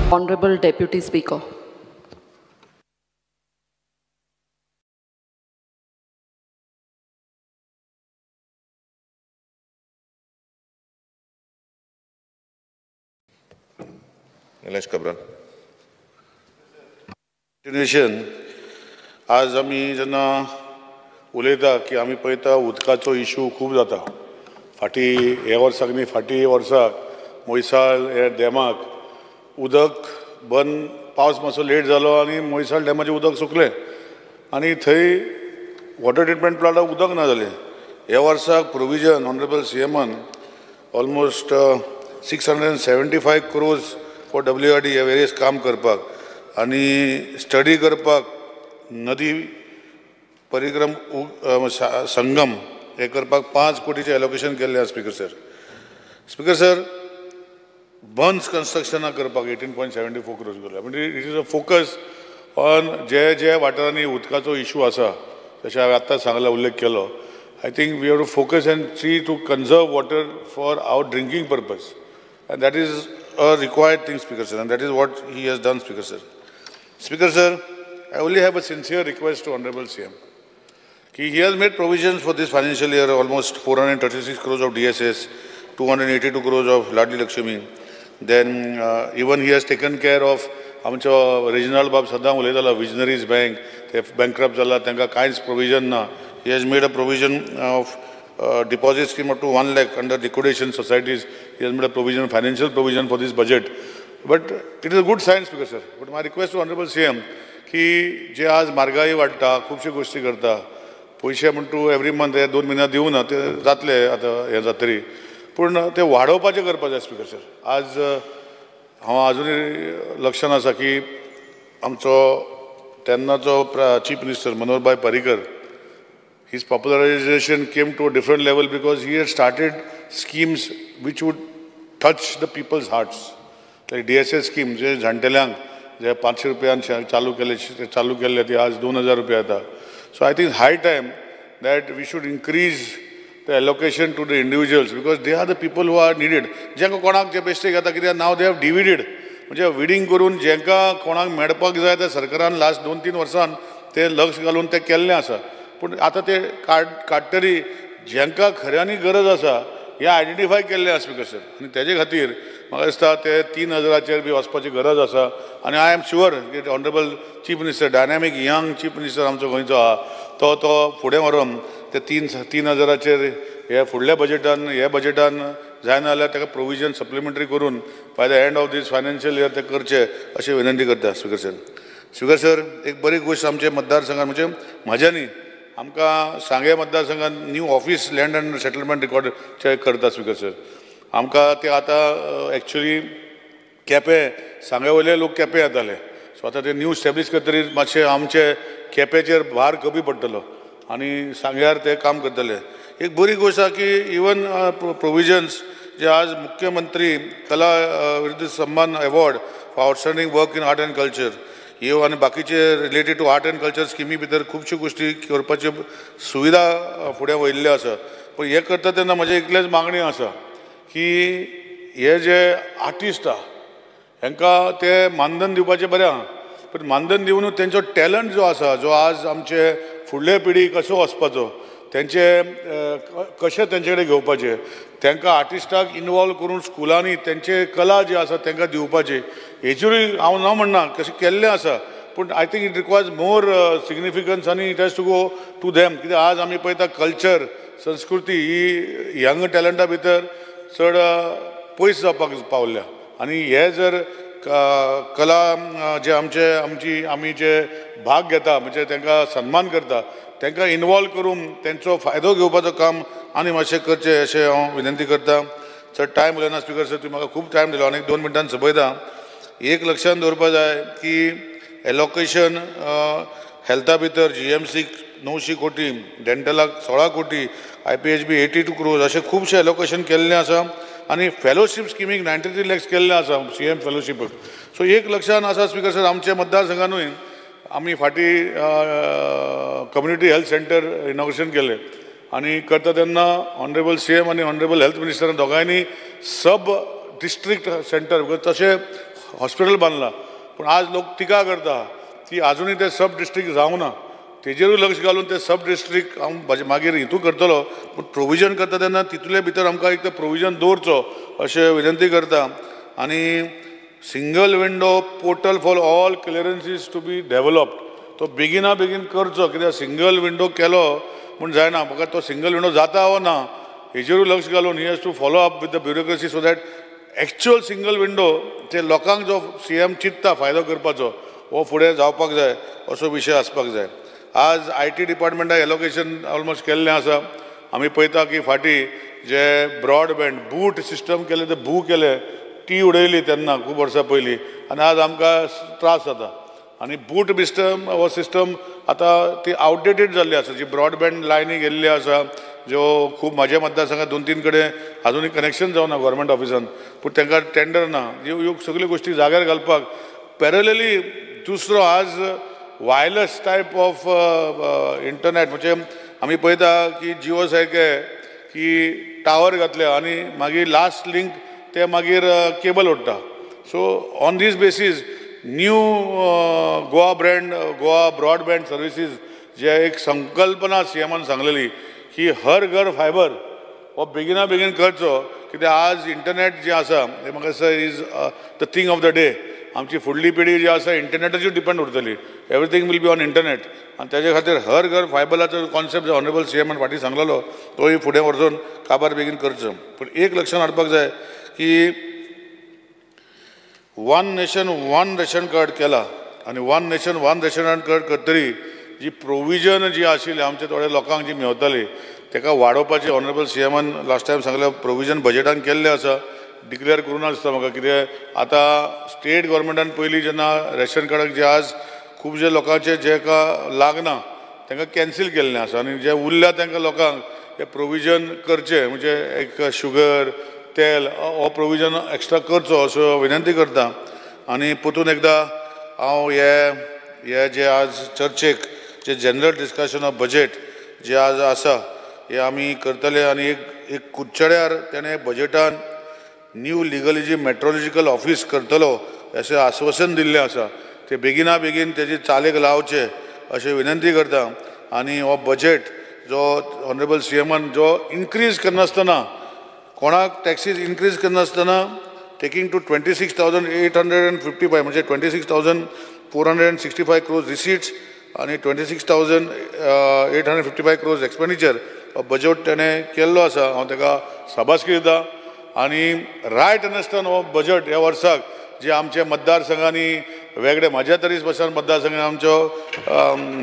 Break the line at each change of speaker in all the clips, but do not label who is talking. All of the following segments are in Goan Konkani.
Honorable Deputy Speaker.
Nilesh Cabral.
Continuation आज आमी जेन्ना उलयता की आमी पळयता उदकाचो इशू खूब जाता. फाटीं हे वर्साक न्ही, फाटीं वर्साक मोयसाळ हे डॅमाक उदक बंद, पावस मातसो लेट जालो आनी मोयसाळ डॅमाचें उदक सुकलें आनी थंय वॉटर ट्रिटमेंट प्लांटाक उदक ना जालें. ह्या वर्साक प्रोविजन ऑनरेबल सी एमान almost 675 crores for WRD हे वेरियस काम करपाक आनी स्टडी करपाक नदी परिक्रम संगम हे करपाक 5 कोटीचें एलोकेशन केल्लें आसा. स्पीकर सर, स्पीकर सर, बंस कन्स्ट्रक्शनां करपाक 18.74 क्रोर्स केल्या. म्हणजे it is a focus on जे जे वाठारांनी उदकाचो इशू आसा, जशें हांवें आत्तां सांगला, उल्लेख केलो. I think we have to focus and see to conserve water for our drinking purpose, and that is a required thing, Speaker sir, and that is what he has done, Speaker sir. Speaker sir, I only have a sincere request to Honorable CM. He has made provisions for this financial year almost 436 crores of DSS, 282 crores of Ladli Lakshmi. Then even he has taken care of आमचो रेजिनाल्ड बाब सदां उलयतालो विजनरीज बँक, ते बँकक्रप्ट जाला, तांकां कांयच प्रोविजन ना. He has made a provision of deposit scheme up to 1 lakh under liquidation societies. He has made a provision, financial provision for this budget. But it is a good sign, Speaker sir. But my request to Honorable CM की जे आज म्हारगाय वाडटा, खुबश्यो गोश्टी करता, पयशे म्हण तूं एवरी मंथ हे 2 म्हयन्या दिवना ते जातले आतां हें जातरी, पूण ते वाडोवपाचें करपाक जाय. स्पीकर सर, आज हांव आजुनूय लक्षान आसा की आमचो तेन्नाचो chief minister Manoharbhai Parrikar, his popularization came to a different level because he had started schemes which would touch the people's hearts. Like DSS scheme, जे जाणटेल्यांक जे 500 रुपयान चालू केले, चालू केल्ले ते आज 2000 रुपया येता. So I think high time that we should increase the allocation to the individuals because they are the people who are needed. जेंका कोणाक जे बेश्टे घेता कित्याक नाव they have divided, म्हणजे विडींग करून जेंका कोणाक मेळपाक जाय ते सरकारान लास्ट 2-3 वर्सान ते लक्ष घालून ते केल्लें आसा. पूण आतां ते काडटरी जेंका खऱ्यांनी गरज आसा हें आयडेंटिफाय केल्लें आसा. स्पीकर सर, आनी तेजे खातीर म्हाका दिसता ते 3000चेर बी वचपाची गरज आसा. आनी I am sure की honourable chief minister, dynamic young chief minister आमचो गोंयचो आहा, तो तो फुडें व्हरून ते 3000चेर हे फुडल्या बजेटान, हे बजेटान जायना जाल्यार ताका प्रोविजन सप्लिमेंटरी करून by the end of this financial year ते करचे अशी विनंती करता. स्पीकर सर, स्पीकर सर, एक बरी गोश्ट आमचे मतदारसंघान, म्हणजे म्हाज्या न्ही, आमकां सांगें मतदारसंघान new office land and settlement record check करता. स्पीकर सर, आमकां ते आतां एक्चुली केपें सांगें वयले लोक केपें येताले, सो आतां ते न्यू स्टॅब्लिश करतकीर मातशें आमचे केपेंचेर भार कमी पडटलो आनी सांग्यार ते काम करतले. एक बरी गोश्ट आसा की इवन प्रोविजन्स जे आज मुख्यमंत्री कला विरुद्ध Samman award for outstanding work in art and culture ह्यो आनी बाकीचे related to art and culture स्किमी भितर खुबश्यो गोश्टी करपाच्यो सुविधा फुडें वयल्ल्यो आसा. पूण हें करता तेन्ना म्हजें इतलेंच मागणी आसा की हे जे आर्टिस्ट आहा हेंकां ते मानधन दिवपाचें बरें आहा, पूण मानधन दिवन तेंचो टॅलंट जो आसा, जो आज आमचे फुडले पिढी कसो वचपाचो, तेंचे कशें तेंचे कडेन घेवपाचें, तांकां आर्टिस्टाक इनवॉल्व करून स्कुलांनी तेंचे कला जी आसा तांकां दिवपाची, हेचेरूय हांव ना म्हणना कशें केल्लें आसा, पूण I think it requires more significance आनी it has to go to them. कित्याक आज आमी पळयता कल्चर, संस्कृती ही यंग टॅलंटा भितर चड पयस जावपाक पावल्या आनी हे जर कला जे आमचे आमची आमी जे भाग घेता म्हणजे तांकां सन्मान करता, तांकां इनवॉल्व करून तेंचो फायदो घेवपाचो काम आनी मातशें करचें अशें हांव विनंती करता. चड टायम उलयना स्पीकर सर, तुवें म्हाका खूब टायम दिलो आनी 2 मिनटान सोंपयता. एक लक्षान दवरपा जाय की एलोकेशन हेल्था भितर GMC 900 कोटी, डेंटलाक 16 कोटी, IPHB 82 crores अशें खुबशें एलोकेशन केल्लें आसा आनी फेलोशीप स्किमीक 93 लॅक्स केल्लें आसा CM फेलोशीपाक. सो एक लक्षान आसा स्पीकर सर, आमच्या मतदारसंघानूय आमी फाटीं कम्युनिटी हेल्थ सेंटर इनॉग्रेशन केलें आनी करता तेन्ना ऑनरेबल CM आनी ऑनरेबल हेल्थ मिनिस्टर दोगांयनी सब डिस्ट्रिक्ट सेंटर तशें हॉस्पिटल बांदलां पूण आज लोक टिका करता ती आजुनूय तें सब डिस्ट्रिक्ट जावंक ना तेजेरूय लक्ष घालून ते सब डिस्ट्रिक्ट हांव मागीर हितू करतलो पूण प्रोविजन करता तेन्ना तितूंतले भितर आमकां एक प्रोविजन दवरचो अशें विनंती करता. आनी single window portal for all clearances to be developed तो बेगिना बेगीन करचो कित्याक सिंगल विंडो केलो म्हूण जायना म्हाका तो सिंगल विंडो जाता वो ना हेजेरूय लक्ष घालून he has to follow up with the bureaucracy so that actual single window ते लोकांक जो सी एम चिंत्ता फायदो करपाचो हो फुडें जावपाक जाय असो विशय आसपाक जाय. आज I T डिपार्टमेंटाक एलोकेशन ऑलमोस्ट केल्लें आसा. आमी पळयता की फाटीं जे ब्रॉडबँड बूट सिस्टम केलें ते बू केलें टी उडयली तेन्ना खूब वर्सां पयलीं आनी आज आमकां त्रास जाता. आनी बूट सिस्टम हो सिस्टम आतां ती आवटडेटेड जाल्ली आसा. जी ब्रॉडबँड लायनी गेल्ली आसा ज्यो खूब म्हाज्या मतदारसंघात 2-3 कडेन आजुनूय कनेक्शन जावना गव्हर्मेंट ऑफिसान पूण तांकां टेंडर ना. ह्यो सगल्यो गोश्टी जाग्यार घालपाक पॅरलली दुसरो आज वायरलेस टायप ऑफ इंटरनेट म्हणजे आमी पळयता की जिओ सारके की टावर घातले आनी मागीर लास्ट लिंक ते मागीर केबल ओडटा. So on this basis new Goa brand Goa broadband services जे एक संकल्पना सी एमान सांगलेली की हर घर फायबर हो बेगिना बेगीन करचो कित्याक आज इंटरनेट जें आसा हें म्हाका दिसता is the thing of the day. आमची फुडली पिढी जी आसा इंटरनेटाचेर डिपेंड उरतली. Everything will be on internet आनी तेजे खातीर हर घर फायबराचो कॉन्सेप्ट जो ऑनरेबल सी एमान फाटीं सांगलेलो तोय फुडें वचून काबार बेगीन करचो. पूण एक लक्षांत हाडपाक जाय की one nation one ration card केला आनी one nation one ration card करतरी जी प्रोविजन जी आशिल्ली आमच्या थोड्या लोकांक जी मेवताली ताका वाडोवपाची ऑनरेबल सी एमान लास्ट टायम सांगलें प्रोविजन बजेटान केल्लें आसा डिक्लेअर करूं ना दिसता म्हाका कित्याक आतां स्टेट गव्हर्मेंटान पयलीं जेन्ना रेशन कार्डाक जे आज खुबशे लोकांचे जेका लागना तांकां कॅन्सील केल्लें आसा आनी जे उरल्या तांकां लोकांक हे प्रोविजन करचें म्हणजे एक शुगर तेल हो प्रोविजन एक्स्ट्रा करचो असो विनंती करता. आनी परतून एकदां हांव हे जे आज चर्चेक जे जनरल डिस्कशन ऑफ बजेट जे आज आसा हे आमी करतले. आनी एक कुडचड्यार तेणें बजेटान न्यू लिगलिजी मेट्रोलॉजिकल ऑफीस करतलो अशें आश्वासन दिल्लें आसा ते बेगिना बेगीन तेजी चालीक लावचें अशें विनंती करता. आनी हो बजेट जो ऑनरेबल सी एमान जो इनक्रीज करनासतना कोणाक टॅक्सीज इनक्रीज करनासतना टेकींग टू 26,855 म्हणजे 26,465 क्रोर्स रिसिट्स आनी 26,855 क्रोर्स एक्सपेंडिचर हो बजेट तेणें केल्लो आसा. हांव ताका शाबासकी दिता. आनी रायट अंडरस्टँड हो बजेट ह्या वर्साक जे आमचे मतदारसंघांनी वेगळे म्हाज्या तरी स्पेशल मतदारसंघांनी आमचो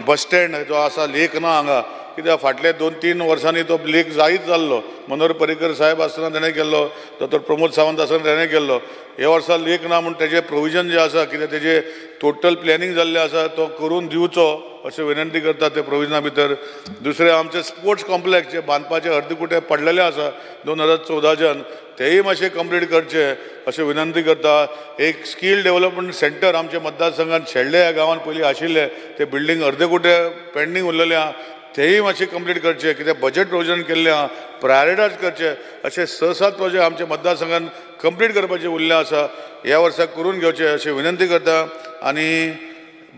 बस स्टँड जो आसा लेक ना हांगा कित्याक फाटले 2-3 वर्सांनी तो लेक जायत जाल्लो. मनोहर पर्रीकर साहेब आसतना तेणें केल्लो, डॉक्टर प्रमोद सावंत आसतना तेणें केल्लो. ह्या वर्सा लेक ना म्हूण तेजें प्रोविजन जें आसा कित्याक तेजें टोटल प्लॅनिंग जाल्लें आसा तो करून दिवचो अशें विनंती करता ते प्रोविजना भितर. दुसरें आमचें स्पोर्ट्स कॉम्प्लेक्स जे बांदपाचें अर्दकुटे पडलेलें आसा 2014च्यान तेय मातशें कंप्लीट करचें अशें विनंती करता. एक स्कील डेवलपमेंट सेंटर आमच्या मतदारसंघात शेल्डे ह्या गांवांत पयलीं आशिल्लें तें बिल्डींग अर्दकुटे पेंडींग उरलेलें आहा तेय मातशें कंप्लीट करचें कित्याक बजेट प्रोविजन केल्लें आहा प्रायोरिटायज करचें अशें 6-7 प्रोजेक्ट आमच्या मतदारसंघान कंप्लीट करपाचें उरलें आसा ह्या वर्सा करून घेवचें अशें विनंती करता. आनी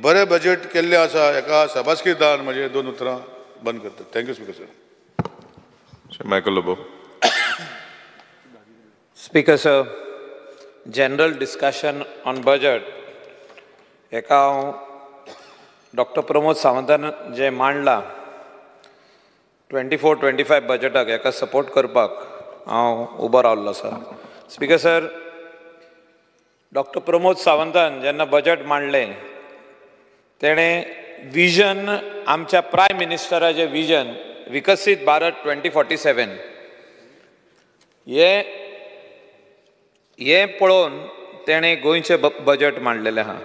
बरें बजेट केल्लें आसा हेका शाबासकी दिता आनी म्हजें 2 उतरां बंद करता. Thank you speaker sir.
Michael Lobo.
Speaker sir, general discussion on budget हेका हांव डॉक्टर प्रमोद सावंतान जें मांडलां 24-25 बजेटाक हेका सपोर्ट करपाक हांव उबो रावल्लो आसा. स्पीकर सर, डॉक्टर प्रमोद सावंतान जेन्ना बजेट मांडलें तेणें विजन आमच्या प्रायम मिनिस्टराचें विजन विकसीत भारत 2047 हें पळोवन तेणें गोंयचें बजेट मांडलेलें आहा.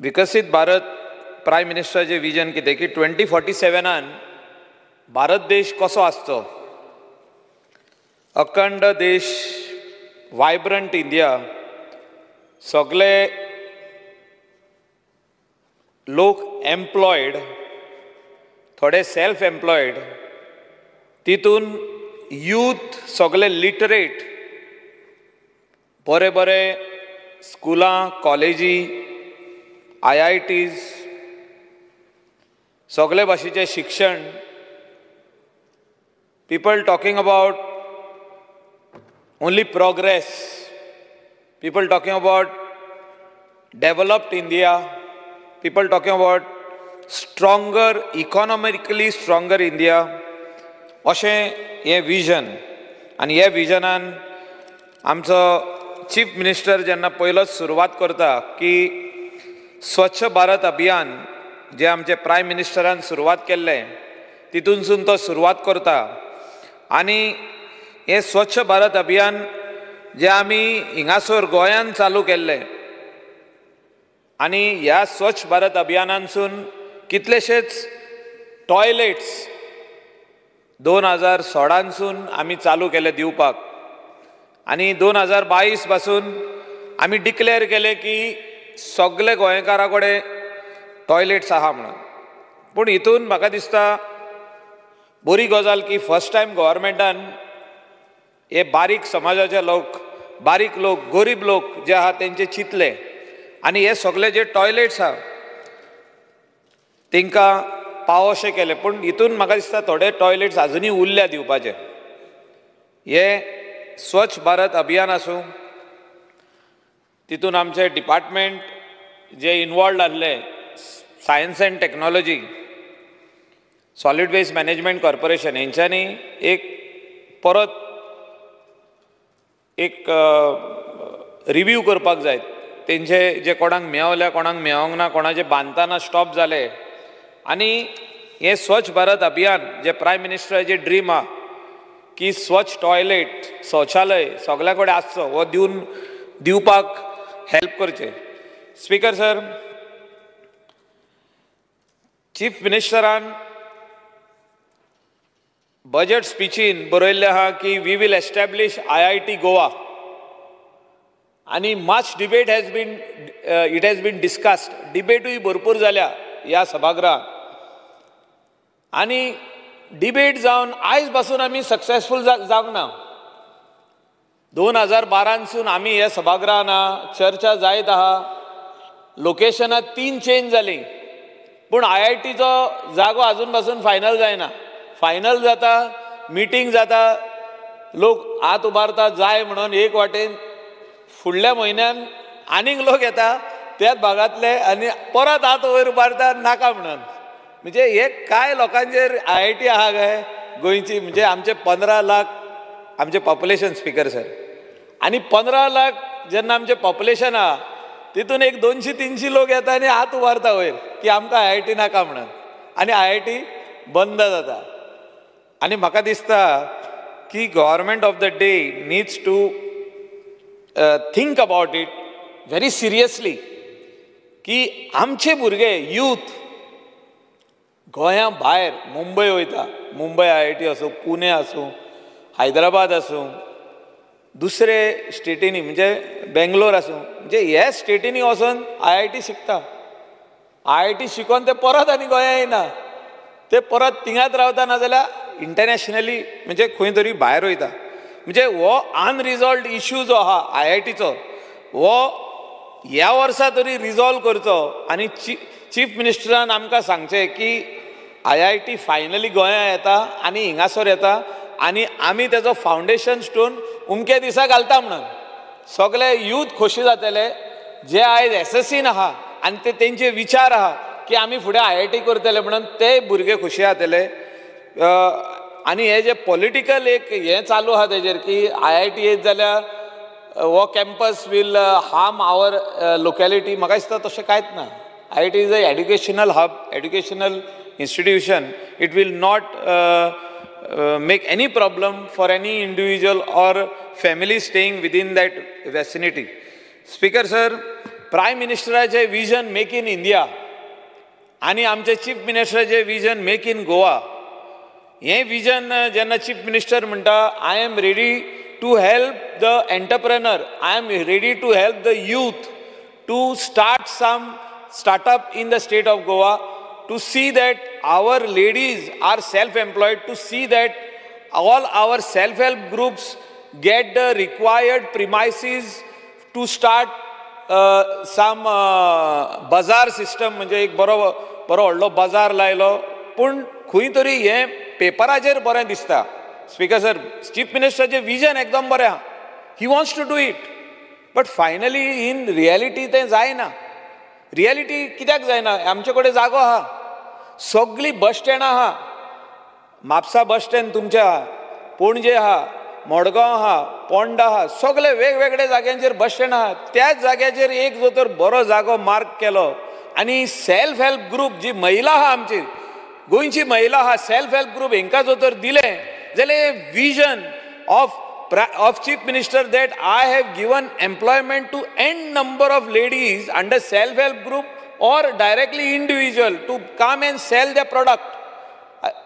विकसीत भारत प्रायम मिनिस्टराचें विजन कितें की 2047 भारत देश कसो आसचो, अखंड देश, वायब्रंट इंडिया, सगळे लोक एम्प्लॉयड, थोडे सेल्फ एम्प्लॉयड, तितून यूथ सगळे लिटरेट, बरे बरे स्कुलां, कॉलेजी, IITs, सगळे भाशेचें शिक्षण, people talking about only progress, people talking about developed India, people talking about stronger, economically stronger India, अशें हें विजन. आनी ह्या विजनान आमचो चीफ मिनिस्टर जेन्ना पयलोच सुरवात करता की स्वच्छ भारत अभियान जे आमचे प्रायम मिनिस्टरान सुरवात केल्लें तितूनसून तो सुरवात करता. आनी हें स्वच्छ भारत अभियान जें आमी हिंगासर गोंयान चालू केल्लें आनी ह्या स्वच्छ भारत अभियानानसून कितलेशेच टॉयलेट्स 2016 आमी चालू केले दिवपाक आनी 2022 पासून आमी डिक्लेअर केलें की सगळे गोंयकारां कडेन टॉयलेट्स आहा म्हणून. पूण हितून म्हाका दिसता बरी गजाल की फर्स्ट टायम गव्हर्मेंटान हे बारीक समाजाचे लोक, बारीक लोक, गरीब लोक जे आहा तेंचे चिंतले आनी हे सगळे जे टॉयलेट्स आहा तांकां पावोशे केले. पूण हितून म्हाका दिसता थोडे टॉयलेट्स आजुनूय उरल्या दिवपाचे. हे स्वच्छ भारत अभियान आसूं, तितून आमचे डिपार्टमेंट जे इनवॉल्ड आसले, science and technology, solid waste management corporation, हेंच्यांनी एक परत एक रिव्यू करपाक जाय. तेंचे जे कोणाक मेवल्या, कोणाक मेवोंक ना, कोणाचे बांदतना स्टॉप जाले. आनी हें स्वच्छ भारत अभियान जे प्रायम मिनिस्टराचें ड्रीम आहा की स्वच्छ टॉयलेट, शौचालय सगल्या कडेन आसचो, हो दिवन दिवपाक हेल्प करचें. स्पीकर सर, चीफ मिनिस्टरान बजट स्पिचीन बरयल्लें आहा की we will establish IIT Goa आनी much debate has been, it has been discussed. डिबेटूय भरपूर जाल्या ह्या सभागृहांत आनी डिबेट जावन आयज पासून आमी सक्सेसफूल जावंक ना. 2012 आमी ह्या सभागृहान चर्चा जायत आहा. लोकेशनां 3 चेंज जालीं पूण IITचो जागो आजून पासून फायनल जायना. फायनल जाता, मिटींग जाता, लोक हात उबारता जाय म्हणून एक वाटेन, फुडल्या म्हयन्यान आनीक लोक येता त्याच भागांतले आनी परत हात वयर उबारता नाका म्हणून. म्हणजे हे कांय लोकांचेर IIT आहा काय गोंयची? म्हणजे आमचे 15 लाख आमचे पॉप्युलेशन स्पीकर सर, आनी 15 लाख जेन्ना आमचें पॉप्युलेशन आहा तितून एक 200-300 लोक येता आनी हात उबारता वयर की आमकां IIT नाका म्हणून आनी IIT बंद जाता. आनी म्हाका दिसता की government of the day needs to think about it very seriously की आमचे भुरगे यूथ गोंया भायर मुंबय वयता, मुंबय IIT आसूं, पुणे आसूं, हैदराबाद आसूं, दुसरे स्टेटींनी म्हणजे बेंगलोर आसूं, म्हणजे ह्या स्टेटींनी वचून IIT शिकता. IIT शिकोन ते परत आनी गोंया येना, ते परत थिंगात रावता, नाजाल्यार इंटरनॅशनली म्हणजे खंय तरी भायर वयता. म्हणजे हो अनरिजॉल्वड इश्यू जो आहा IITचो हो ह्या वर्सा तरी रिजॉल्व करचो आनी चीफ मिनिस्टरान आमकां सांगचें की IIT finally गोंया येता आनी हिंगासर येता आनी आमी तेजो फावंडेशन स्टोन उमके दिसा घालता म्हणून सगळे यूथ खोशी जातले जे आयज SSCन आहा आनी ते तेंचे विचार आहा की आमी फुडें IIT करतले म्हणून ते भुरगे खोशी जातले. आनी हे जे पॉलिटिकल एक हें चालू आहा तेजेर की IIT येत जाल्यार हो campus will harm our locality, म्हाका दिसता तशें कांयच ना. IIT is a educational hub, educational institution. It will not make any problem for any individual or family staying within that vicinity. Speaker sir, prime मिनिस्टराचें vision make in India आनी आमचे चीफ मिनिस्टराचें विजन मेक इन गोवा, हें विजन जेन्ना चीफ मिनिस्टर म्हणटा I am ready to help the entrepreneur, I am ready to help the youth to start some startup in the state of Goa, to see that our ladies are self-employed, to see that all our self-help groups get the required premises to start some bazaar system, म्हणजे एक बरो बरो व्हडलो बाजार लायलो, पूण खंय तरी हें पेपराचेर बरें दिसता. स्पीकर सर, चीफ मिनिस्टराचें विजन एकदम बरें आहा, he wants to do it, but finally in reality तें जायना. रियलिटी कित्याक जायना? आमचे कडेन जागो आहा, सगळीं बस स्टँडां आहा, म्हापसा बस स्टँड तुमचें आहा, पणजे आहा, मडगांव आहा, पोंडा आहा, सगळे वेगवेगळे जाग्यांचेर बस स्टँड आहा. त्याच जाग्याचेर एक जो तर बरो जागो मार्क केलो आनी सेल्फ हेल्प ग्रूप जी महिला आहा, आमची गोंयची महिला आहा, सेल्फ हेल्प ग्रूप हेंकां जो तर दिलें जाल्यार vision of chief minister that I have given employment to n number of ladies under self help group or directly individual to come and sell the product.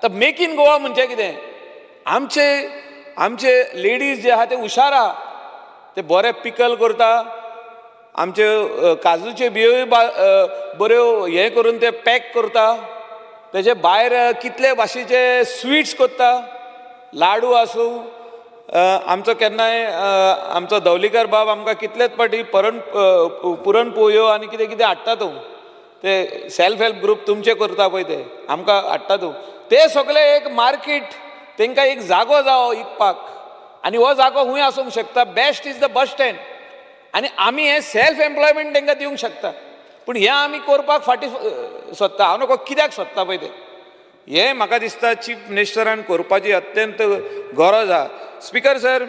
तर मेक इन गोवा म्हणजे कितें? आमचे आमचे लेडीज जे आहा ते हुशार आहा, ते बरे पिकल करता, आमचे काजूचे बियोय बऱ्यो हें करून ते पॅक करता, तेजे भायर कितले भाशेचे स्विट्स करता, लाडू आसूं. आमचो केन्नाय आमचो दवलीकर बाब आमकां कितलेच पाटी पुरण पोळयो आनी कितें कितें हाडटा तूं, ते सेल्फ हेल्प ग्रूप तुमचे करता पळय ते आमकां हाडटा तूं. ते सगळे एक मार्केट, तांकां एक जागो जावो विकपाक, आनी हो जागो खूंय आसूंक शकता. Best is the bus stand, आनी आमी हें सेल्फ एम्प्लॉयमेंट तांकां दिवंक शकता. पूण हें आमी करपाक फाटीं सोदता. हांव नको कित्याक सोदता पळय तें. हें म्हाका दिसता चीफ मिनिस्टरान करपाची अत्यंत गरज आहा. स्पीकर सर,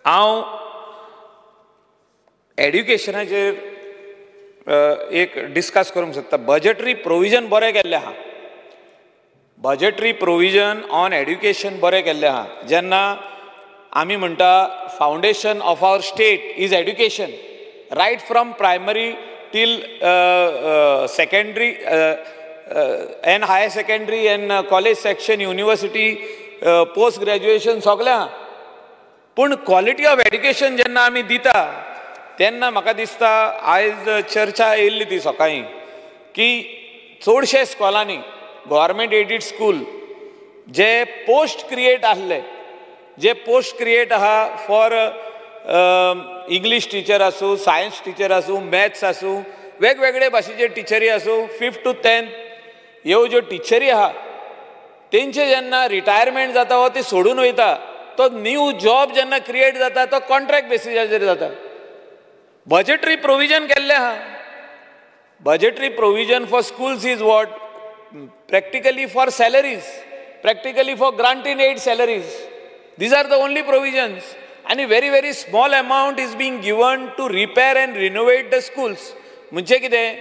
हांव एड्युकेशनाचेर एक डिस्कस करूंक सोदता. बजटरी प्रोविजन बरें केल्लें आहा, बजटरी प्रोविजन ऑन एड्युकेशन बरें केल्लें आहा. जेन्ना आमी म्हणटा foundation of our state is education, right from primary till secondary and higher secondary and college section, university, post graduation सगळें आहा. पूण क्वॉलिटी ऑफ एड्युकेशन जेन्ना आमी दिता तेन्ना म्हाका दिसता आयज चर्चा येयल्ली ती सकाळीं की चडशे स्कॉलांनी गव्हर्मेंट एडीड स्कूल जे पोस्ट क्रिएट आहले, जे पोस्ट क्रिएट आहा फॉर इंग्लीश टिचर आसूं, सायन्स टिचर आसूं, मॅथ्स आसूं, वेगवेगळे भाशेचे टिचरी आसूं, 5th to 10th ह्यो ज्यो टिचरी आहा तेंचे जेन्ना रिटायरमेंट जाता वा ते सोडून वयता, तो न्यू जॉब जेन्ना क्रिएट जाता तो कॉन्ट्रॅक्ट बेसिसाचेर जाता. बजटरी प्रोविजन केल्लें आहा. Budgetary provision for schools is what? Practically for salaries, practically for grant in aid salaries. These are the only provisions. आनी very very small amount is being given to repair and renovate the schools. म्हणजे कितें,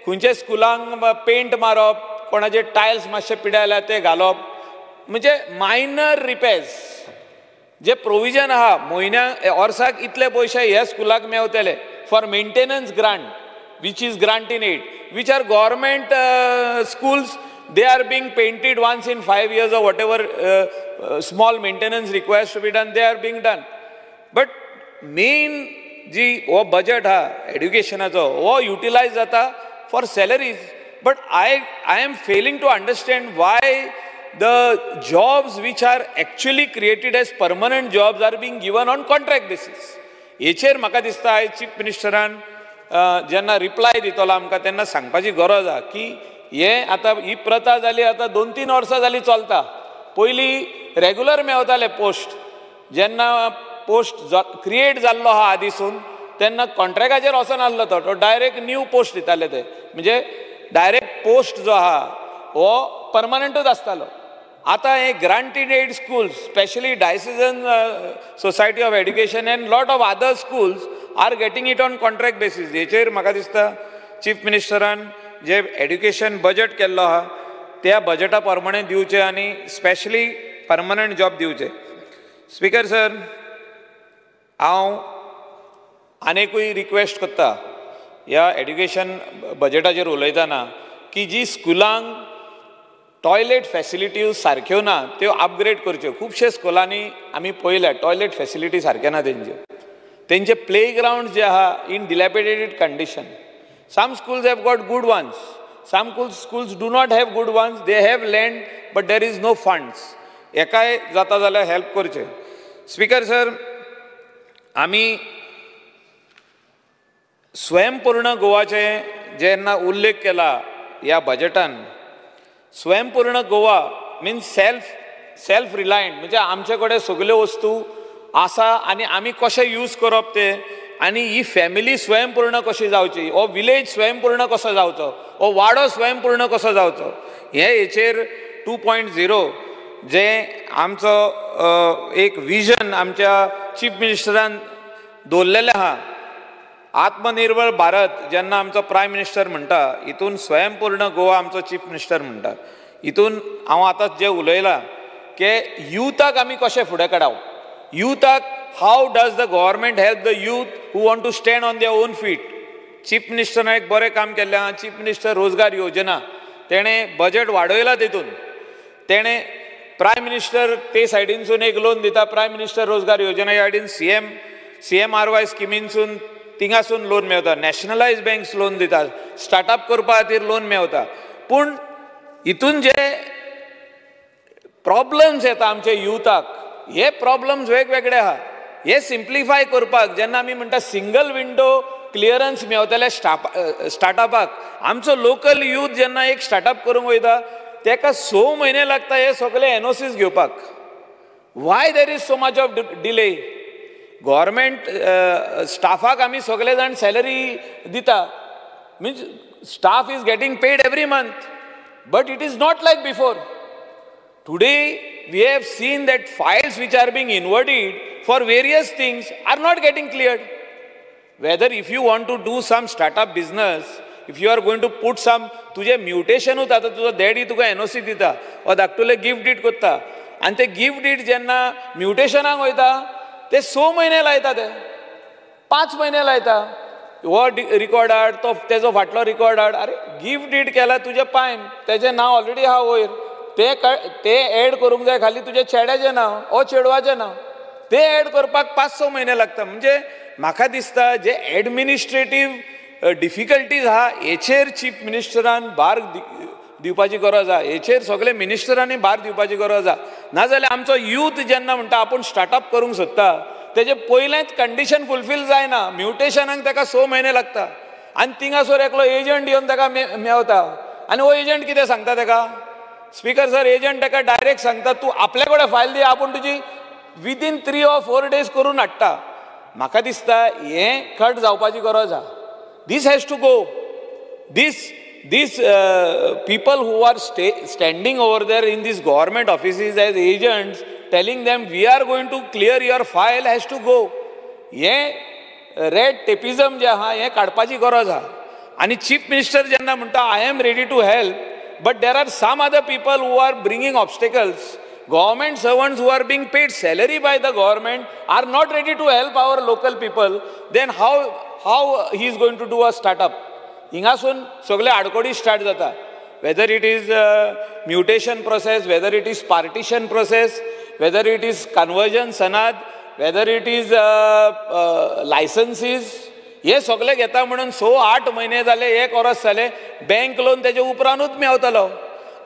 खंयच्या स्कुलांक पेंट मारप, कोणाचे टायल्स मातशे पिडायल्या ते घालप, म्हणजे मायनर रिपेर्स. जे प्रोविजन आहा म्हयन्याक वर्साक इतले पयशे ह्या स्कुलाक मेवतले for maintenance grant, which is grant in aid, which are government schools, they are being painted once in 5 years or whatever small maintenance requires to be done, they are being done. But main जी हो बजट हा एड्युकेशनाचो हो युटिलायज जाता for salaries. But I am failing to understand why the jobs which are actually created as permanent jobs are being given on contract basis. हेचेर म्हाका दिसता आयज चीफ मिनिस्टरान जेन्ना रिप्लाय दितलो आमकां तेन्ना सांगपाची गरज आहा की हें आतां ही प्रथा जाली, आतां 2-3 वर्सां जालीं चलता. पयलीं रेगुलर मेवताले पोस्ट, जेन्ना पोस्ट क्रिएट जाल्लो आहा आदीसून तेन्ना कॉन्ट्रॅक्टाचेर वचून आहलो तो डायरेक्ट न्यू पोस्ट दिताले ते, म्हणजे डायरेक्ट पोस्ट जो आहा हो परमनंटूच आसतालो. आतां हे grant in aid schools, specially diocesan society of education and lot of other schools are getting it on contract basis. हेचेर म्हाका दिसता चीफ मिनिस्टरान जे एड्युकेशन बजट केल्लो आहा त्या बजटा प्रमाणे दिवचें आनी स्पेशली परमनंट जॉब दिवचे. स्पीकर सर, हांव आनीकूय रिक्वेस्ट करता ह्या एड्युकेशन बजटाचेर उलयतना की जी स्कुलांक टॉयलेट फॅसिलिटी सारक्यो ना त्यो अपग्रेड करच्यो. खुबशे स्कुलांनी आमी पळयल्या टॉयलेट फॅसिलिटी सारक्यो ना तेंच्यो, तेंचे प्ले ग्रावंड जे आहा in dilapidated condition. Some schools have got good ones, some schools do not have good ones, they have land but there is no funds. हेकाय जाता जाल्यार हेल्प करचें. स्पीकर सर, आमी स्वयंपूर्ण गोवाचे जेन्ना उल्लेख केला ह्या बजेटान, स्वयंपूर्ण गोवा मिन्स सेल्फ रिलायंट, म्हणजे आमचे कडेन सगल्यो वस्तू आसा आनी आमी कशें यूज करप ते, आनी ही फॅमिली स्वयंपूर्ण कशी जावची, हो विलेज स्वयंपूर्ण कसो जावचो, हो वाडो स्वयंपूर्ण कसो जावचो, हे हेचेर 2.0 जे आमचो एक विजन आमच्या चीफ मिनिस्टरान दवरलेलें आहा. आत्मनिर्भर भारत जेन्ना आमचो प्रायम मिनिस्टर म्हणटा, हितून स्वयंपूर्ण गोवा आमचो चीफ मिनिस्टर म्हणटा. हितून हांव आतां जें उलयलां की युथाक आमी कशें फुडें काडप, युथाक how does the government help the youth who want to stand on their own feet. Chief मिनिस्टरान एक बरें काम केल्लें आहा, चीफ मिनिस्टर रोजगार योजना तेणें बजेट वाडयलां, तितून तेणें प्रायम मिनिस्टर ते सायडीनसून एक लोन दिता, प्रायम मिनिस्टर रोजगार योजना ह्या सायडीन CMRY स्किमीनसून थिंगासून लोन मेवता, नॅशनलायज बँक्स लोन दिता, स्टार्टअप करपा खातीर लोन मेवता. पूण हितून जे प्रॉब्लम्स येता आमच्या युथाक, हे प्रॉब्लम्स वेगवेगळे आहा. हे सिम्प्लिफाय करपाक जेन्ना आमी म्हणटा सिंगल विंडो क्लियरन्स मेवतले स्टार्टअपाक, आमचो लोकल यूथ जेन्ना एक स्टार्टअप करूंक वयता तेका 6 म्हयने लागता हे सगळे एनओसीस घेवपाक. Why there is so much of delay? Government स्टाफाक आमी सगळे जाण सॅलरी दिता, means staff is getting paid every month, but it is not like before. Today we have seen that files which are being inverted for various things are not getting cleared. Whether if you want to do some startup business, if you are going to put some, तुझे म्युटेशनूच आतां तुजो डॅडी तुका एनओसी दिता वा धाकटुले गिफ्ट डीड करता, आनी ते गिफ्ट डीड जेन्ना म्युटेशनाक वयता ते 6 म्हयने लायता, ते 5 म्हयने लायता. हो रिकॉर्ड हाड, तो तेजो फाटलो रिकॉर्ड हाड. अरे गिफ्ट डीड केला तुज्या पायन, तेजें नांव ऑलरेडी आहा वयर, ते एड करूंक जाय खाली तुज्या चेड्याचें नांव ओ चेडवाचें नांव, ते एड करपाक 5-6 म्हयने लागता. म्हणजे म्हाका दिसता जे एडमिनिस्ट्रेटीव डिफिकल्टीज आहा हेचेर चीफ मिनिस्टरान भार दिवपाची गरज आहा, हेचेर सगळे मिनिस्टरांनी भार दिवपाची गरज आहा. नाजाल्यार आमचो यूथ जेन्ना म्हणटा आपूण स्टार्टअप करूंक सोदता, तेजें पयलेंच कंडिशन फुलफील जायना, म्युटेशनाक ताका 6 म्हयने लागता, आनी थिंगासर एकलो एजंट येवन ताका मेवता, आनी हो एजंट कितें सांगता ताका, स्पीकर सर एजंट ताका डायरेक्ट सांगता तूं आपले कडेन फायल दी, आपूण तुजी विदीन 3 or 4 days करून हाडटा. म्हाका दिसता हें कट जावपाची गरज आहा. This has to go. These people who are standing over there in these government offices as agents, telling them we are going to clear your file has to go. हे रेड टेपिझम जे आहा हें काडपाची गरज आहा. आनी चीफ मिनिस्टर जेन्ना म्हणटा I am ready to help, but there are some other people who are bringing obstacles. Government servants who are being paid salary by the government are not ready to help our local people. Then how he is going to do a startup? हिंगासून सगळे आडकोडी स्टार्ट जाता. Whether it is mutation process, whether it is partition process, whether it is conversion sanad, whether it is licenses, हे सगळे घेता म्हणून 6-8 म्हयने जाले, 1 वर्स जालें. बँक लोन तेजे उपरांतूच मेवतलो.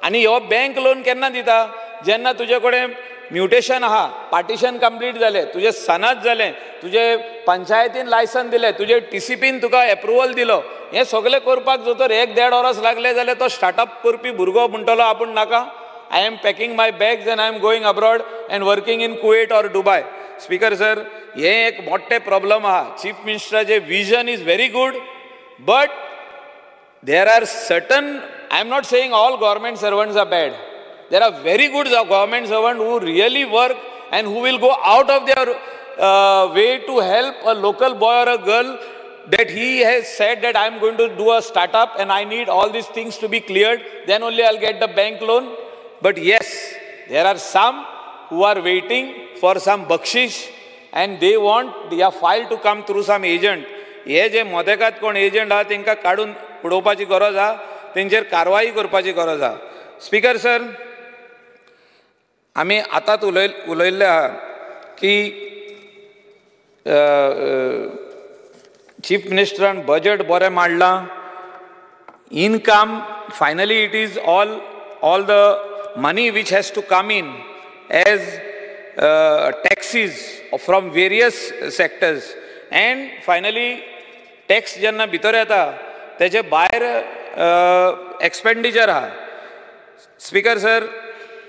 आनी हो बँक लोन केन्ना दिता? जेन्ना तुजे कडेन म्युटेशन आहा, पार्टिशन कंप्लीट जालें, तुजें सनद जालें, तुजे पंचायतीन लायसन दिलें, तुजे टीसीपीन तुका एप्रुवल दिलो, हें सगळें करपाक जर तर 1-1.5 वर्स लागलें जाल्यार तो स्टार्टअप करपी भुरगो म्हणटलो आपूण नाका, I am packing my bags and I am going abroad and working in Kuwait or Dubai. Speaker sir, हें एक मोठें प्रॉब्लम आहा. चीफ मिनिस्टराचें vision is very good, but there are certain, I am not saying all government servants are bad. There are very good government servants who really work and who will go out of their way to help a local boy or a girl that he has said that I am going to do a startup and I need all these things to be cleared, then only I'll get the bank loan. But yes, there are some who are waiting for some bakshish and they want their file to come through some agent. हे जे मोदेकात कोण एजंट आहा तेंकां काडून उडोवपाची गरज आहा, तेंचेर कारवाई करपाची गरज आहा. स्पीकर सर, आमी आतांच उलयल्ले आहा की चीफ मिनिस्टरान बजेट बरें मांडलां, income finally it is all the money which has to come in as taxes from various sectors and finally tax जेन्ना भितर येता तेजे भायर एक्सपेंडिचर आहा. स्पीकर सर,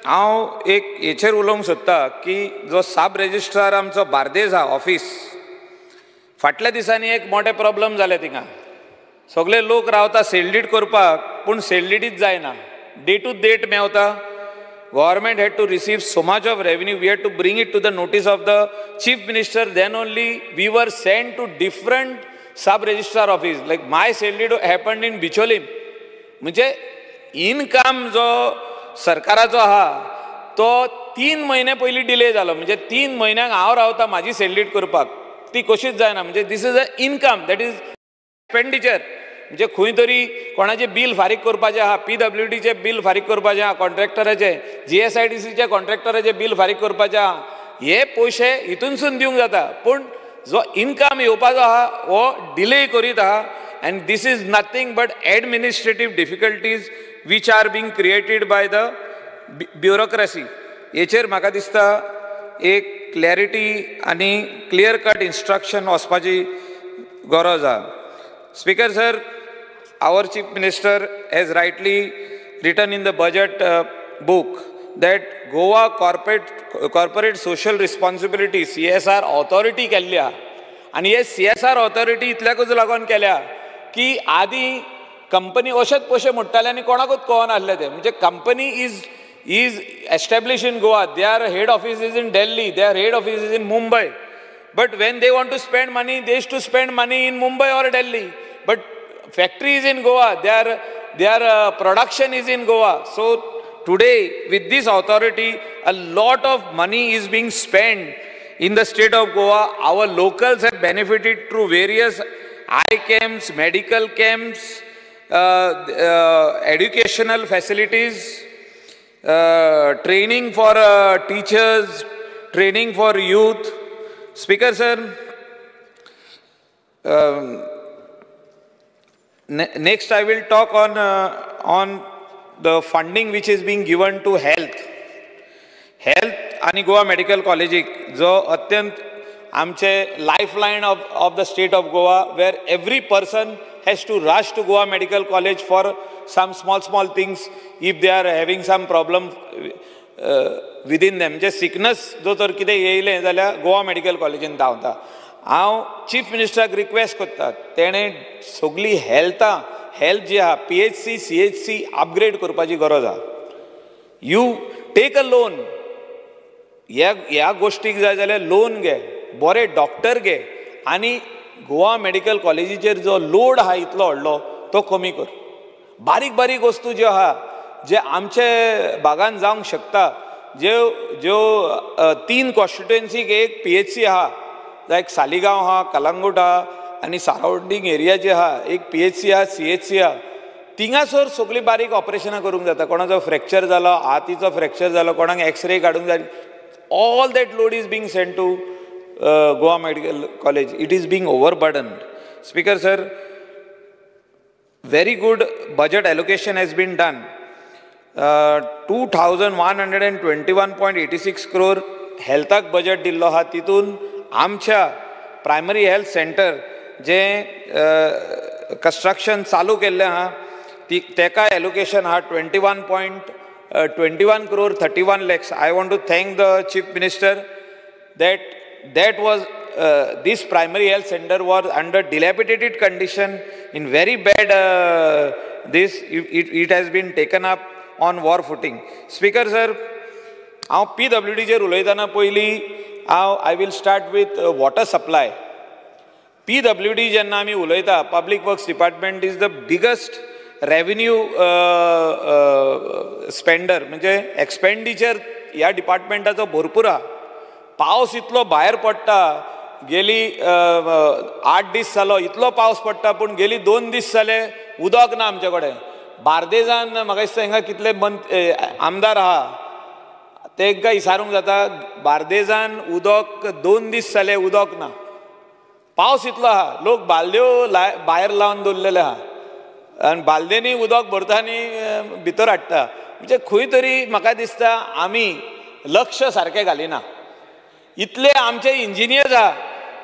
हांव एक हेचेर उलोवंक सोदता की जो सब रेजिस्ट्रार आमचो बार्देज आहा ऑफिस, फाटल्या दिसांनी एक मोठे प्रॉब्लम जाले थिंगा. सगळे लोक रावता सेल डीड करपाक, पूण सेल डीडीच जायना, डे टू डेट मेवता. Government had to receive so much of revenue, we had to bring it to the notice of the chief minister, then only we were send to different sub registrar office. Like my sale deed happened in Bicholim. म्हणजे इनकम जो सरकाराचो आहा तो 3 म्हयने पयलीं डिले जालो. म्हणजे 3 म्हयन्यांक हांव रावता म्हाजी सेल डीड करपाक, ती कशीच जायना. म्हणजे this is a income that is expenditure. म्हणजे खंय तरी कोणाचें बील फारीक करपाचें आहा, PWDचें बील फारीक करपाचें आहा, कॉन्ट्रॅक्टराचें, GSIDCचें कॉन्ट्रॅक्टराचें बील फारीक करपाचें आहा, हे पयशे हितूनसून दिवंक जाता. पूण जो इनकम येवपाचो आहा हो डिले करीत आहा. And this is nothing but administrative difficulties which are being created by the bureaucracy. हेचेर म्हाका दिसता एक क्लॅरिटी आनी क्लियर कट इन्स्ट्रक्शन वचपाची गरज आहा. Speaker sir, our chief minister has rightly written in the budget book that Goa corporate social responsibility CSR authority केल्ली आहा. आनी हे CSR authority इतल्याकूच लागून केल्या की आदी कंपनी अशेंच पयशे मोडटाले आनी कोणाकूच कळनासलें तें. म्हणजे company is establish in Goa, their head office is in Delhi, their head office is in Mumbai, but when they want to spend money they used to spend money in Mumbai or Delhi, but factory is in Goa, their production is in Goa. So today with this authority a lot of money is being spent in the state of Goa. Our locals have benefited through various eye camps, medical camps, educational facilities, training for teachers, training for youth. Speaker sir, next I will talk on the funding which is being given to health. Health आनी गोवा मेडिकल कॉलेजीक जो अत्यंत आमचे life line of the state of Goa, where every person has to rush to Goa Medical College for some small small things if they are having some problem within them. म्हणजे सिकनस जो तर कितें येयलें जाल्यार गोवा मेडिकल कॉलेजीन धांवता. हांव चीफ मिनिस्टराक रिक्वेस्ट करता, तेणें सगळी हेल्थां हेल्थ जी आहा PHC CHC upgrade करपाची गरज आहा. You take a loan, ह्या गोश्टीक जाय जाल्यार लोन घे, बरे डॉक्टर घे आनी गोवा मेडिकल कॉलेजीचेर जो लोड आहा इतलो व्हडलो तो कमी कर. बारीक बारीक वस्तू ज्यो आहा जे आमचे भागान जावंक शकता, ज्यो ज्यो 3 कॉन्स्टिट्युएन्सीक एक PHC आहा, लायक सालिगांव आहा, कलंगूट आहा आनी सरावंडींग एरिया जे आहा एक PHC आहा, CHC आहा, थिंगासर सगळीं बारीक ऑपरेशनां करूंक जाता. कोणाचो फ्रॅक्चर जालो, हातीचो फ्रॅक्चर जालो, कोणाक एक्सरे काडूंक जाय, all that load is being sent to Goa Medical College. It is being overburdened. Speaker sir, very good budget allocation has been done. 2121.86 crore हेल्थाक budget दिल्लो आहा. तितून आमच्या प्रायमरी हेल्थ सेंटर जे कंस्ट्रक्शन चालू केल्लें आहा ती तेका एलोकेशन आहा 21.21 crore 31 lakhs. I want to thank the chief minister that was this primary health center was under dilapidated condition, in very bad this it has been taken up on war footing. Speaker sir, हांव PWDचेर उलयतना पयलीं हांव I will start with water supply. PWD जेन्ना आमी उलयता, public works department is the biggest revenue spender, म्हणजे एक्सपेंडिचर ह्या डिपार्टमेंटाचो भरपूर आहा. पावस इतलो भायर पडटा, गेली 8 दीस जालो इतलो पावस पडटा, पूण गेली 2 दीस जाले उदक ना आमचे कडेन. बार्देजान म्हाका दिसता हिंगा कितले आमदार आहा तेंकां विचारूंक जाता, बार्देजान उदक 2 दीस जाले उदक ना. पावस इतलो आहा, लोक बालद्यो भायर लावन दवरलेले आहा आनी बालदेनी उदक भरता आनी भितर हाडटा. म्हणजे खंय तरी म्हाका दिसता आमी लक्ष सारकें घालिना. इतले आमचे इंजिनियर्स आहा,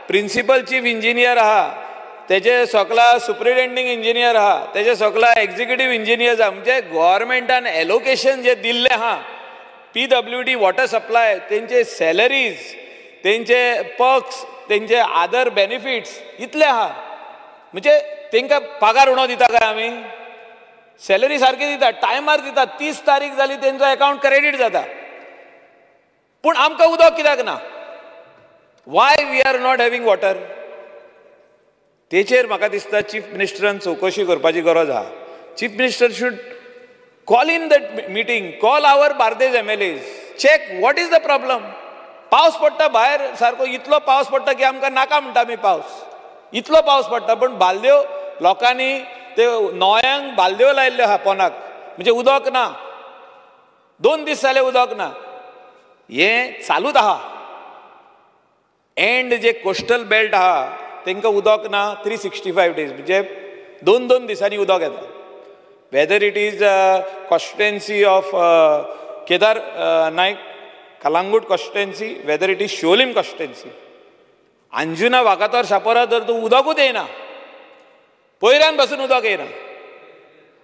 प्रिंसिपल चीफ इंजिनियर आहा, तेजे सकला सुप्रिटेंडींग इंजिनियर आहा, तेजे सकला एक्झिक्युटीव इंजिनियर्स आहा. म्हणजे गोवोरमेंटान एलोकेशन जे दिल्लें आहा पीडब्ल्यूडी वॉटर सप्लाय, तेंचे सॅलरीज, तेंचे पर्क्स, तेंचे आदर बेनिफिट्स इतले आहा. म्हणजे तेंकां पगार उणो दिता काय आमी? सॅलरी सारकी दिता, टायमार दिता, 30 तारीख जाली तेंचो एकावंट क्रेडीट जाता. पूण आमकां उदक कित्याक ना? Why we are not having water? तेचेर म्हाका दिसता चीफ मिनिस्टरान चवकशी करपाची गरज आहा. Chief minister should call in that meeting, call our Bardez MLAs, check what is the problem. पावस पडटा भायर सारको, इतलो पावस पडटा की आमकां नाका म्हणटा आमी पावस, इतलो पावस पडटा. पूण बालदेव लोकांनी ते नोयांक बालदेव लायिल्ल्यो आहा पोनाक, म्हणजे उदक ना, 2 दीस जाले उदक ना. हें चालूच आहा. एंड जे कोस्टल बेल्ट आहा तांकां उदक ना 365 डेज, म्हणजे 2-2 दिसांनी उदक येता. Whether it is constituency of Kedar Naik, Calangute constituency, whether it is Siolim constituency, Anjuna Vagator Chapora तर तूं उदकूच येयना, पयऱ्यान पासून उदक येयना.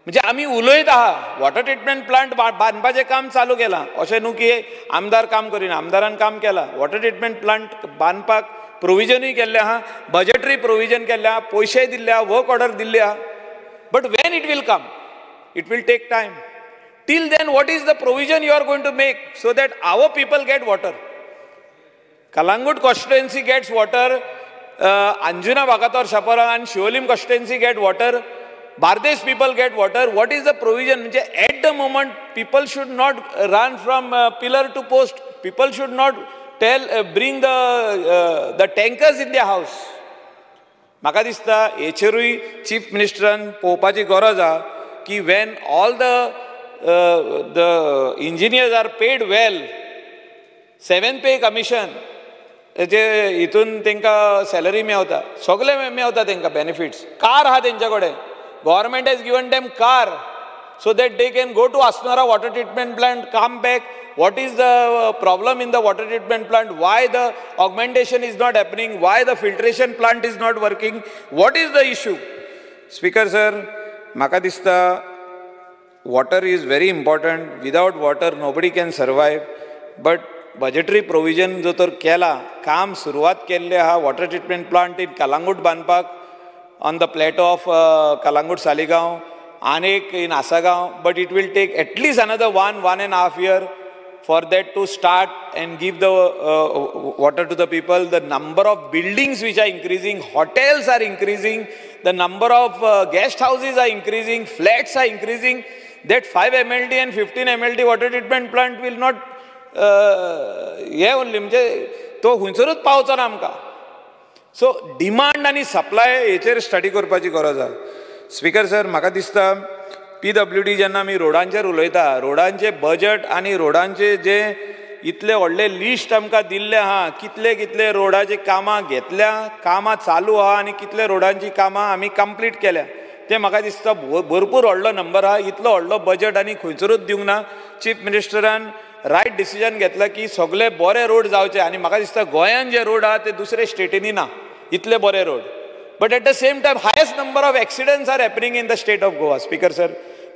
म्हणजे आमी उलयत आहा, वॉटर ट्रिटमेंट प्लांट बांदपाचें काम चालू केलां, अशें न्हू की आमदार काम करिना, आमदारान काम केलां. वॉटर ट्रिटमेंट प्लांट बांदपाक प्रोविजनूय केल्लें आहा, बजटरी प्रोविजन केल्लें आहा, पयशेय दिल्ले आहा, वर्क ऑर्डर दिल्ली आहा. But when it will come, it will take time. Till then what is the provision you are going to make so that our people get water? Calangute constituency gets water, Anjuna Vagator Chapora आनी Siolim constituency get water, Bardez people get water. What is the provision? म्हणजे at the moment people should not run from pillar to post, people should not tell bring the tankers in the house. म्हाका दिसता हेचेरूय चीफ मिनिस्टरान पळोवपाची गरज आहा की when all the engineers are paid well, 7 pay commission जे हितून तांकां सॅलरी मेवता, सगळे मेवता तांकां बेनिफिट्स. कार आहा तेंच्या कडेन, government has given them car so that they can go to Assonora water treatment plant, come back. What is the problem in the water treatment plant? Why the augmentation is not happening? Why the filtration plant is not working? What is the issue? Speaker sir, म्हाका दिसता water is very important. Without water nobody can survive. But budgetary provision जो तर केला, काम सुरवात केल्लें आहा water treatment plant in Calangute बांदपाक on the plateau of Calangute Saligao, आनी एक in Assagao, but it will take at least another 1.5 year for that to start and give the water to the people. The number of buildings which are increasing, hotels are increasing, the number of guest houses are increasing, flats are increasing. That 5 MLD and 15 MLD water treatment plant will not हे only, म्हणजे तो खंयसरूच पावचो ना आमकां. सो डिमांड आनी सप्लाय हेचेर स्टडी करपाची गरज आहा. स्पीकर सर, म्हाका दिसता पीडब्ल्यूडी जेन्ना आमी रोडांचेर उलयता, रोडांचे बजट आनी रोडांचे जे इतले व्हडले लिस्ट आमकां दिल्लें आहा, कितले कितले रोडाची कामां घेतल्या, कामां चालू आहा आनी कितले रोडांची कामां आमी कंप्लीट केल्या, तें म्हाका दिसता भरपूर व्हडलो नंबर आहा. इतलो व्हडलो बजट आनी खंयसरूच दिवंक ना. चीफ मिनिस्टरान रायट डिसिजन घेतला की सगळे बरे रोड जावचे आनी म्हाका दिसता गोंयान जे रोड आहा ते दुसरे स्टेटींनी ना इतले बरे road. But at the same time highest number of accidents are happening in the state of Goa. Speaker sir,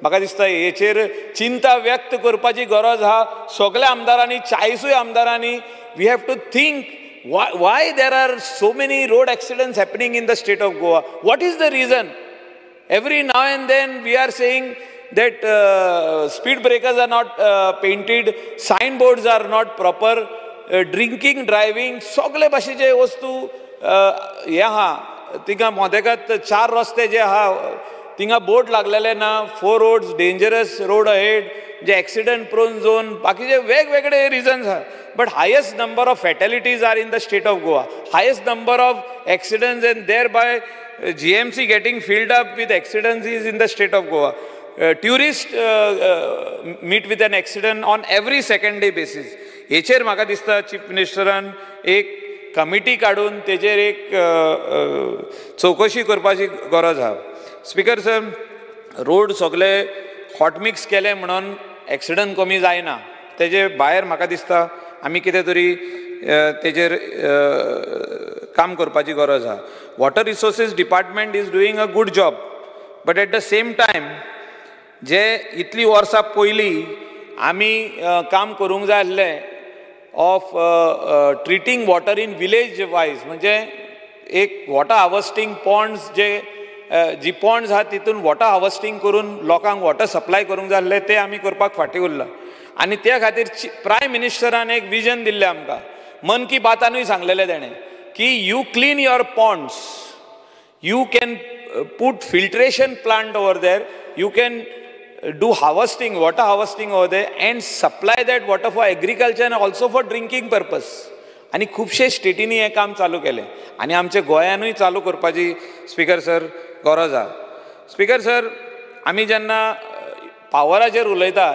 म्हाका दिसता हेचेर चिंता व्यक्त करपाची गरज आहा. सगळ्या आमदारांनी, 40 आमदारांनी, we have to think why there are so many road accidents happening in the state of Goa. What is the reason? Every now and then we are saying that speed breakers are not painted, sign boards are not proper, drinking, driving, सगळे भाशेचे वस्तू हे आहा. थिंगा मोदेकात 4 रस्ते जे आहा थिंगा बोर्ड लागलेले ना, 4 roads, dangerous road ahead, जे एक्सिडंट प्रोन झोन, बाकीचे वेगवेगळे रिजन्स आहा. But highest number of fatalities are in the state of Goa, highest number of accidents and thereby GMC getting filled up with accidents is in the state of Goa. Tourist meet with an accident on every second day basis. हेचेर म्हाका दिसता चीफ मिनिस्टरान एक कमिटी काडून तेजेर एक चवकशी करपाची गरज आहा. स्पीकर सर, रोड सगळे हॉटमिक्स केले म्हणून एक्सिडंट कमी जायना, तेजे भायर म्हाका दिसता आमी कितें तरी तेजेर काम करपाची गरज आसा. Water resources department is doing a good job, but at the same time जे इतली वर्सां पयलीं आमी काम करूंक जाय आसलें of treating water in village wise, म्हणजे एक वॉटर हार्वस्टींग पॉन्ड्स जे जी पॉन्ड्स आहा तितून वॉटर हार्वस्टींग करून लोकांक वॉटर सप्लाय करूंक जाय आसलें, तें आमी करपाक फाटीं उरला. आनी त्या खातीर प्रायम मिनिस्टरान एक विजन दिल्लें आमकां, मन की बातानूय सांगलेलें तेणें की you clean your ponds, you can put filtration plant over there, you can do harvesting, water harvesting over there and supply that water for agriculture and also for drinking purpose. आनी खुबशे स्टेटींनी हें काम चालू केलें आनी आमच्या गोंयानूय चालू करपाची स्पीकर सर गरज आसा. स्पीकर सर, आमी जेन्ना पावराचेर उलयता,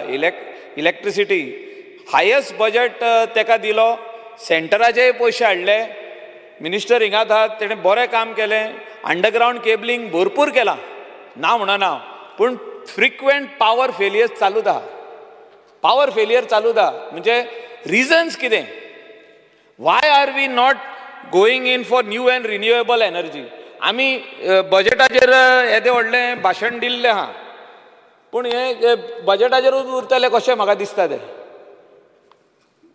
इलेक्ट्रिसिटी हायस्ट बजट तेका दिलो, सेंटराचेय पयशे हाडले, मिनिस्टर हिंगात आहात, तेणें बरें काम केलें, अंडरग्रावंड केबलिंग भरपूर केलां, ना म्हणना, पूण फ्रिक्वेंट पावर फेलियर्स चालूच आहा, पावर फेलियर चालूच आहा. म्हणजे रिजन्स कितें? Why are we not going in for new and renewable energy? आमी बजेटाचेर येदें व्हडलें भाशण दिल्लें आहा, पूण हें बजेटाचेरूच उरतलें कशें म्हाका दिसता तें.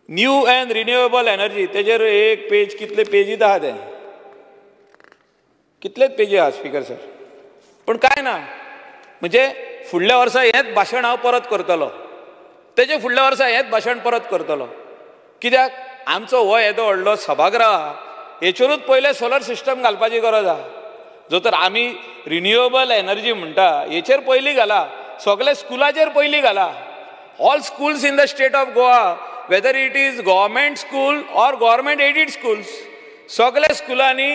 न्यू एंड रिन्युएबल एनर्जी तेजेर एक पेज, कितले पेजीत आहा तें, कितलेच पेजी आहा स्पीकर सर, पूण कांय ना. म्हणजे फुडल्या वर्सा हेंच भाशण हांव परत करतलो, तेजे फुडल्या वर्सा हेंच भाशण परत करतलो. कित्याक आमचो हो येदो व्हडलो सभागृह आहा, हेचेरूच पयलें सोलर सिस्टम घालपाची गरज आहा. जो तर आमी रिन्युएबल एनर्जी म्हणटा हेचेर पयलीं घाला, सगळे स्कुलाचेर पयलीं घाला. All schools in the state of Goa, whether it is government school or government aided schools, सगळे स्कुलांनी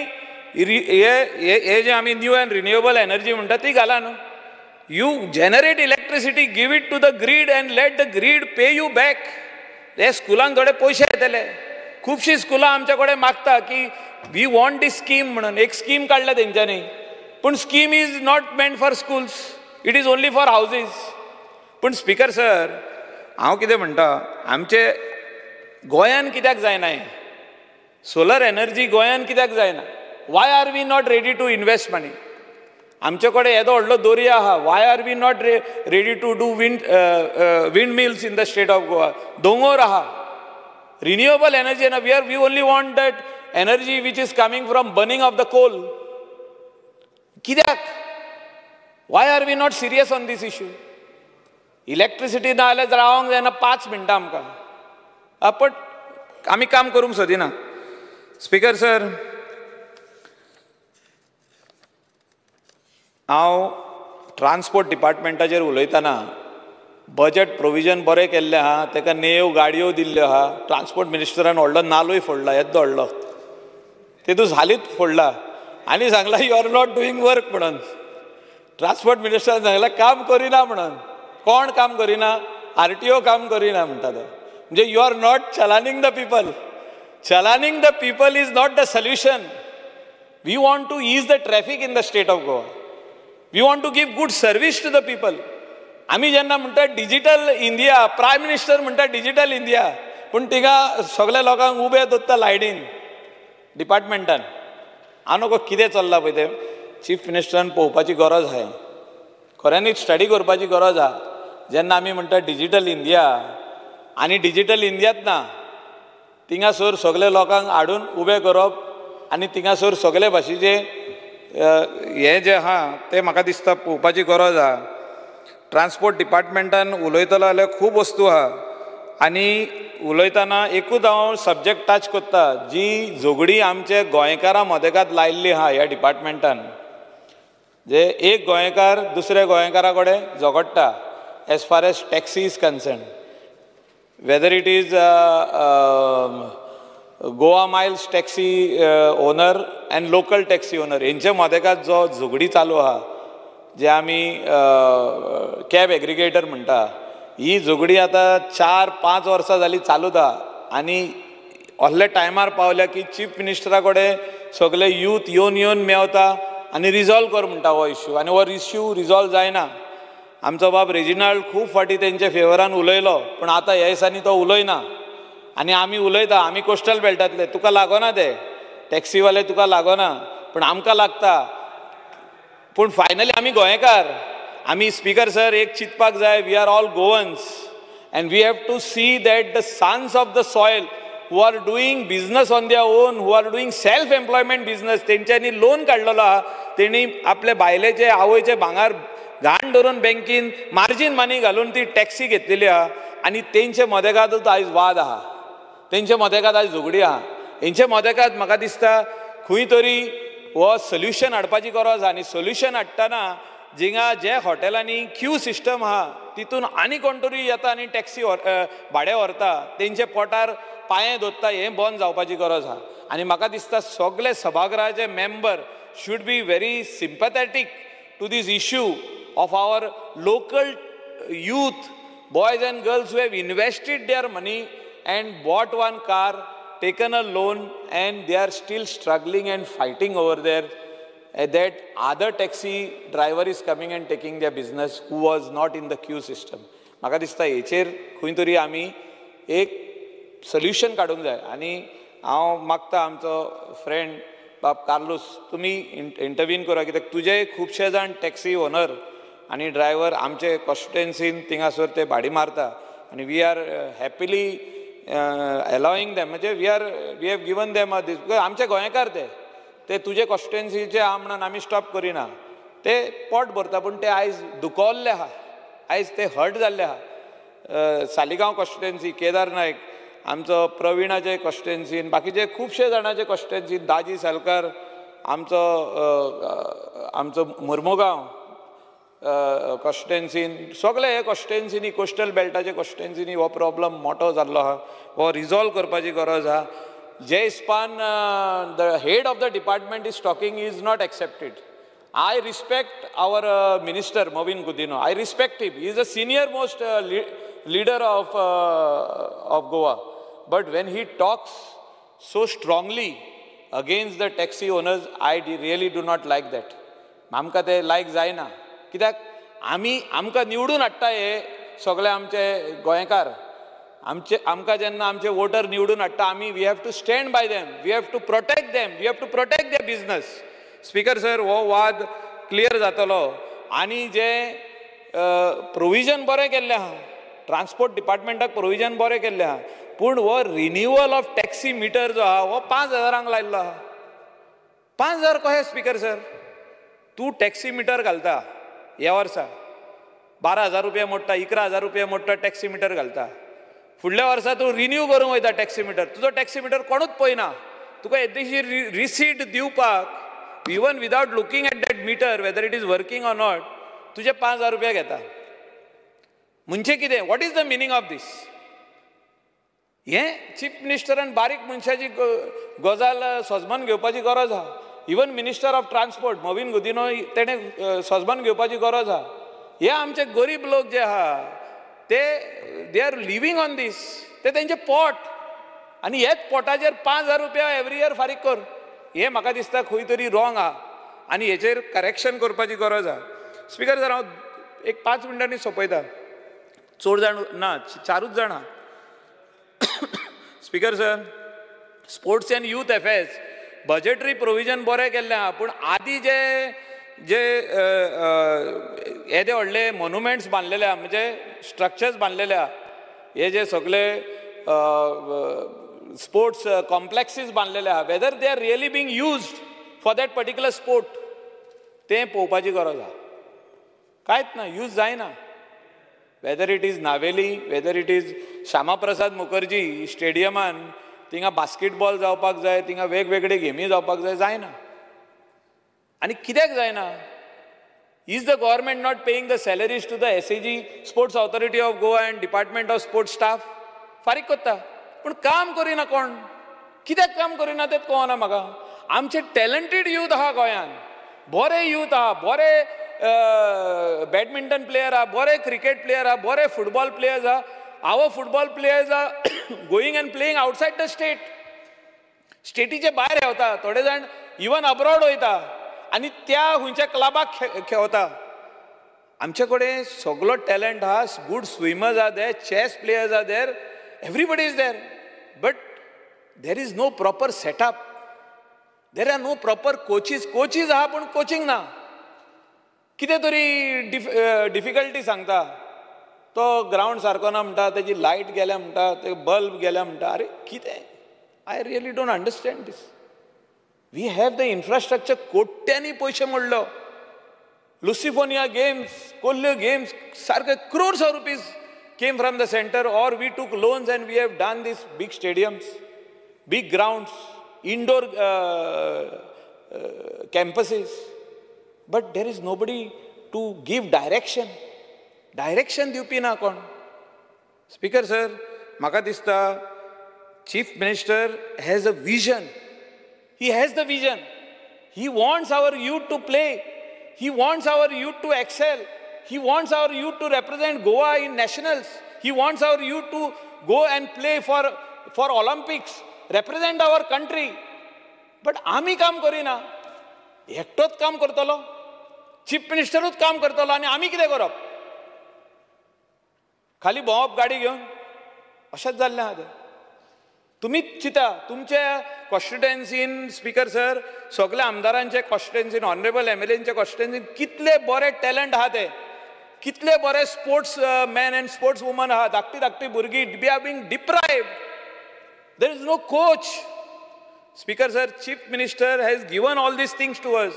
हे जे आमी न्यू एंड रिन्युएबल एनर्जी म्हणटा ती घाला न्हू. You generate electricity, give it to the grid and let the grid pay you back. हे स्कुलांक थोडे पयशे येतले. खुबशीं स्कुलां आमच्या कडेन मागता की we want this scheme म्हणून. एक स्कीम काडल्या तेंच्यांनी, पूण scheme is not meant for schools, it is only for houses. पूण स्पीकर सर, हांव कितें म्हणटा, आमचे गोंयान कित्याक जायना हें सोलर एनर्जी, गोंयान कित्याक जायना? Why are we not ready to invest money? आमचे कडेन येदो व्हडलो दर्या आहा, why are we not ready to do wind mills in the state of Goa? दोंगोर आहा, रिन्युएबल एनर्जी ना. We only want that energy which is coming from burning of the coal. कित्याक? Why are we not serious on this issue? Electricity ना जाल्यार रावंक जायना 5 मिनटां आमकां, पण आमी काम करूंक सोदिना. स्पीकर सर, हांव ट्रान्सपोर्ट डिपार्टमेंटाचेर उलयतना बजट प्रोविजन बरें केल्लें आहा, ताका नेव गाडयो दिल्ल्यो आहा. ट्रान्सपोर्ट मिनिस्टरान व्हडलो नालोय फोडला, येद्दो व्हडलो, तेतून हालींच फोडला आनी सांगला you are not doing work म्हणून. ट्रान्सपोर्ट मिनिस्टरान सांगला काम करिना म्हणून. कोण काम करिना? आरटीओ काम करिना म्हणटा तो. म्हणजे you are not chalaning the people. Chalaning the people is not the solution. We want to ease the traffic in the state of Goa, we want to give good service to the people. आमी जेन्ना म्हणटा डिजिटल इंडिया, प्रायम मिनिस्टर म्हणटा डिजिटल इंडिया, पूण तिंगा सगल्या लोकांक उबे दवरता लायनीन डिपार्टमेंटान. हांव नको कितें चल्लां पळय तें चीफ मिनिस्टरान पळोवपाची गरज आहा, खऱ्यांनीच स्टडी करपाची गरज आहा. जेन्ना आमी म्हणटा डिजिटल इंडिया, आनी डिजिटल इंडियात ना, थिंगासर सगळे लोकांक हाडून उबे करप आनी थिंगासर सगळे भाशेचे हें जें आहा तें म्हाका दिसता पळोवपाची गरज आहा. ट्रान्सपोर्ट डिपार्टमेंटान उलयतलो जाल्यार खूब वस्तू आहा आनी उलयतना एकूच हांव सब्जेक्ट टच करता, जी झगडी आमचे गोंयकारां मदेकात लायिल्ली आहा ह्या डिपार्टमेंटान, जे एक गोंयकार दुसऱ्या गोंयकारा कडेन झगडटा as far as taxi is concern, whether it is Goa Miles taxi owner and local taxi owner हेंचे मदेकात जो झगडी चालू आहा, जे आमी कॅब एग्रिगेटर म्हणटा, ही झगडी आतां 4-5 वर्सां जालीं चालूच आहा. आनी असल्या टायमार पावल्या की चीफ मिनिस्टरा कडेन सगळे यूथ येवन येवन मेवता आनी रिजॉल्व कर म्हणटा हो इश्यू, आनी हो इश्यू रिजॉल्व जायना. आमचो बाब रेजिनाल्ड खूब फावटी तेंच्या फेवरान उलयलो, पूण आतां ह्या दिसांनी तो उलयना आनी आमी उलयता. आमी कोस्टल बेल्टांतले, तुका लागना ते, टॅक्सीवाले तुका लागना पूण आमकां लागता. पूण फायनली आमी गोंयकार, आमी स्पीकर सर एक चिंतपाक जाय, we are all Goans and we have to see that the sons of the soil who are doing business on their own, who are doing self employment business, तेंच्यांनी लोन काडलेलो आहा, तेणी आपले बायलेचे आवयचे भांगर घाण धरून बँकीन मार्जीन मनी घालून ती टॅक्सी घेतलेली आहा आनी तेंचे मदेगातूच आयज वाद आहा, तेंचे मदेगात आयज झगडी आहा. हेंचे मदेगात म्हाका दिसता खंय तरी हो सोल्युशन हाडपाची गरज आहा. आनी सोल्युशन हाडटना जिंगा जे हॉटेलांनी क्यू सिस्टम आहा तितून आनी कोण तरी येता आनी टॅक्सी भाडें व्हरता, तेंचे पोटार पांये दोत्ता, हें बंद जावपाची गरज आहा. आनी म्हाका दिसता सगळे सभागृहाचे member should be very sympathetic to this issue of our local youth, boys and girls who have invested their money and bought one car, taken a loan, and they are still struggling and fighting over there that other taxi driver is coming and taking their business who was not in the queue system. म्हाका दिसता हेचेर खंय तरी आमी एक सोल्युशन काडूंक जाय. आनी हांव मागता आमचो फ्रेंड बाब कार्लूस, तुमी इंटरवीन करा, कित्याक तुजे खुबशे जाण टॅक्सी ओनर आनी ड्रायव्हर आमचे कॉन्स्टिट्युएन्सीन थिंगासर ते भाडी मारता आनी we are happily allowing them, म्हणजे we have given them a this, आमचे गोंयकार ते तुजे कॉन्स्टिट्युएन्सीचे आहा म्हणून आमी स्टॉप करिना, ते पोट भरता, पूण ते आयज दुखवल्ले आहा, आयज ते हर्ट जाल्ले आहा. सालिगांव कॉन्स्टिट्युएन्सी, केदार नायक आमचो, प्रवीणाचे कॉन्स्टिट्युएन्सीन, बाकीचे खुबशे जाणाचे कॉन्स्टिट्युएन्सीन, दाजी सालकार आमचो, आमचो मुर्मुगांव कॉन्स्टिट्युएन्सीन, सगळे हे कॉन्स्टिट्युएन्सीनी, कोस्टल बेल्टाचे कॉन्स्टिट्युएन्सीनी हो प्रॉब्लम मोठो जाल्लो आहा, हो रिजॉल्व करपाची गरज आहा. जे हिस्पान the head of the department is talking is not accepted. I respect our minister Mauvin Godinho, I respect him, he is a senior most leader of Goa, but when he talks so strongly against the taxi owners, I really do not like that. आमकां ते लायक जायना, कित्याक आमी आमकां निवडून हाडटा हे सगळे आमचे गोंयकार, आमचे आमकां जेन्ना आमचे वोटर निवडून हाडटा आमी we have to stand by them, we have to protect them, we have to protect their business. Speaker sir, हो वाद क्लियर जातलो. आनी जे प्रोविजन बरें केल्लें आहा, ट्रान्सपोर्ट डिपार्टमेंटाक प्रोविजन बरें केल्लें आहा, पूण हो रिन्युअल ऑफ टॅक्सी मिटर जो आहा हो 5,000 लायिल्लो आहा. 5,000 कशें स्पीकर सर? तूं टॅक्सी मिटर घालता ह्या वर्सा 12,000 रुपया मोडटा, 11,000 रुपया मोडटा, टॅक्सी मिटर घालता, फुडल्या वर्सा तूं रिन्यू करूंक वयता टॅक्सी मिटर, तुजो टॅक्सी मिटर कोणूच पळयना, तुका येदीशी रिसीट दिवपाक even without looking at that meter whether it is working or not तुजे 5,000 रुपया घेता. म्हणजे कितें? What is the meaning of this? हें चीफ मिनिस्टरान बारीक मनशाची गजाल सोजमान घेवपाची गरज आहा. Even minister of transport Mauvin Godinho तेणें सोजमान घेवपाची गरज आहा. हे आमचे गरीब लोक जे आहा ते they are living on this, ते तेंचे पोट, आनी हेच पोटाचेर 5,000 रुपया एवरी इयर फारीक कर, हें म्हाका दिसता खंय तरी रॉंग आहा आनी हेचेर करेक्शन करपाची गरज आहा. स्पीकर सर, हांव एक 5 मिनटांनी सोंपयता, चड जाण ना, 4 जाण आहा. Speaker sir, sports and youth affairs budgetary provision बरें केल्लें आहा, पूण आदी जे जे येदे व्हडले मोन्युमेंट्स बांदलेले आहा, म्हणजे स्ट्रक्चर्स बांदलेले आहा, हे जे सगळे स्पोर्ट्स कॉम्प्लेक्सीस बांदलेले आहा, whether they are really being used for that particular sport तें पळोवपाची गरज आहा. कांयच ना, यूज जायना. Whether it is Navelim, whether it is Shyama Prasad Mukherjee स्टेडियमान थिंगा बास्केटबॉल जावपाक जाय, थिंगा वेगवेगळे गेमी जावपाक जाय, जायना. आनी कित्याक जायना? Is the government not paying the salaries to the SAG, sports authority of Goa and department of sports staff? फारीक करता, पूण काम करिना कोण, कित्याक काम करिना तें कळना म्हाका. आमचे टॅलंटेड यूथ आहा गोंयांत, बरे यूथ आहा, बरे बॅडमिंटन प्लेयर आहा, बरे क्रिकेट प्लेयर आहा, बरे फुटबॉल प्लेयर्स आहा. Our football players are going and playing outside the state, स्टेटीचे भायर हेवता, थोडे जाण इवन अब्रॉड वयता आनी त्या खंयच्या क्लबाक खेळता. आमचे कडेन सगलो टॅलंट आहा, good swimmers are there, chess players are there, everybody is there, but there is no proper setup. There are no proper coaches. Coaches आहा पूण कोचिंग ना. कितें तरी डिफिकल्टी सांगता. तो ग्रावंड सारको ना म्हणटा, तेजी लायट गेल्या म्हणटा, ते बल्ब गेल्या म्हणटा. अरे कितें? I really don't understand this. We have the infrastructure. कोट्यांनी पयशे मोडलो. लुसिफोनिया गेम्स, कोल्ह्यो गेम्स, सारके crores of rupees came from the center, or we took loans and we have done these big stadiums, big grounds, indoor campuses. But there is nobody to give direction. Direction दिवपी ना कोण. Speaker sir, म्हाका दिसता Chief Minister has a vision. He has the vision. He wants our youth to play. He wants our youth to excel. He wants our youth to represent Goa in nationals. He wants our youth to go and play for Olympics, represent our country. But आमी काम करिना. एकटोच काम करतलो, चीफ मिनिस्टरूच काम करतलो आनी आमी कितें करप? खाली भोंवप गाडी घेवन? अशेंच जाल्लें आहा तें. तुमीच चिंता तुमच्या कॉन्स्टिट्युएन्सीन. स्पीकर सर, सगल्या आमदारांचे कॉन्स्टिट्युएन्सीन, ऑनरेबल एमएलएंचे कॉन्स्टिट्युएन्सीन कितले बरे टॅलंट आहा ते, कितले बरे sports man and sports woman आहा. धाकटी धाकटी भुरगीं we are being deprived. There is no coach. Speaker sir, Chief Minister has given all these things to us,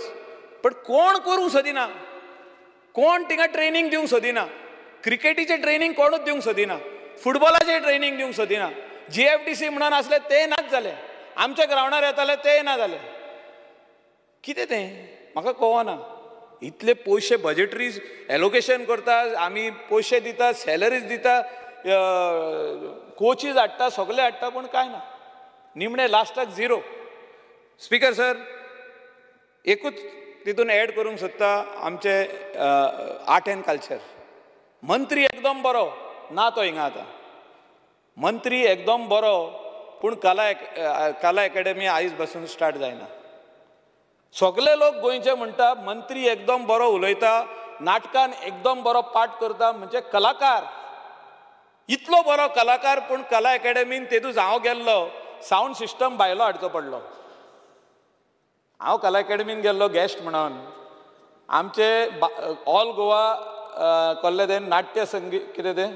but कोण करूंक सोदिना, कोण थिंगा ट्रेनींग दिवंक सोदिना. क्रिकेटीचें ट्रेनींग कोणूच दिवंक सोदिना, फुटबॉलाचें ट्रेनींग दिवंक सोदिना. जीएफडीसी म्हणून आसले ते नाच जाले, आमच्या ग्रावंडार येताले ते ना जाले. कितें तें म्हाका कळना. इतले पयशे बजेटरी एलोकेशन करता आमी, पयशे दिता, सॅलरीज दिता, कोचीज हाडटा, सगळे हाडटा, पूण कांय ना. निमणे लास्टाक झिरो. स्पीकर सर, एकूच तितून एड करूंक सोदता, आमचे आर्ट एंड कल्चर मंत्री एकदम बरो ना तो हिंगा आतां. मंत्री एकदम बरो पूण कला कला एकेडमी आयज बसून स्टार्ट जायना. सगळे लोक गोंयचे म्हणटा मंत्री एकदम बरो उलयता, नाटकान एकदम बरो पाठ करता, म्हणजे कलाकार इतलो बरो कलाकार, पूण कला एकेडमीन तेदूस हांव गेल्लो, सावंड सिस्टम भायलो हाडचो पडलो. हांव कला एकेडमीन गेल्लो गेस्ट म्हणून. आमचे ऑल गोवा कसलें तें नाट्य संगीत कितें तें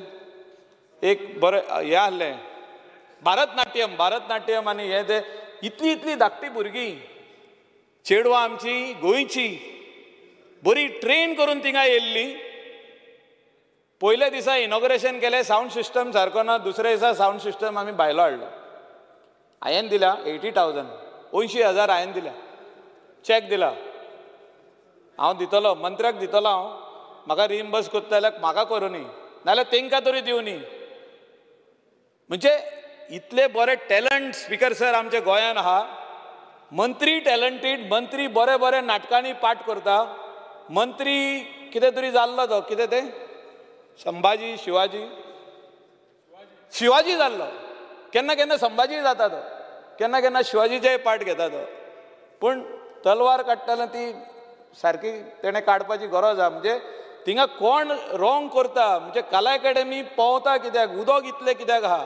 एक बरें हें आहलें, भारतनाट्यम. भारतनाट्यम आनी हें तें इतली इतली धाकटी भुरगीं चेडवां आमची गोंयची बरी ट्रेन करून थिंगा येयल्ली. पयल्या दिसा इनॉग्रेशन केलें, सावंड सिस्टम सारको ना. दुसऱ्या दिसा सावंड सिस्टम आमी भायलो हाडलो. हांवें दिल्या 80,000, 80,000 हांवें दिल्या, चॅक दिला. हांव दितलो मंत्र्याक दितलो हांव, म्हाका रिइम्बर्स करता जाल्यार म्हाका करूं न्ही, नाजाल्यार तेंकां तरी दिवं न्ही. म्हणजे इतले बरे टॅलंट स्पीकर सर आमच्या गोंयान आहा. मंत्री टॅलंटेड, मंत्री बरे बरे नाटकांनी पाठ करता. मंत्री कितें तरी जाल्लो तो, कितें तें संभाजी, शिवाजी, शिवाजी जाल्लो. केन्ना केन्ना संभाजी जाता तो, केन्ना केन्ना शिवाजीचेय पार्ट घेता तो. पूण तलवार काडटना ती सारकी तेणें काडपाची गरज आहा. म्हणजे थिंगा कोण रोंग करता, म्हणजे कला एकेडमी पोंवता कित्याक, उदक इतलें कित्याक आहा,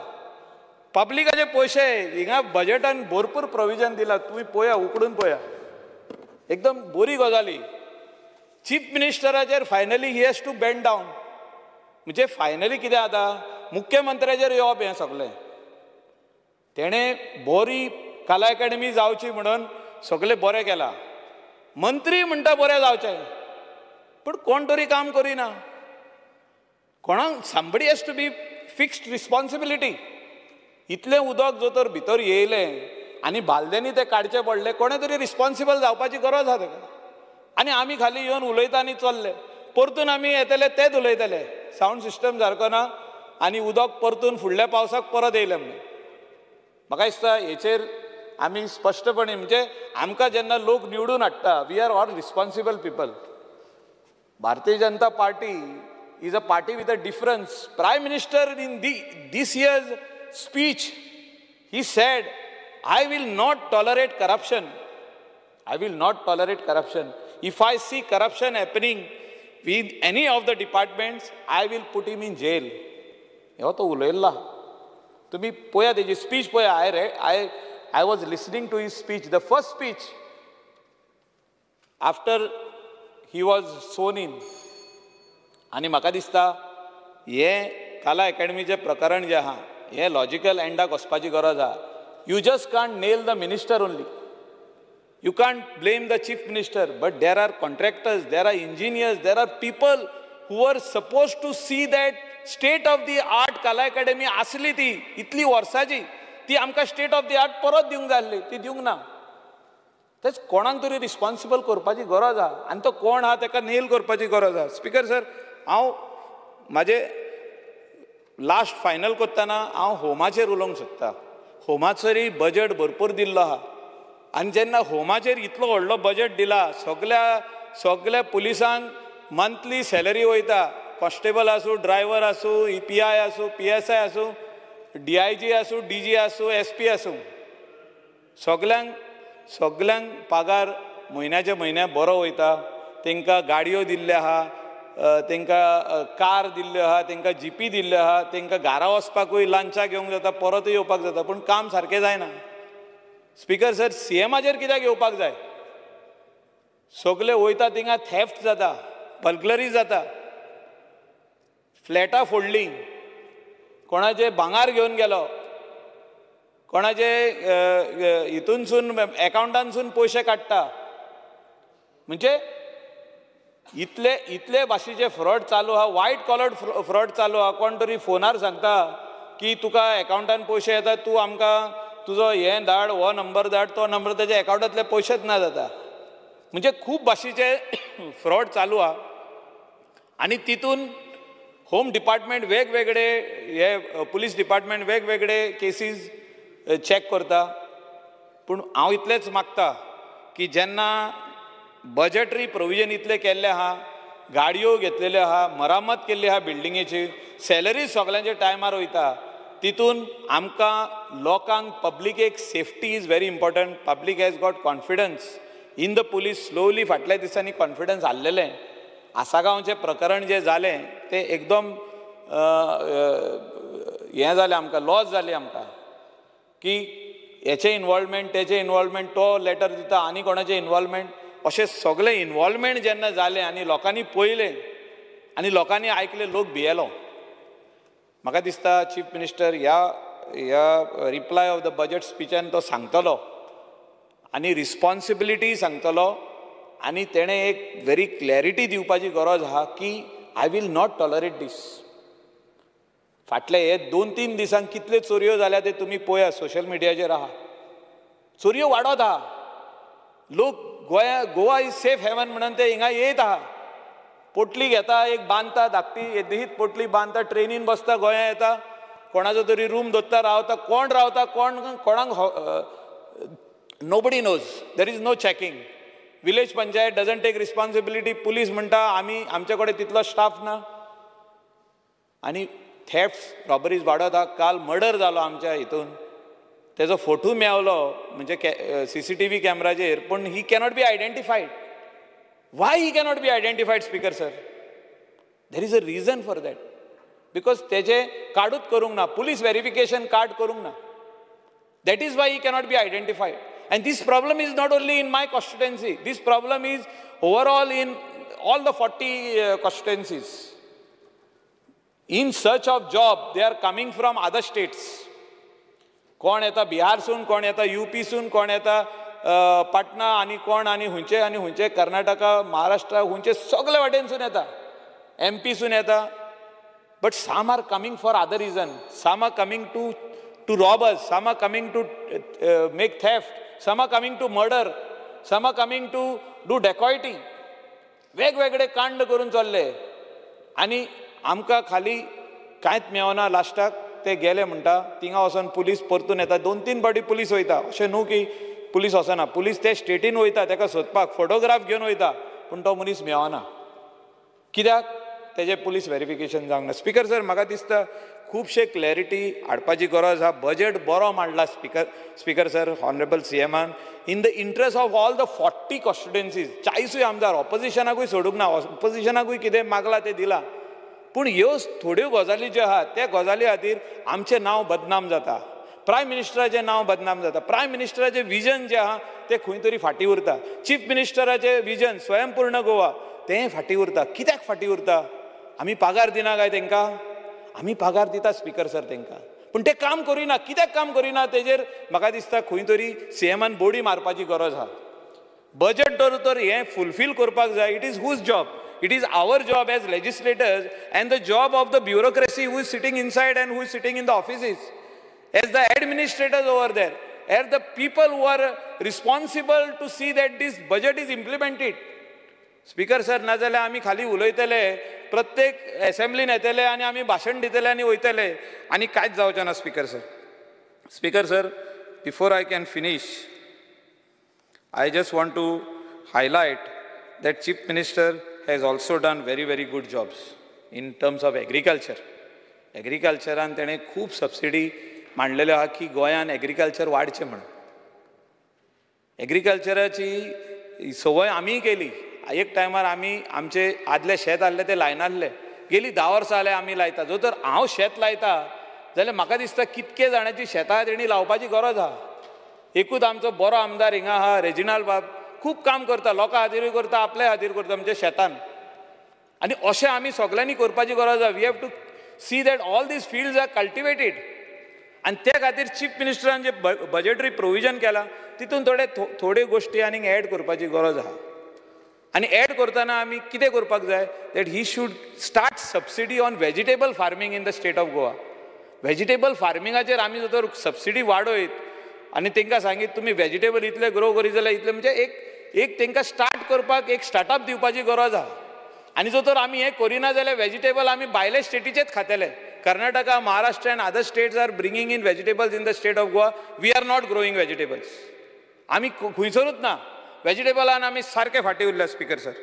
पब्लिकाचे पयशे हिंगा बजेटान भरपूर प्रोविजन दिला. तुमी पळया, उकडून पळया, एकदम बरी गजाली. चीफ मिनिस्टराचेर finally he has to bend down. म्हणजे फायनली कितें जाता, मुख्यमंत्र्याचेर येवप हें सगळें. तेणें बरी कला एकेडमी जावची म्हणून सगळें बरें केलां. मंत्री म्हणटा बरें जावचें, पूण कोण तरी काम करिना. कोणाक somebody has to be fixed responsibility. इतलें उदक जो तर भितर येयलें आनी बालद्यांनी तें काडचें पडलें, कोणें तरी रिस्पोन्सिबल जावपाची गरज आहा तेका. आनी आमी खाली येवन उलयता आनी चल्ले, परतून आमी येतले तेच उलयतले, सावंड सिस्टम सारको ना आनी उदक परतून फुडल्या पावसाक परत येयलें म्हणून. म्हाका दिसता हेचेर आमी स्पश्टपणे, म्हणजे आमकां जेन्ना लोक निवडून हाडटा, we are all responsible people. Bharatiya Janata Party is a party with a difference. Prime Minister in this year's speech, he said, I will not tolerate corruption. I will not tolerate corruption. If I see corruption happening with any of the departments, I will put him in jail. हो तो उलयल्ला. तुमी पळया तेजी स्पीच पळया. I was listening to his speech, the first speech. After he was sworn in. आनी म्हाका दिसता हें कला एकेडमीचें प्रकरण जें आहा हें लॉजिकल एंडाक वचपाची गरज आहा. You just can't nail the minister only. You can't blame the chief minister, but there are contractors, there are engineers, there are people who are supposed to see that state of the art Kala Academy आसली ती इतली वर्साची ती आमकां स्टेट ऑफ the art परत दिवंक जाय आसली, ती दिवंक ना. तेच कोणाक तरी रिस्पॉन्सिबल करपाची गरज आहा आनी तो कोण आहा ताका नेल करपाची गरज आहा. स्पीकर सर, हांव म्हाजे लास्ट फायनल करतना हांव होमाचेर उलोवंक सोदता. होमाचेरूय बजट भरपूर दिल्लो आहा आनी जेन्ना होमाचेर इतलो व्हडलो बजट दिला, सगल्या सगल्या पुलिसांक मंथली सॅलरी वयता, कॉन्स्टेबल आसूं, ड्रायव्हर आसूं, EPI आसूं, PSI आसूं, DIG आसूं, DG आसूं, SP आसूं, सगल्यांक सगल्यांक पगार म्हयन्याच्या म्हयन्या बरो वयता. तांकां गाडयो दिल्ल्यो आहा, तांकां कार दिल्ल्यो आहा, तांकां जीपी दिल्ल्यो आहा, तांकां घरा वचपाकूय लांचा घेवंक जाता, परतूय येवपाक जाता, पूण काम सारकें जायना. स्पीकर सर, CMाचेर कित्याक येवपाक जाय? सगले वयता थिंगा थेफ्ट जाता, बर्गलरी जाता, फ्लॅटां फोडलीं, कोणाचे भांगार घेवन गेलो, कोणाचे हितूनसून एकावंटानसून पयशे काडटा. म्हणजे इतले इतले भाशेचे फ्रॉड चालू आहा, वायट कॉलर्ड फ्रॉड चालू आहा. कोण तरी फोनार सांगता की तुका एकावंटान पयशे येता, तूं आमकां तुजो हें धाड, हो नंबर धाड, तो नंबर, तेज्या एकावंटांतले पयशेच ना जाता. म्हणजे खूब भाशेचे फ्रॉड चालू आहा आनी तितून होम डिपार्टमेंट वेगवेगळे हे पुलीस डिपार्टमेंट वेगवेगळे केसीस चॅक करता. पूण हांव इतलेंच मागता की जेन्ना बजटरी प्रोविजन इतलें केल्लें आहा, गाडयो घेतलेल्यो आहा, मरामत केल्ली आहा बिल्डिंगेची, सॅलरी सगल्यांच्या टायमार वयता, तितून आमकां लोकांक पब्लिकेक safety is very important. Public has got confidence in the police. Slowly फाटल्या दिसांनी कॉन्फिडन्स हाडलेलें. आसागांवचें प्रकरण जें जालें तें एकदम हें जालें, आमकां लॉस जालें आमकां की हेचें इनवॉल्वमेंट, तेचें इनवॉल्वमेंट, तो लेटर दिता आनी कोणाचें इनवॉल्वमेंट, अशें सगळें इनवॉल्वमेंट जेन्ना जालें आनी लोकांनी पळयलें आनी लोकांनी आयकलें, लोक भियेलो. म्हाका दिसता चीफ मिनिस्टर ह्या ह्या रिप्लाय ऑफ the budget स्पिचान तो सांगतलो आनी रिस्पॉन्सिबिलिटी सांगतलो आनी तेणें एक व्हेरी क्लॅरिटी दिवपाची गरज आहा की I will not tolerate this. फाटले हे 2-3 दिसांक कितल्यो चोरयो जाल्या ते तुमी पळया, सोशल मिडियाचेर आहा, चोरयो वाडत आहा. लोक गोंया गोवा is safe haven म्हणून ते हिंगा येत आहा, पोटली घेता, एक बांदता धाकटी येदीच पोटली बांदता, ट्रेनीन बसता, गोंया येता, कोणाचो तरी रूम दोत्ता, रावता, कोण रावता कोण कोणाक nobody knows, there is no checking. Village panchayat doesn't take responsibility. Police म्हणटा आमी आमचे कडेन तितलो स्टाफ ना. आनी थेफ्ट रॉबरीज वाडत आहा. काल मर्डर जालो आमच्या हितून, तेजो फोटो मेवलो म्हणजे CCTV कॅमेराचेर, पूण he cannot be identified. Why he cannot be identified, speaker sir? There is a reason for that. Because तेजे कार्डूच करूंक ना, पुलीस वेरिफिकेशन कार्ड करूंक ना. That is why he cannot be identified. And this problem is not only in my constituency, this problem is overall in all the 40 constituencies. In search of job, they are coming from other states. कोण येता बिहारसून, कोण येता UPसून, कोण येता पाटणा, आनी कोण आनी हुंचे आनी हुंचे कर्नाटका, महाराष्ट्र, हुंचे सगळे वाटेनसून येता, MPसून येता. But some are coming for other reason. Some are coming to rob us, some are coming to make theft, some are coming to murder, some are coming to do dacoity. वेगवेगळे कांड करून चल्ले आनी आमकां खाली कांयच मेळना. लास्टाक ते गेले म्हणटा, थिंगा वचोन पुलीस परतून येता, 2-3 फावटी पुलीस वयता. अशें न्हू की पुलीस वचना, पुलीस ते स्टेटीन वयता ताका सोदपाक, फोटोग्राफ घेवन वयता, पूण तो मनीस मेळना. कित्याक? तेजें पुलीस वेरिफिकेशन जावंक ना. स्पीकर सर, म्हाका दिसता खुबशे क्लॅरिटी हाडपाची गरज आहा. बजट बरो मांडला स्पीकर सर, ऑनरेबल CMान, in the interest of all the 40 constituencies. 40 आमदार ऑपोजिशनाकूय सोडूंक ना, ऑपोजिशनाकूय कितें मागलां तें दिलां. पूण ह्यो थोड्यो गजाली ज्यो आहात त्या गजाली खातीर आमचें नांव बदनाम जाता. प्रायम मिनिस्टराचें नांव बदनाम जाता, प्रायम मिनिस्टराचें विजन जें आहा तें खंय तरी फाटीं उरता, चीफ मिनिस्टराचें विजन स्वयंपूर्ण गोवा तें फाटीं उरता. कित्याक फाटीं उरता? आमी पगार दिना काय तांकां? आमी पगार दिता स्पीकर सर तांकां, पूण ते काम करिना. कित्याक काम करिना तेजेर म्हाका दिसता खंय तरी सीएमान बोडी मारपाची गरज आहा. बजट तर हें फुलफील करपाक जाय. It is whose job? It is our job as legislators and the job of the bureaucracy who is sitting inside and who is sitting in the offices, as the administrators over there, as the people who are responsible to see that this budget is implemented. Speaker sir, नाजाल्यार आमी खाली उलयतले, प्रत्येक एसेंब्लीन येतले आनी आमी भाशण दितले आनी वयतले आनी कांयच जावचें ना speaker sir. Speaker sir, before I can finish, I just want to highlight that Chief Minister has also done very, very good jobs in terms of agriculture. Agriculture तेणे खूब सबसिडी मांडलेल्यो आहा की गोंयान एग्रीकल्चर वाडचें म्हणून. एग्रीकल्चराची संवय आमीय केली. एक टायमार आमी आमचे आदले शेत आहले ते लायनासले, गेली 10 वर्सां जाल्यार आमी लायता. जो तर हांव शेत लायता जाल्यार म्हाका दिसता कितके जाणांची शेतां तेणी लावपाची गरज आहा. एकूच आमचो बरो आमदार हिंगा आहा रेजिनाल्ड बाब, खूब काम करता, लोकां खातीरूय करता, आपल्या खातीर करता म्हणजे शेतान. आनी अशें आमी सगल्यांनी करपाची गरज आहा. We have to see that all these fields are cultivated. आनी त्या खातीर चीफ मिनिस्टरान जे बजेटरी प्रोविजन केलां तितून थोडे थोड्यो गोश्टी आनीक एड करपाची गरज आहा. आनी एड करतना आमी कितें करपाक जाय, that he should start subsidy on vegetable farming in the state of Goa. Vegetable फार्मिंगाचेर आमी जर तर सबसिडी वाडयत आनी तांकां सांगीत तुमी वेजिटेबल इतले ग्रो करीत जाल्यार इतले, म्हणजे एक एक तांकां स्टार्ट करपाक एक स्टार्टअप दिवपाची गरज आहा. आनी जर तर आमी हें करिना जाल्यार वेजिटेबल आमी भायले स्टेटीचेच खातले. Karnataka, Maharashtra and other states are bringing in vegetables in the state of Goa. We are not growing vegetables. आमी खंयसरूच ना वेजिटेबलान आमी सारके फाटीं उरल्या स्पीकर सर.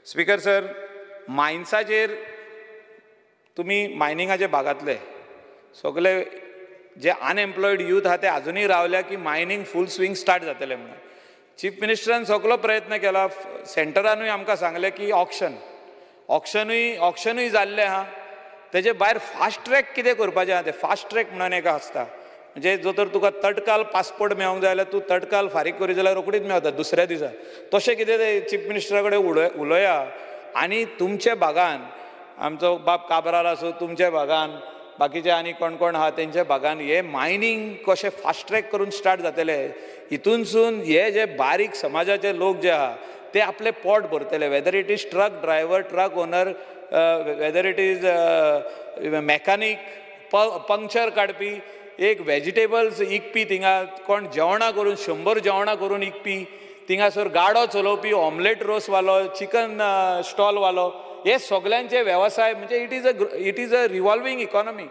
स्पीकर सर, मायन्साचेर तुमी मायनिंगाचे भागांतले सगळे जे अनएम्प्लॉयड यूथ आहा ते आजुनूय रावल्या की मायनींग फूल स्विंग स्टार्ट जातलें म्हणून. चीफ मिनिस्टरान सगलो प्रयत्न केला, सेंटरानूय आमकां सांगलें की ऑक्शन ऑक्शनूय जाल्लें आहा. तेजे भायर फास्ट ट्रॅक कितें करपाचें आहा तें फास्ट ट्रॅक म्हणून एक आसता, म्हणजे जो तर तुका तटकाल पासपोर्ट मेळोंक जाय जाल्यार तूं तटकाल फारीक करीत जाल्यार रोखडीच मेळता दुसऱ्या दिसा. तशें कितें तें चीफ मिनिस्टरा कडेन उलोया आनी तुमच्या भागान आमचो बाब काब्राल आसूं, तुमच्या भागान बाकीचे आनी कोण कोण आहा तेंच्या भागान हे मायनींग कशें फास्ट ट्रॅक करून स्टार्ट जातलें. हितूनसून हे जे बारीक समाजाचे लोक जे आहा ते आपलें पोट भरतले, whether it is truck driver, truck owner, whether it is mechanic, puncture काडपी, एक वेजिटेबल्स इकपी, थिंगा कोण जेवणां करून 100 जेवणां करून इकपी, थिंगासर गाडो चलोवपी, ऑमलेट रोसवालो, चिकन स्टॉलवालो, हे सगल्यांचे वेवसाय म्हणजे it is a revolving economy,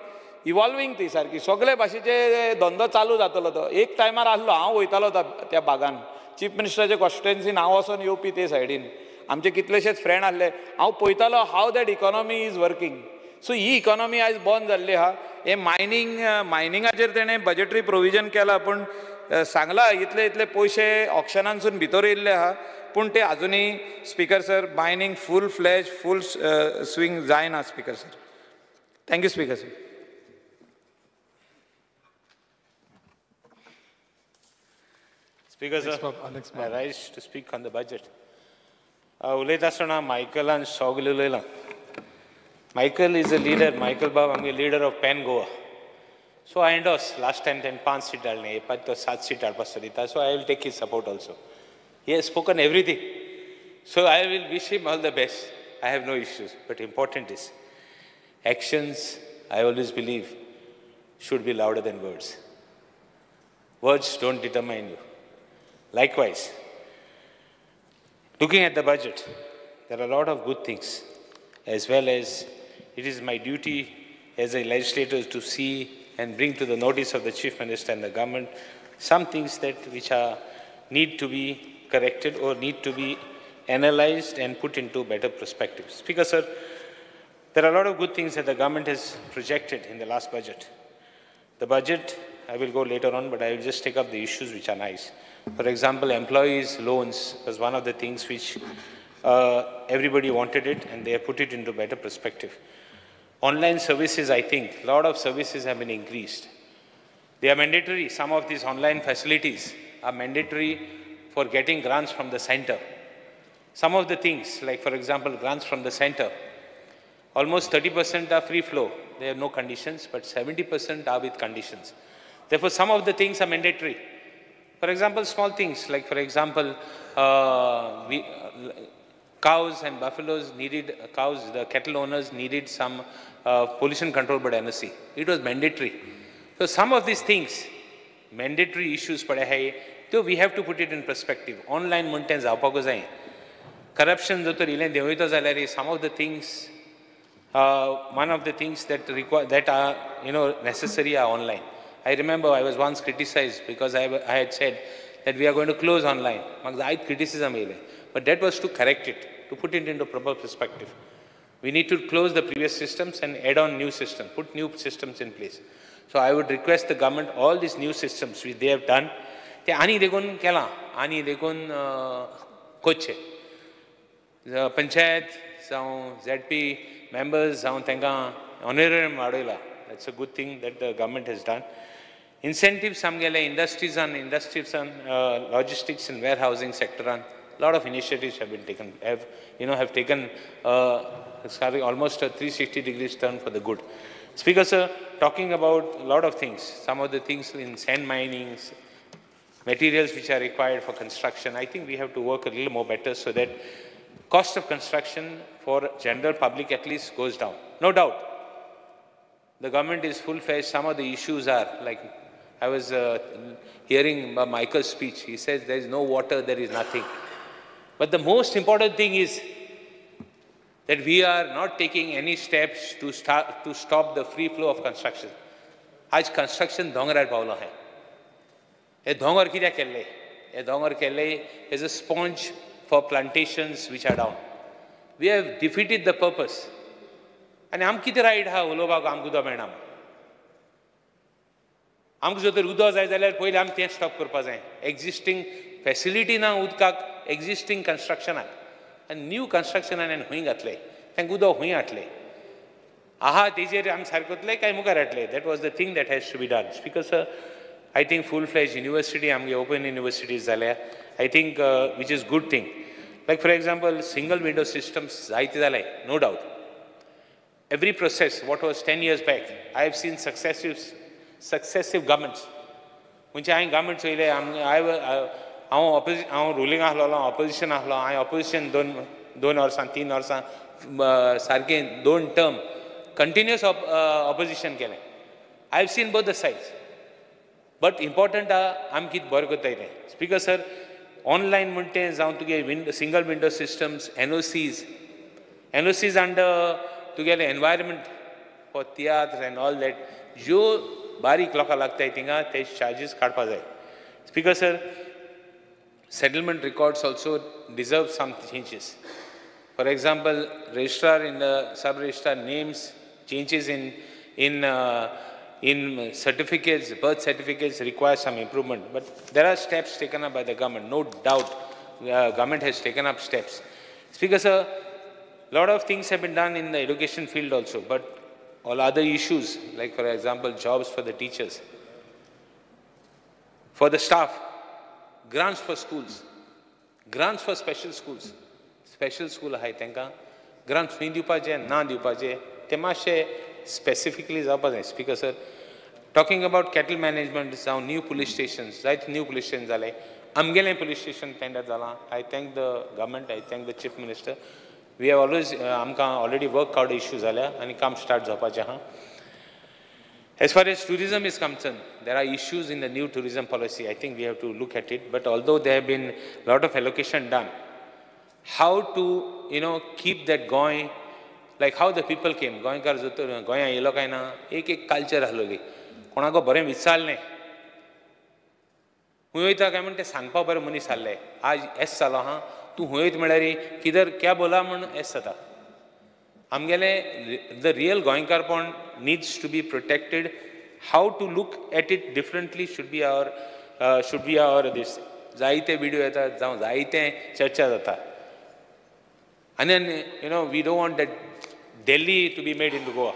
evolving ती सारकी सगळे भाशेचे धंदो चालू जातलो. तो एक टायमार आसलो, हांव वयतालो त्या भागान चीफ मिनिस्टराचे कॉन्स्टिट्युएन्सीन हांव वचोन येवपी ते सायडीन आमचे कितलेशेच फ्रेंड आसले, हांव पळयतालो how that economy is working. So he economy आयज बंद जाल्ली आहा. हे मायनिंगाचेर तेणें बजेटरी प्रोविजन केलां, पूण सांगलां इतले इतले पयशे ऑक्शनानसून भितर येयल्ले आहा, पूण ते आजुनूय speaker sir mining full fledge full swing जायना speaker sir. Thank you speaker sir.
Speaker sir, I rise to speak on the budget. उलयता आसतना मायकलान सगळें उलयलां. Michael is a leader, Michael बाब आमगे leader of pan Goa. So I endorse, last time तेणें 5 सीट हाडलें, हे पांच तो 7 सीट हाडपाक सोदिता, so I will take his support also. He has spoken everything. So I will wish him all the best. I have no issues. But important is, actions, I always believe, should be louder than words. Words don't determine you. Likewise, looking at the budget, there are a lot of good things, as well as it is my duty as a legislator to see and bring to the notice of the Chief Minister and the government some things that which are need to be corrected or need to be analyzed and put into better perspective. Speaker sir, there are a lot of good things that the government has projected in the last budget. The budget, I will go later on, but I will just take up the issues which are nice. For example, employees' loans was one of the things which everybody wanted it, and they have put it into better perspective. Online services, I think, a lot of services have been increased. They are mandatory. Some of these online facilities are mandatory for getting grants from the center. Some of the things, like for example, grants from the center, almost 30% are free flow. They have no conditions, but 70% are with conditions. Therefore, some of the things are mandatory. For example, small things, like for example, cows and buffaloes needed, cows, the cattle owners needed some pollution control board NOC. It was mandatory. So some of these things, mandatory issues, so we have to put it in perspective. Online maintains corruption, some of the things, one of the things that require, that are, you know, necessary are online. I remember I was once criticized because I had said that we are going to close online. Criticism, but that was to correct it, to put it into proper perspective. We need to close the previous systems and add on new systems, put new systems in place. So I would request the government, all these new systems which they have done, ते आनी देखून केलां, आनी देखून कोच्चे. पंचायत जावं ZP members जावं तांकां honorarium वाडयला. That's a good thing that the government has done. Incentives आमगेले industries on logistics and warehousing sector on, lot of initiatives have been taken, have taken almost a 360 degrees turn for the good. Speaker sir, talking about a lot of things, some of the things in sand mining, materials which are required for construction, I think we have to work a little more better so that cost of construction for general public at least goes down. No doubt, the government is full-fledged. Some of the issues are, like I was hearing Michael's speech. He says there is no water, there is nothing. But the most important thing is that we are not taking any steps to stop the free flow of construction. आज construction दोंगरार पावलो आहे. हे दोंगर कित्याक केल्ले? हे दोंगर केल्ले as a sponge for plantations which are down. We have defeated the purpose. आनी आमकां कितें रायट आहा उलोवपाक? आमकां उदक मेळना. आमकां जर तर उदक जाय जाल्यार पयलीं आमी तें स्टॉप करपाक जाय. एक्झिस्टींग फॅसिलिटी ना उदकाक, एक्झिस्टींग कन्स्ट्रक्शनाक. आनी न्यू कन्स्ट्रक्शनान खंय घातले, तांकां उदक खंय हाडलें आहा तेजेर आमी सारकें वतले काय मुखार हाडले. That was the thing that has to be done. Speaker sir, I think full fledge university आमगे ओपन युनिवर्सिटीज जाल्या, I think which is good thing. Like for example, single window systems जायते जाले, no doubt. Every process, what was 10 years back, I have seen successive governments. म्हणजे हांवें गव्हर्मेंट चोयले, हांव हांव रुलींग आसलो, ऑपोजिशन आसलो. हांवें ऑपोजिशन दोन वर्सां 3 वर्सां सारकें 2 टर्म कंटिन्युअस ऑपोजिशन केलें. I have seen both the sides. But important आहा आमी कितें बरें करताय तें. स्पीकर सर, ऑनलायन म्हणटा तें जावं तुगे single window systems, NOCs under तुगेलें environment for tiatr and all that, ज्यो बारीक लोकां लागताय थिंगा ते चार्जीस काडपा जाय. Speaker sir, settlement records also deserve some changes. For example, registrar in the sub-registrar names, changes in certificates, birth certificates require some improvement. But there are steps taken up by the government, no doubt. The government has taken up steps. Speaker sir, lot of things have been done in the education field also, but all other issues, like for example, jobs for the teachers, for the staff, grants for schools, grants for special schools. Special school आहाय तांकां grants खंय दिवपाचे ना दिवपाचे ते मातशे स्पेसिफिकली जावपा जाय. Speaker sir, talking about cattle management जावं न्यू पुलीस स्टेशन्स, जायते न्यू पुलीस स्टेशन जाले. आमगेलें पुलीस स्टेशन टेंडर जालां. I thank the government, I thank the chief minister. We have always आमकां ऑलरेडी वर्क कार्ड इश्यू जाल्या आनी काम स्टार्ट जावपाचें आहा. As far as tourism is concerned, there are issues in the new tourism policy. I think we have to look at it. But although there have been a lot of allocation done, how to, you know, keep that going, like how the people came, गोंयकार जो गोंया येयलो काय ना, एक एक कल्चर आसलोली, कोणाक बरें विचारलें खंय वयता काय म्हण तें सांगपा बरें मनीस आहले. आज एस जालो आहा, तूं खंय वयता म्हळ्यार किधर क्या बोला म्हण एस जाता. आमगेले the real गोंयकारपण needs to be protected. How to look at it differently should be our this. जायते विडियो येतात जावं जायते चर्चा जाता. आनी you know we don't want that Delhi to be made in to Goa.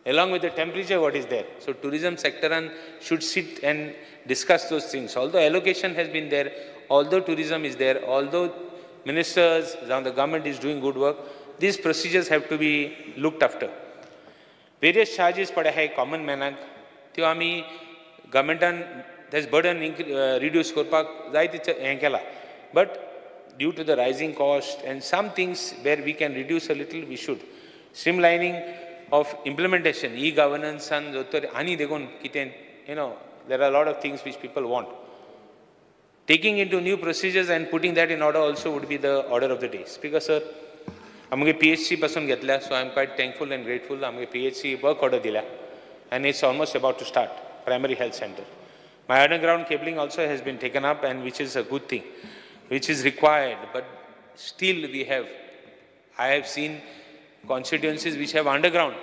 along with the temperature what is there. So tourism sector should sit and discuss those things. Although allocation has been there, although tourism is there, although ministers, the government is doing good work, these procedures have to be looked after. Various charges पडे आहाय कॉमन मॅनाक, त्यो आमी गव्हर्मेंटान तेज बर्डन रिड्यूस करपाक जाय ते हें केलां. But due to the rising cost and some things where we can reduce a little, we should. Streamlining of implementation, e-governance and जर आनी देखून कितें, you know, there are lot of things which people want. Taking into new procedures and putting that in order also would be the order of the day. Speaker sir, आमगे PHC पासून घेतल्या, so I am quite thankful and grateful. आमगे PHC work order दिल्या and it's almost about to start, primary health center. My underground cabling also has been taken up and which is a good thing, which is required, but still we have, I have seen constituencies which have underground.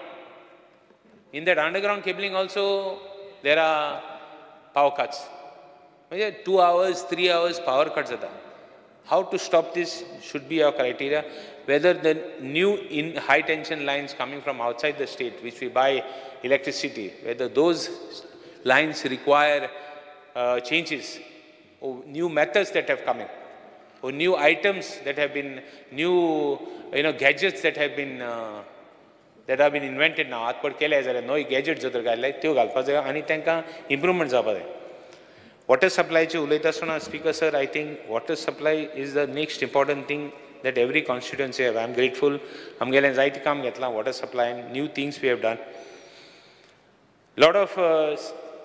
In that underground cabling also there are power cuts. 2 hours, 3 hours power cuts जाता. How to stop this should be our criteria. Whether the new in high tension lines coming from outside the state, which we buy electricity, whether those lines require changes or new methods that have come in, or new items that have been, new, you know, gadgets that have been that have been invented now. आत केले जाल्यार नवे गॅजेट जर घातले त्यो घालपाक जाय आनी तांकां इम्प्रूवमेंट जावपाक जाय. वॉटर सप्लायचे उलयता आसतना speaker sir, I think water supply is the next important thing that every constituency have. I am grateful, आमगेलें जायतें काम घेतलां water supply and new things we have done. Lot of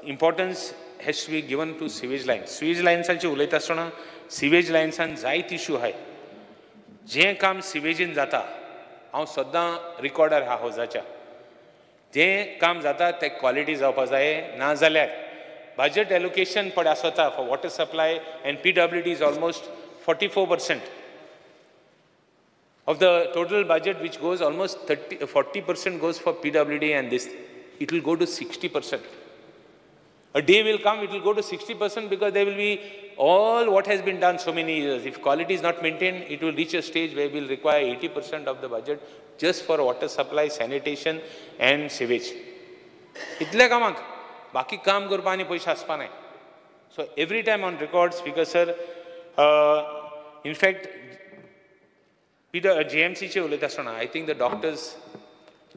importance has to be given to sewage lines. Sewage लायन्सांचे उलयता आसतना सिवेज लायन्सान जायत इशू आहाय. जें काम सिवेजीन जाता, हांव सद्दां रिकॉर्डर आहा हावजाच्या, जें काम जाता तें क्वॉलिटी जावपा जाय. ना जाल्यार बजट एलोकेशन पळय आसता for water supply and PWD is almost 44% of the total budget, which goes almost 40% goes for PWD, and this it will go to 60%. A day will come, it will go to 60% because there will be all what has been done so many years. If quality is not maintained, it will reach a stage where we will require 80% of the budget just for water supply, sanitation and sewage. इतले कामाक बाकी काम करपा आनी पयशे आसपा नाय. So every time on record, Speaker sir, in fact, GMC चे उलयता आसतना I think the doctors,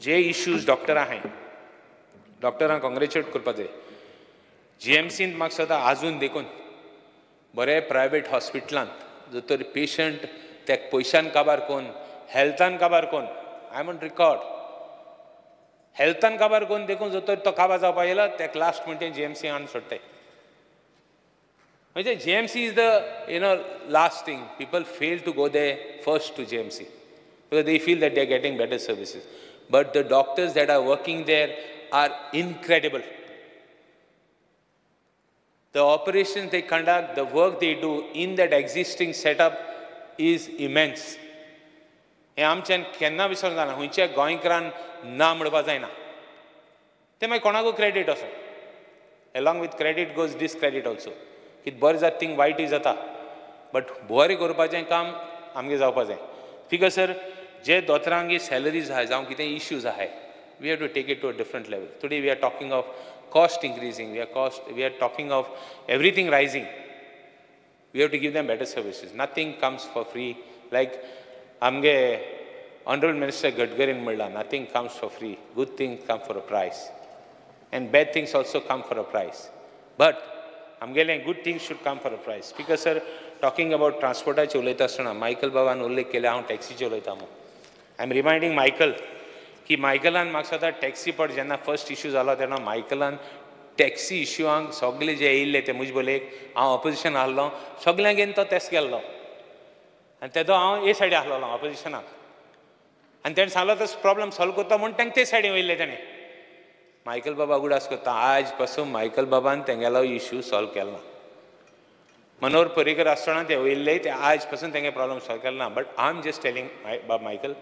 J issues doctor आहाय, डॉक्टरांक कॉंग्रेच्युलेट करपा जाय. जीएमसींत म्हाका सदां आजून देखून बरें प्रायवेट हॉस्पिटलांत जर तर पेशंट तेका पयशान काबार कोन्न, हेल्थान काबार कोन्न, I am on record, हेल्थान काबार कोन्न देखून जर तर तो काबार जावपा येयला तेका लास्ट म्हणटे जीएमसी हाडून सोडटाय. म्हणजे GMC is the, you know, last thing. People fail to go there first to GMC because they feel that they are getting better services. But the doctors that are working there are incredible. The operations they conduct, the work they do in that existing setup is immense. हें आमच्यान केन्ना विसरूंक जायना, खंयच्या गोंयकारान ना म्हणपा जायना. तें मागीर कोणाकूय क्रेडीट आसूं, along with credit goes discredit also. कितें बरें जाता थिंग वायटूय जाता, बट बरें करपाचें काम आमगें जावपा जाय. स्पीकर सर, जे दोतोरांगे सॅलरीज आहाय जावं कितें इश्यूज आहाय, we have to take it to a different level. Today we are talking of cost increasing, we are talking of everything rising. We have to give them better services. Nothing comes for free. Like आमगे Honorable Minister Gadkari म्हणला, nothing comes for free. Good things come for a price. And bad things also come for a price. But आमगेले good things should come for a price. Speaker sir, talking about transportaचे उलयता आसतना मायकल बाबान उल्लेख केले, हांव टॅक्सीचे उलयता म्हूण. I am reminding Michael की मायकलान म्हाका सदां टॅक्सी पड जेन्ना फर्स्ट इश्यू जालो तेन्ना मायकलान टॅक्सी इश्यूआंक सगळे जे येयल्ले ते म्हजे बोलेक हांव ऑपोजिशन आहलो, सगळ्यांक घेवन तो तेस गेल्लो आनी तेदो हांव ए सायडी आहलोलो ऑपोजिशनाक, आनी तेणें सांगलो तो प्रॉब्लम सॉल्व करता म्हूण तांकां ते सायडीन वयल्ले तेणें. मायकल बाबा उगडास करता, आज पासून मायकल बाबान तेंगेलो इश्यू सॉल्व केलो ना. मनोहर पर्रीकर आसतना ते वयल्ले ते आज पासून तेंगे प्रॉब्लम सॉल्व केलो ना. But I am just telling बाब Michael,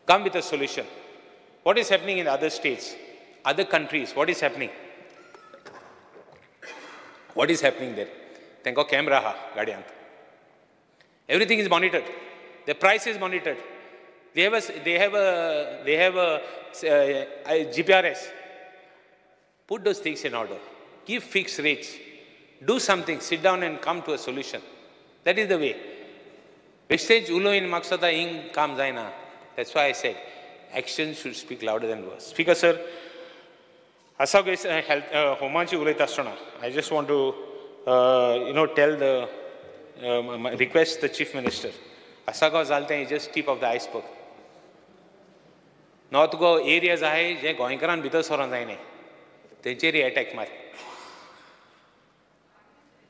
come with a solution. What is happening in other states, other countries, what is happening? What is happening there? तांकां कॅमरा आहा गाडयांत. Everything is monitored. The price is monitored. They have a GPRS. Put those things in order. Give fixed rates. Do something. Sit down and come to a solution. That is the way. Wastage uloin maksada ing kam jaina. That's why I said action should speak louder than words. Speaker sir, asa health homanchi ulayta asana. I just want to tell the request the Chief Minister. Asagaon जालें तें just tip of the iceberg. North Goa areas आहाय जे गोंयकारान भितर सरोंक जायना, तेंचेर एटॅक मार.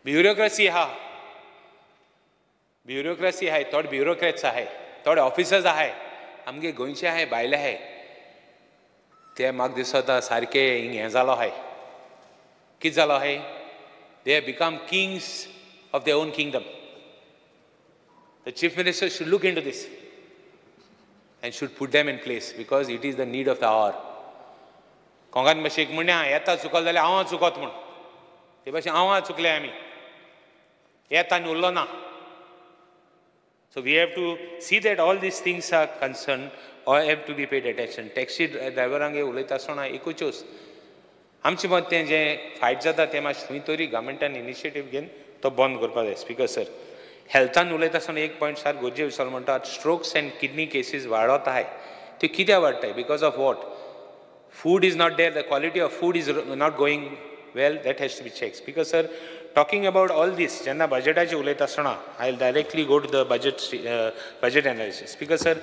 ब्युरोक्रेसी आहा, ब्युरोक्रेसी आहाय, थोडे ब्युरोक्रेट्स आहाय, थोडे ऑफिसर्स आहाय, आमगे गोंयचे आहाय, भायले आहाय, ते म्हाका दिसता सारके हिंग हें जालो आहाय. कितें जालो आहाय? They have become kings of their own kingdom. The Chief Minister should look into this and should put them in place because it is the need of the hour. कोंगान मातशें एक म्हणणें आहा, येता चुकलो जाल्यार हांव चुकत म्हूण. ते भाशेन हांव चुकले आमी, येता आनी उरलो ना. So we have to see that all these things are concerned or have to be paid attention. Taxi ड्रायव्हरांगे उलयता आसतना एकूच वस्त आमचें मत तें जें फायट जाता तें मातशें खंय तरी गव्हर्मेंटान इनिशिएटीव घेवन तो बंद करपाक जाय. स्पीकर सर, हेल्थान उलयता आसतना एक पॉयंट सारको गरजे विसरलो म्हणटा, स्ट्रोक्स एंड किडनी केसीस वाडत आहाय. त्यो कित्याक वाडटाय? Because of what? Food is not there, the quality of food is not going well, that has to be checked. Speaker sir, talking about all this, जेन्ना बजेटाचेर उलयता आसतना I will directly go to the budget analysis. Speaker sir,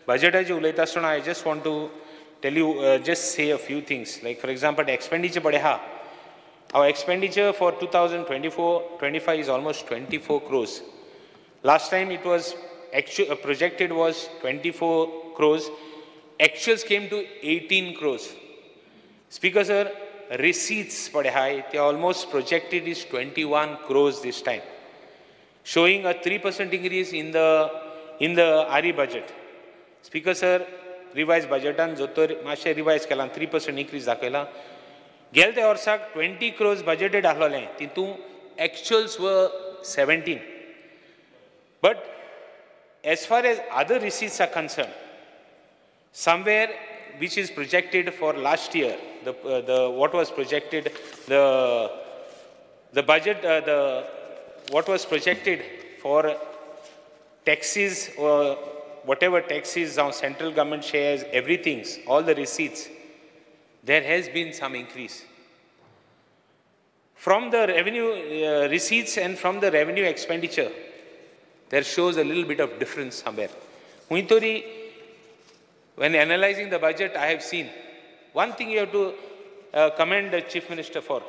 बजेटाचेर उलयता आसतना I just want to tell you, just say a few things. Like for example, expenditure पळय आहा. Our expenditure for 2024-25 is almost 24 crores. Last time it was projected was 24 crores. Actuals came to 18 crores. Speaker sir, receipts पळय आहाय, they almost projected is 21 crores this time, showing a 3% increase in the RE budget. Speaker sir, revise बजेटान जो तर मातशें रिवायज केलां, 3% increase दाखयलां. गेले त्या वर्साक 20 crores budgeted आसलोलें, तितून actuals were 17. But as far as other receipts are concerned, somewhere which is projected for last year, the what was projected, the budget, the what was projected for taxes or whatever taxes on central government shares, everything, all the receipts, there has been some increase. From the revenue receipts and from the revenue expenditure, there shows a little bit of difference somewhere. Huitori, when analyzing the budget, I have seen one thing you have to commend the Chief Minister for.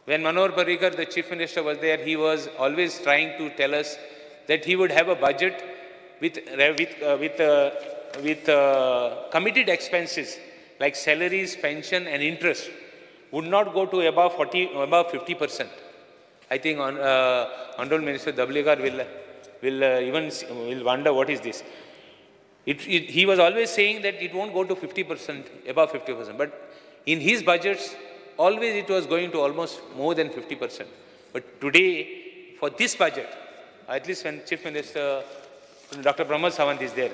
When Manohar Parrikar, the Chief Minister, was there, he was always trying to tell us that he would have a budget with committed expenses like salaries, pension, and interest would not go to above 50%. I think Honorable Minister Dabholkar will wonder what is this. He was always saying that it won't go to 50%, above 50%. But in his budgets, always it was going to almost more than 50%. But today, for this budget, at least when Chief Minister Dr. Pramod Sawant is there,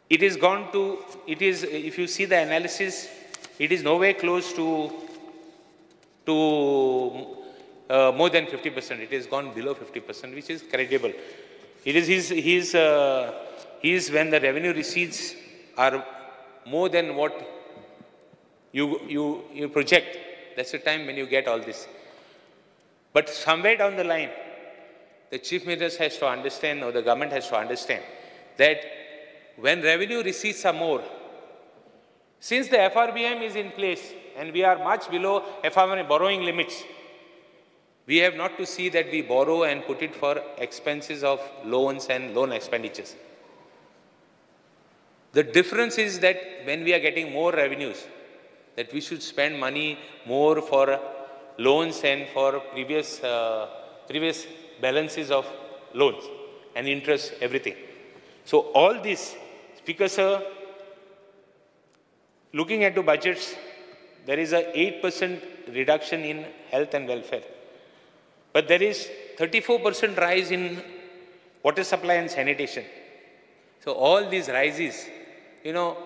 it is gone to, it is, if you see the analysis, it is nowhere close to more than 50%. It has gone below 50%, which is credible. It is his when the revenue receipts are more than what you project. That's the time when you get all this. But somewhere down the line, the Chief Minister has to understand, or the government has to understand, that when revenue receipts are more, since the FRBM is in place and we are much below FRBM borrowing limits, we have not to see that we borrow and put it for expenses of loans and loan expenditures. The difference is that when we are getting more revenues, that we should spend money more for loans and for previous balances of loans and interest, everything. So all this, Speaker sir, looking at the budgets, there is a 8% reduction in health and welfare. But there is 34% rise in water supply and sanitation. So all these rises, you know,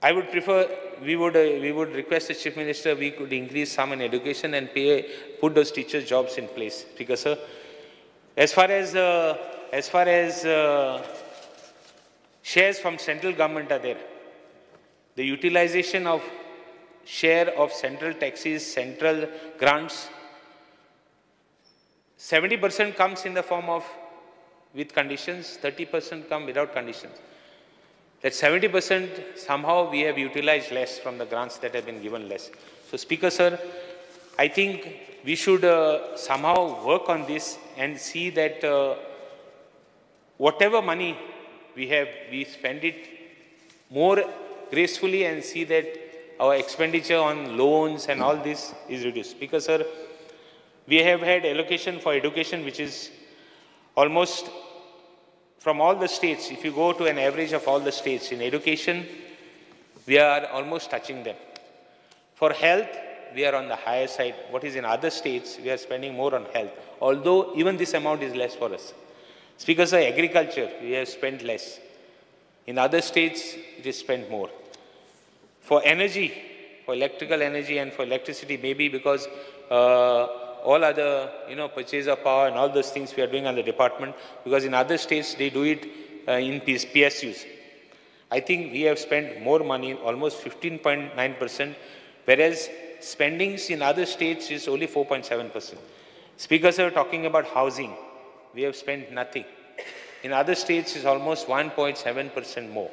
I would prefer, we would request the Chief Minister, we could increase some in education and put those teachers' jobs in place. Because, sir, as far as shares from central government are there, the utilization of share of central taxes, central grants, 70% comes in the form of with conditions, 30% come without conditions. That 70% somehow we have utilized less from the grants that have been given less. So Speaker sir, I think we should somehow work on this and see that whatever money we have, we spend it more gracefully and see that our expenditure on loans and all this is reduced. Speaker sir, we have had allocation for education which is almost from all the states. If you go to an average of all the states in education, we are almost touching them. For health, we are on the higher side. What is in other states, we are spending more on health, although even this amount is less for us. Speaker sir, agriculture, we have spent less. In other states, it is spent more. For energy, for electrical energy and for electricity, maybe because all other, you know, purchase of power and all those things we are doing on the department, because in other states, they do it in PSUs. I think we have spent more money, almost 15.9%, whereas spendings in other states is only 4.7%. Speakers are talking about housing. We have spent nothing. In other states, it's almost 1.7% more.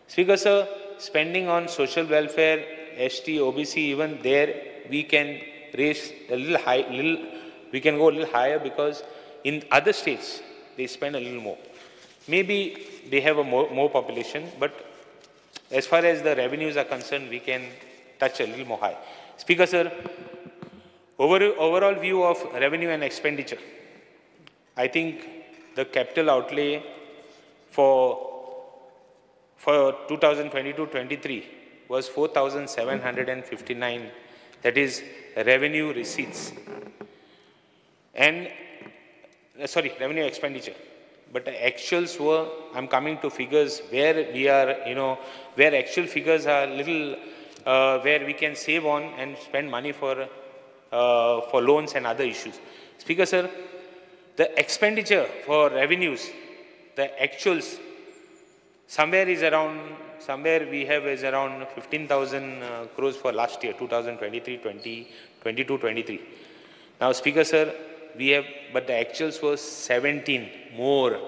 Speaker sir, spending on social welfare, ST, OBC, even there, we can raise a little high, we can go a little higher because in other states, they spend a little more. Maybe they have a more population, but as far as the revenues are concerned, we can touch a little more high. Speaker sir, overall view of revenue and expenditure, I think the capital outlay for 2022-23 was 4,759, that is revenue receipts, and sorry, revenue expenditure. But the actuals were, I'm coming to figures where we are, you know, where actual figures are little, where we can save on and spend money for loans and other issues. Speaker sir, the expenditure for revenues, the actuals, somewhere is around, somewhere we have is around 15,000 crores for last year, 2023, 22, 23. Now, Speaker sir, we have, but the actuals were 17 more.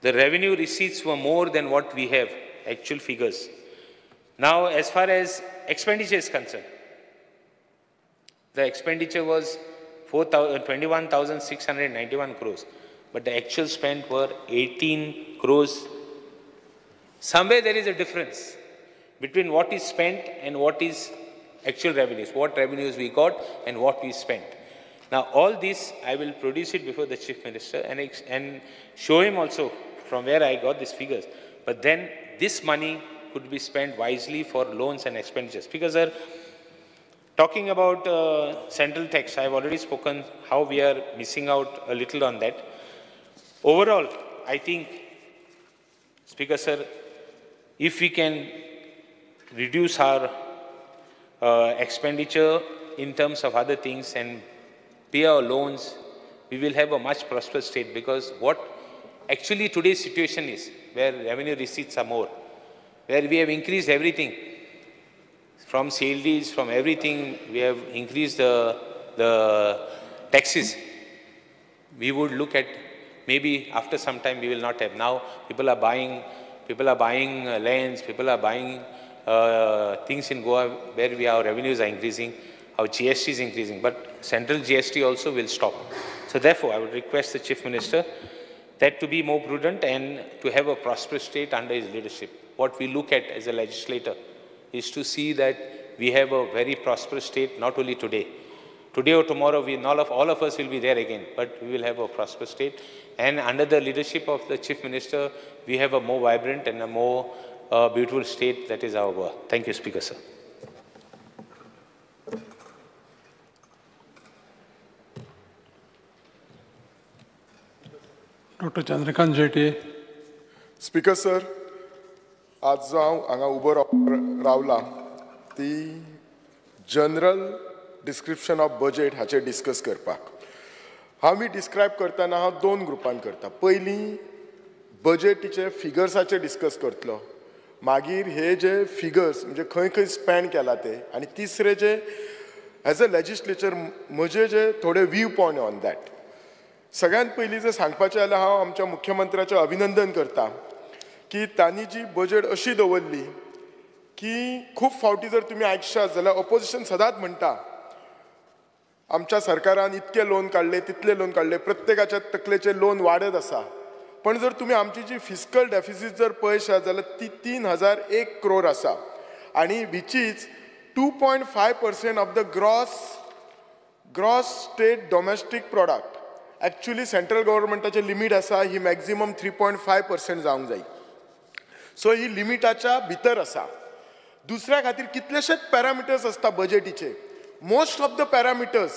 The revenue receipts were more than what we have, actual figures. Now, as far as expenditure is concerned, the expenditure was 21,691 crores, but the actual spent were 18 crores. Somewhere there is a difference between what is spent and what is actual revenues, what revenues we got and what we spent. Now, all this, I will produce it before the Chief Minister and show him also from where I got these figures. But then this money could be spent wisely for loans and expenditures. Because, sir, talking about central tax, I have already spoken how we are missing out a little on that. Overall, I think, Speaker sir, if we can reduce our expenditure in terms of other things and pay our loans, we will have a much prosperous state, because what actually today's situation is, where revenue receipts are more, where we have increased everything, from sale deeds, from everything, we have increased the taxes. We would look at, maybe after some time we will not have. Now people are buying lands, people are buying things in Goa where our revenues are increasing, our GST is increasing, but central GST also will stop. So therefore, I would request the Chief Minister that to be more prudent and to have a prosperous state under his leadership. What we look at as a legislator is to see that we have a very prosperous state, not only today. Today or tomorrow, we, all of us will be there again, but we will have a prosperous state. And under the leadership of the Chief Minister, we have a more vibrant and a more beautiful state that is our Goa. Thank you, Speaker, sir.
Dr. Chandrakant Shetye. Speaker sir, आज जो हांव हांगा उबो रावला ती जनरल डिस्क्रिप्शन ऑफ बजेट हाचेर डिस्कस करपाक. हांव ही डिस्क्रायब करतना हांव दोन ग्रुपान करता. पयलीं बजेटीचे फिगर्साचे डिस्कस करतलो, मागीर हे जे फिगर्स म्हणजे खंय खंय स्पेंड केला ते, आनी तिसरे जे एज अ लेजिस्लेचर म्हजे जे थोडे व्यू पॉयंट ऑन that. सगळ्यांत पयलीं जर सांगपाचें जाल्यार हांव आमच्या मुख्यमंत्र्याचें अभिनंदन करता की तांणी जी बजेट अशी दवरली की खूब फावटी जर तुमी आयकशात जाल्यार ऑपोजिशन सदांच म्हणटा आमच्या सरकारान इतके लोन काडले, तितले लोन काडले, प्रत्येकाच्या तकलेचे लोन वाडत आसा. पण जर तुमी आमची जी फिस्कल डेफिसीट जर पळयशात जाल्यार ती 3,001 क्रोर आसा आनी which is 2.5% of the gross state domestic product. Actually central गव्हर्मेंटाचे limit आसा ही मॅक्झिमम 3.5% जावंक जाय. सो ही लिमिटाच्या भितर आसा. दुसऱ्या खातीर कितलेशेच पॅरामिटर्स आसता बजेटीचे. मोस्ट ऑफ the parameters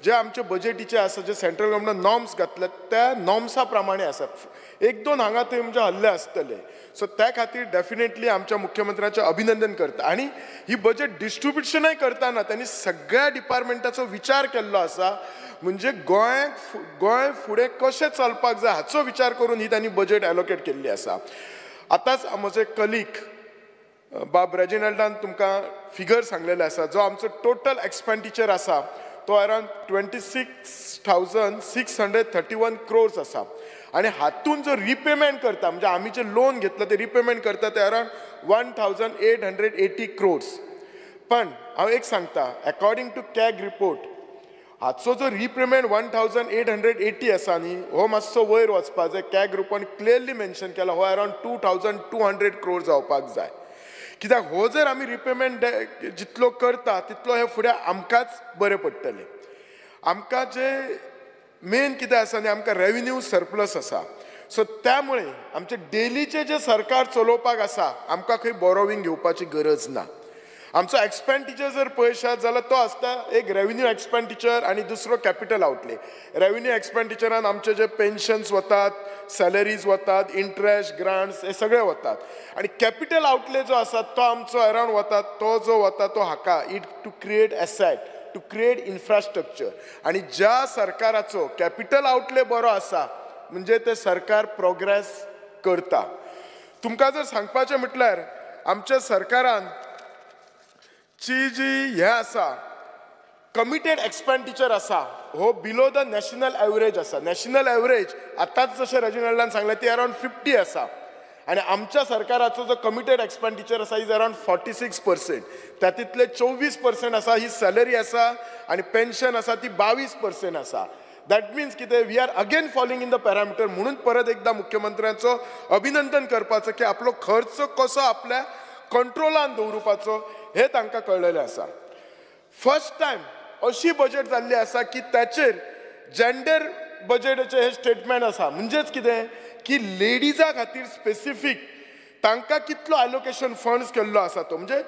जे आमचे बजेटीचे आसा, जे सेंट्रल गव्हर्मेंटान नॉर्म्स घातल्यात त्या नॉर्म्सा प्रमाणे आसा. एक दोन हांगा थंय म्हणजे हल्ले आसतले. सो त्या खातीर डेफिनेटली आमच्या मुख्यमंत्र्याचें अभिनंदन करता. आनी ही बजेट डिस्ट्रिब्युशनय करतना त्यांनी सगळ्या डिपार्टमेंटाचो विचार केल्लो आसा. म्हणजे गोंय फुडें कशें चलपाक जाय हाचो विचार करून ही त्यांनी बजेट एलोकेट केल्ली आसा. आतांच म्हजे कलीग बाब रेजिनल्डान तुमकां फिगर सांगलेले आसा. जो आमचो टोटल एक्सपेंडिचर आसा तो अरावंड 26,631 क्रोर्स आसा. आनी हातून जो रिपेमेंट करता म्हणजे आमी जे लोन घेतलं ते रिपेमेंट करता ते अरावंड 1,880 क्रोर्स. पण हांव एक सांगता, अकॉर्डिंग टू कॅग रिपोर्ट हाचो जो रिपेमेंट 1,880 आसा न्ही, हो मातसो वयर वचपा जाय. कॅग रिपोर्ट क्लियरली मेन्शन केला हो अरावंड 2,200 क्रोर जावपाक जाय. कित्याक हो जर आमी रिपेमेंट जितलो करता तितलो हे फुडें आमकांच बरें पडटलें. आमकां जे मेन कितें आसा न्ही, आमकां रेविन्यू सरप्लस आसा. सो त्यामुळे आमचे डेलीचे जे सरकार चलोवपाक आसा आमकां खंय बोरोविंग घेवपाची गरज ना. आमचो एक्सपेंडिचर जर पळयशात जाल्यार तो आसता एक रेविन्यू एक्सपेंडिचर आनी दुसरो कॅपिटल आउटले. रेविन्यू एक्सपेंडिचरान आमचे जे पेन्शन्स वतात, सॅलरीज वतात, इंट्रस्ट, ग्रांट्स हे सगळे वतात. आनी कॅपिटल आउटले जो आसा तो आमचो अरावंड वता, तो जो वता तो हाका it to create asset, to create infrastructure. आनी ज्या सरकाराचो कॅपिटल आउटले बरो आसा म्हणजे ते सरकार प्रोग्रेस करता. तुमकां जर सांगपाचें म्हटल्यार आमच्या सरकारान ची जी हे आसा कमिटेड एक्सपेंडिचर आसा हो बिलो the national average आसा. नॅशनल एवरेज आतांच जशें रेजिनल्डान सांगलें ती अरावंड 50 आसा आनी आमच्या सरकाराचो जो कमिटेड एक्सपेंडिचर आसा is around 46%. तातूंतले 24% आसा ही सॅलरी आसा आनी पेन्शन आसा ती 22% आसा. That means कितें, we are again following in the parameter. म्हणून परत एकदा मुख्यमंत्र्यांचो अभिनंदन करपाचो की आपलो खर्च कसो आपल्या कंट्रोलान दवरुपाचो हे तांकां कळ्ळेलें आसा. फर्स्ट टायम अशी बजेट जाल्ली आसा की ताचेर जेंडर बजेटाचें हें स्टेटमेंट आसा. म्हणजेच कितें की लेडिजा खातीर स्पेसिफीक तांकां कितलो एलोकेशन फंड्स केल्लो आसा तो, म्हणजे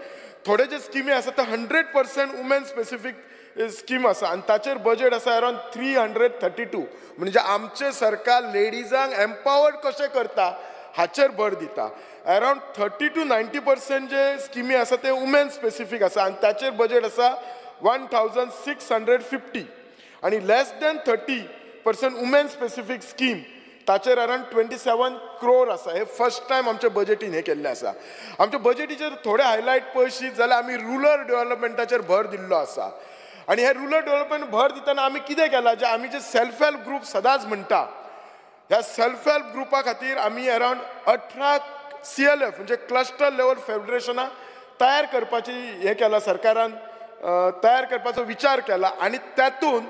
थोडे जे स्किमी आसा ते 100% वुमेन स्पेसिफीक स्कीम आसा आनी ताचेर बजेट आसा अरावंड 332. म्हणजे आमचें सरकार लेडिजांक एम्पावर्ड कशें करता हाचेर भर दिता. अरावंड 30 to 90% जे स्किमी आसा ते वुमेन स्पेसिफीक आसा आनी ताचेर बजेट आसा 1,650. आनी less than 30% women specific scheme ताचेर अरावंड 27 क्रोर आसा. हे फर्स्ट टायम आमच्या बजेटीन हें केल्लें आसा. आमच्या बजेटीचेर थोडे हायलायट पळयशीत जाल्यार आमी रुरल डेव्हलपमेंटाचेर भर दिल्लो आसा. आनी हे रुरल डेव्हलपमेंट भर दितना आमी कितें केलां, जे आमी जे सेल्फ हेल्प ग्रूप सदांच म्हणटा ह्या सेल्फ हेल्प ग्रुपा खातीर आमी अरावंड 18 CLF म्हणजे क्लस्टर लेवल फेडरेशनां तयार करपाची हें केलां, सरकारान तयार करपाचो विचार केला. आनी तातूंत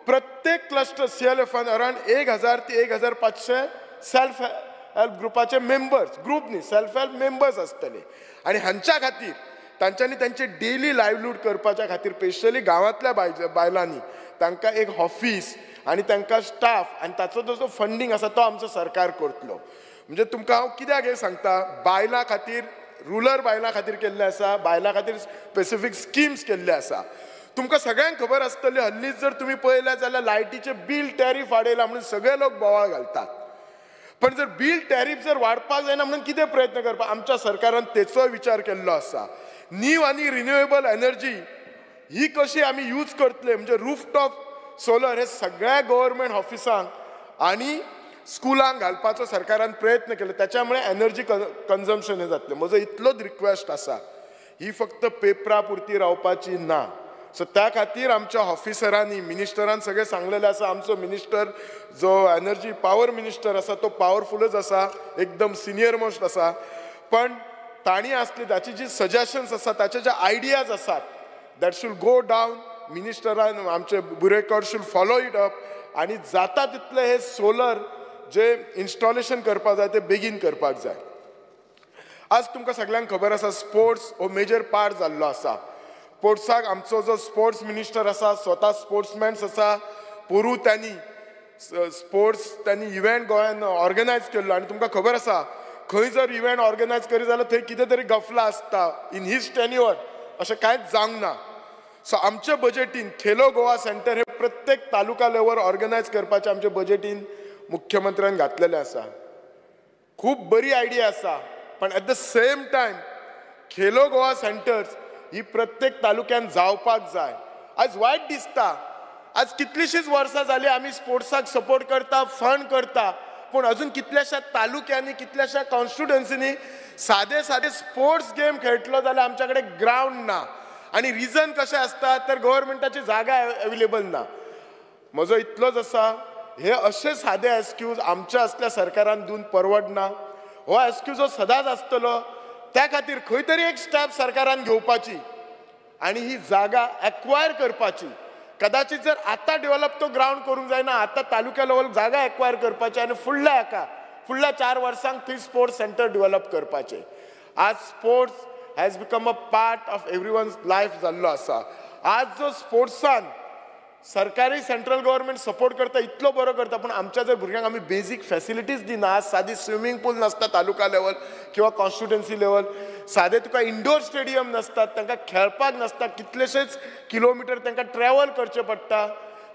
प्रत्येक क्लस्टर CLFान अरावंड 1,000 ते 1,500 सेल्फ हेल्प ग्रुपाचे मेंबर्स, ग्रुप न्ही, सेल्फ हेल्प मेंबर्स आसतले. आनी हांच्या खातीर तांच्यांनी तांचे डेली लायवलीहूड करपाच्या खातीर स्पेशली गांवांतल्या बायलांनी तांकां एक ऑफीस आनी तांकां स्टाफ आनी ताचो जो फंडींग आसा तो आमचो सरकार करतलो. म्हणजे तुमकां हांव कित्याक हें सांगता, बायलां खातीर रुरल बायलां खातीर केल्लें आसा, बायलां खातीर स्पेसिफीक स्किम्स केल्ले आसा. तुमकां सगळ्यांक खबर आसतली, हल्लीच जर तुमी पळयलें जाल्यार लायटीचें बील टॅरीफ वाडयलां म्हणून सगळे लोक बोवाळ घालतात. पण जर बील टॅरीफ जर वाडपाक जायना म्हणून कितें प्रयत्न करपाक आमच्या सरकारान तेचोय विचार केल्लो आसा. न्यू आनी रिन्युएबल एनर्जी ही कशी आमी यूज करतले, म्हणजे रूफटॉप सोलर हे सगळ्या गव्हर्मेंट ऑफिसांक आनी स्कुलांक घालपाचो सरकारान प्रयत्न केलो, त्याच्यामुळे एनर्जी कन्जम्पशन हे जातलें. म्हजो इतलोच रिक्वेस्ट आसा, ही फक्त पेपरा पुरती रावपाची ना. सो त्या खातीर आमच्या ऑफिसरांनी मिनिस्टरान सगळें सांगलेलें आसा. आमचो मिनिस्टर जो एनर्जी पावर मिनिस्टर आसा तो पावरफुलच आसा, एकदम सिनियर मोस्ट आसा, पण तांणी आसली ताची जी सजेशन्स आसा, ताचे जे आयडियाज आसात that should go down. मिनिस्टरान आमचे Burekar should follow it up आनी जाता तितले हे सोलर जे इन्स्टॉलेशन करपाक जाय ते बेगीन करपाक जाय. आज तुमकां सगळ्यांक खबर आसा स्पोर्ट्स हो मेजर पार्ट जाल्लो आसा. स्पोर्ट्साक आमचो जो स्पोर्ट्स मिनिस्टर आसा स्वता स्पोर्ट्समॅन्स आसा, पोरूं त्यांनी स्पोर्ट्स त्यांनी इव्हेंट गोंयान ऑर्गनायज केल्लो आनी तुमकां खबर आसा खंय जर इव्हेंट ऑर्गनायज करी जाल्यार थंय कितें तरी गफला आसता. इन his tenure अशें कांयच जावंक ना. सो आमच्या बजेटीन खेलो गोवा सेंटर हे प्रत्येक तालुका लेवल ऑर्गनायज करपाचें आमच्या बजेटीन मुख्यमंत्र्यान घातलेलें आसा. खूब बरी आयडिया आसा, पण at the same time Khelo Goa centres ही प्रत्येक तालुक्यान जावपाक जाय. आज वायट दिसता, आज कितलीशीच वर्सां जाली आमी स्पोर्ट्साक सपोर्ट करता, फंड करता, पूण अजून कितल्याश्या तालुक्यांनी कितल्याश्या कॉन्स्टिट्युएन्सीनी सादे सादे स्पोर्ट्स गेम खेळटलो जाल्यार आमच्या कडेन ग्रावंड ना. आनी रिजन कशें आसता तर गव्हर्मेंटाची जागा अवेलेबल ना. म्हजो इतलोच आसा, हे अशे सादे एक्सक्यूज आमच्या असल्या सरकारान दिवन परवडना. हो एक्सक्यूज हो सदांच आसतलो. त्या खातीर खंय तरी एक स्टेप सरकारान घेवपाची आनी ही जागा एक्वायर करपाची. कदाचित जर आतां डेव्हलप तो ग्रावंड करूंक जायना, आतां तालुक्या लेवल जागा एक्वायर करपाची आनी फुडल्या हाका फुडल्या 4 वर्सांक थंय स्पोर्ट्स सेंटर डेव्हलप करपाचें. आज sports has become a part of everyone's life जाल्लो आसा. आज जो स्पोर्ट्सान सरकारी सेंट्रल गव्हर्मेंट सपोर्ट करता इतलो बरो करता, पूण आमच्या जर भुरग्यांक आमी बेजीक फॅसिलिटीज दिना, आज सादी स्विमींग पूल नासता तालुका लेवल किंवा कॉन्स्टिट्युएन्सी लेवल, सादे तुका इंडोर स्टेडियम नासतात, तांकां खेळपाक नासता, कितलेशेच किलोमिटर तांकां ट्रॅवल करचें पडटा.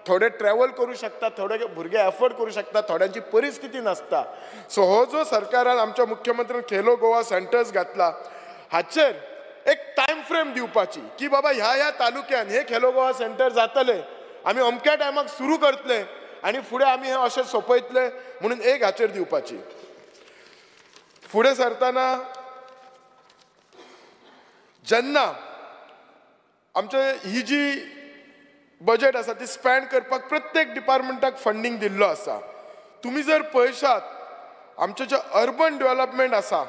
थोडे ट्रॅवल करूं शकता, थोडे भुरगे एफोर्ड करूं शकता, थोड्यांची परिस्थिती नासता. सो हो जो सरकारान आमच्या मुख्यमंत्र्यान खेलो गोवा सेंटर्स घातला हाचेर एक टायम फ्रेम दिवपाची की बाबा ह्या ह्या तालुक्यान हे खेलो गोवा सेंटर जातले, आमी अमक्या टायमाक सुरू करतले आनी फुडें आमी हें अशें सोंपयतले म्हणून एक हाचेर दिवपाची. फुडें सरतना जेन्ना आमचे ही जी बजेट आसा ती स्पेंड करपाक प्रत्येक डिपार्टमेंटाक फंडींग दिल्लो आसा. तुमी जर पळयशात आमचें जें अर्बन डेव्हलपमेंट आसा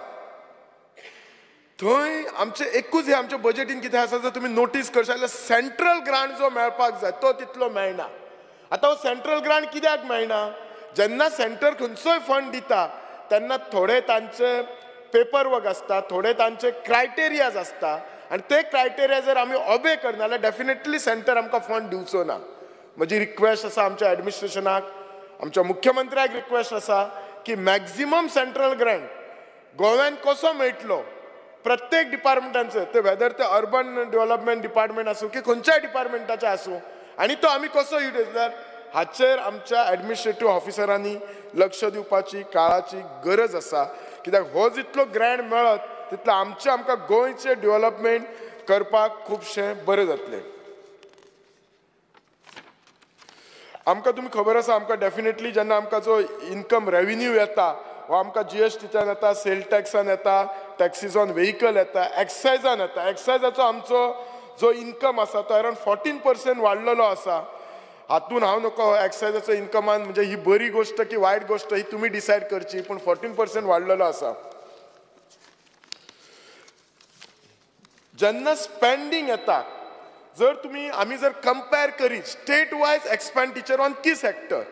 थंय आमचें एकूच हें आमच्या बजेटीन कितें आसा जर तुमी नोटीस करशात जाल्यार सेंट्रल ग्रांट जो मेळपाक जाय तो तितलो मेळना. आतां हो सेंट्रल ग्रांट कित्याक मेळना? जेन्ना सेंटर खंयचोय फंड दिता तेन्ना थोडे तांचे पेपर वर्क आसता, थोडे तांचे क्रायटेरियाज आसता आनी ते क्रायटेरिया जर आमी ऑबे करना जाल्यार डेफिनेटली सेंटर आमकां फंड दिवचो ना. म्हजी रिक्वेस्ट आसा आमच्या एडमिनिस्ट्रेशनाक, आमच्या मुख्यमंत्र्याक रिक्वेस्ट आसा की मॅक्झिमम सेंट्रल ग्रांट गोव्यान कसो मेळटलो प्रत्येक डिपार्टमेंटांचे, ते वेदर ते अर्बन डेव्हलपमेंट डिपार्टमेंट आसूं की खंयच्याय डिपार्टमेंटाचें आसूं, आनी तो आमी कसो युटिलायज हाचेर आमच्या एडमिनिस्ट्रेटीव ऑफिसरांनी लक्ष दिवपाची काळाची गरज आसा. कित्याक हो जितलो ग्रँट मेळत तितलो आमचें आमकां गोंयचें डेव्हलपमेंट करपाक खुबशें बरें जातलें. आमकां तुमी खबर आसा, आमकां डेफिनेटली जेन्ना आमकां जो इनकम रेविन्यू येता हो आमकां जीएसटीच्यान येता, सेल टॅक्सान येता, टॅक्सीज ऑन व्हेकल येता, एक्सायजान येता. एक्सायजाचो आमचो जो इनकम आसा तो अरावंड 14% वाडलेलो आसा. हातून हांव नको एक्सायजाचो इनकमान म्हणजे ही बरी गोश्ट की वायट गोश्ट ही तुमी डिसायड करची, पूण 14% वाडलेलो आसा. जेन्ना स्पेंडींग येता जर तुमी आमी जर कंपेर करीत state wise expenditure on key sector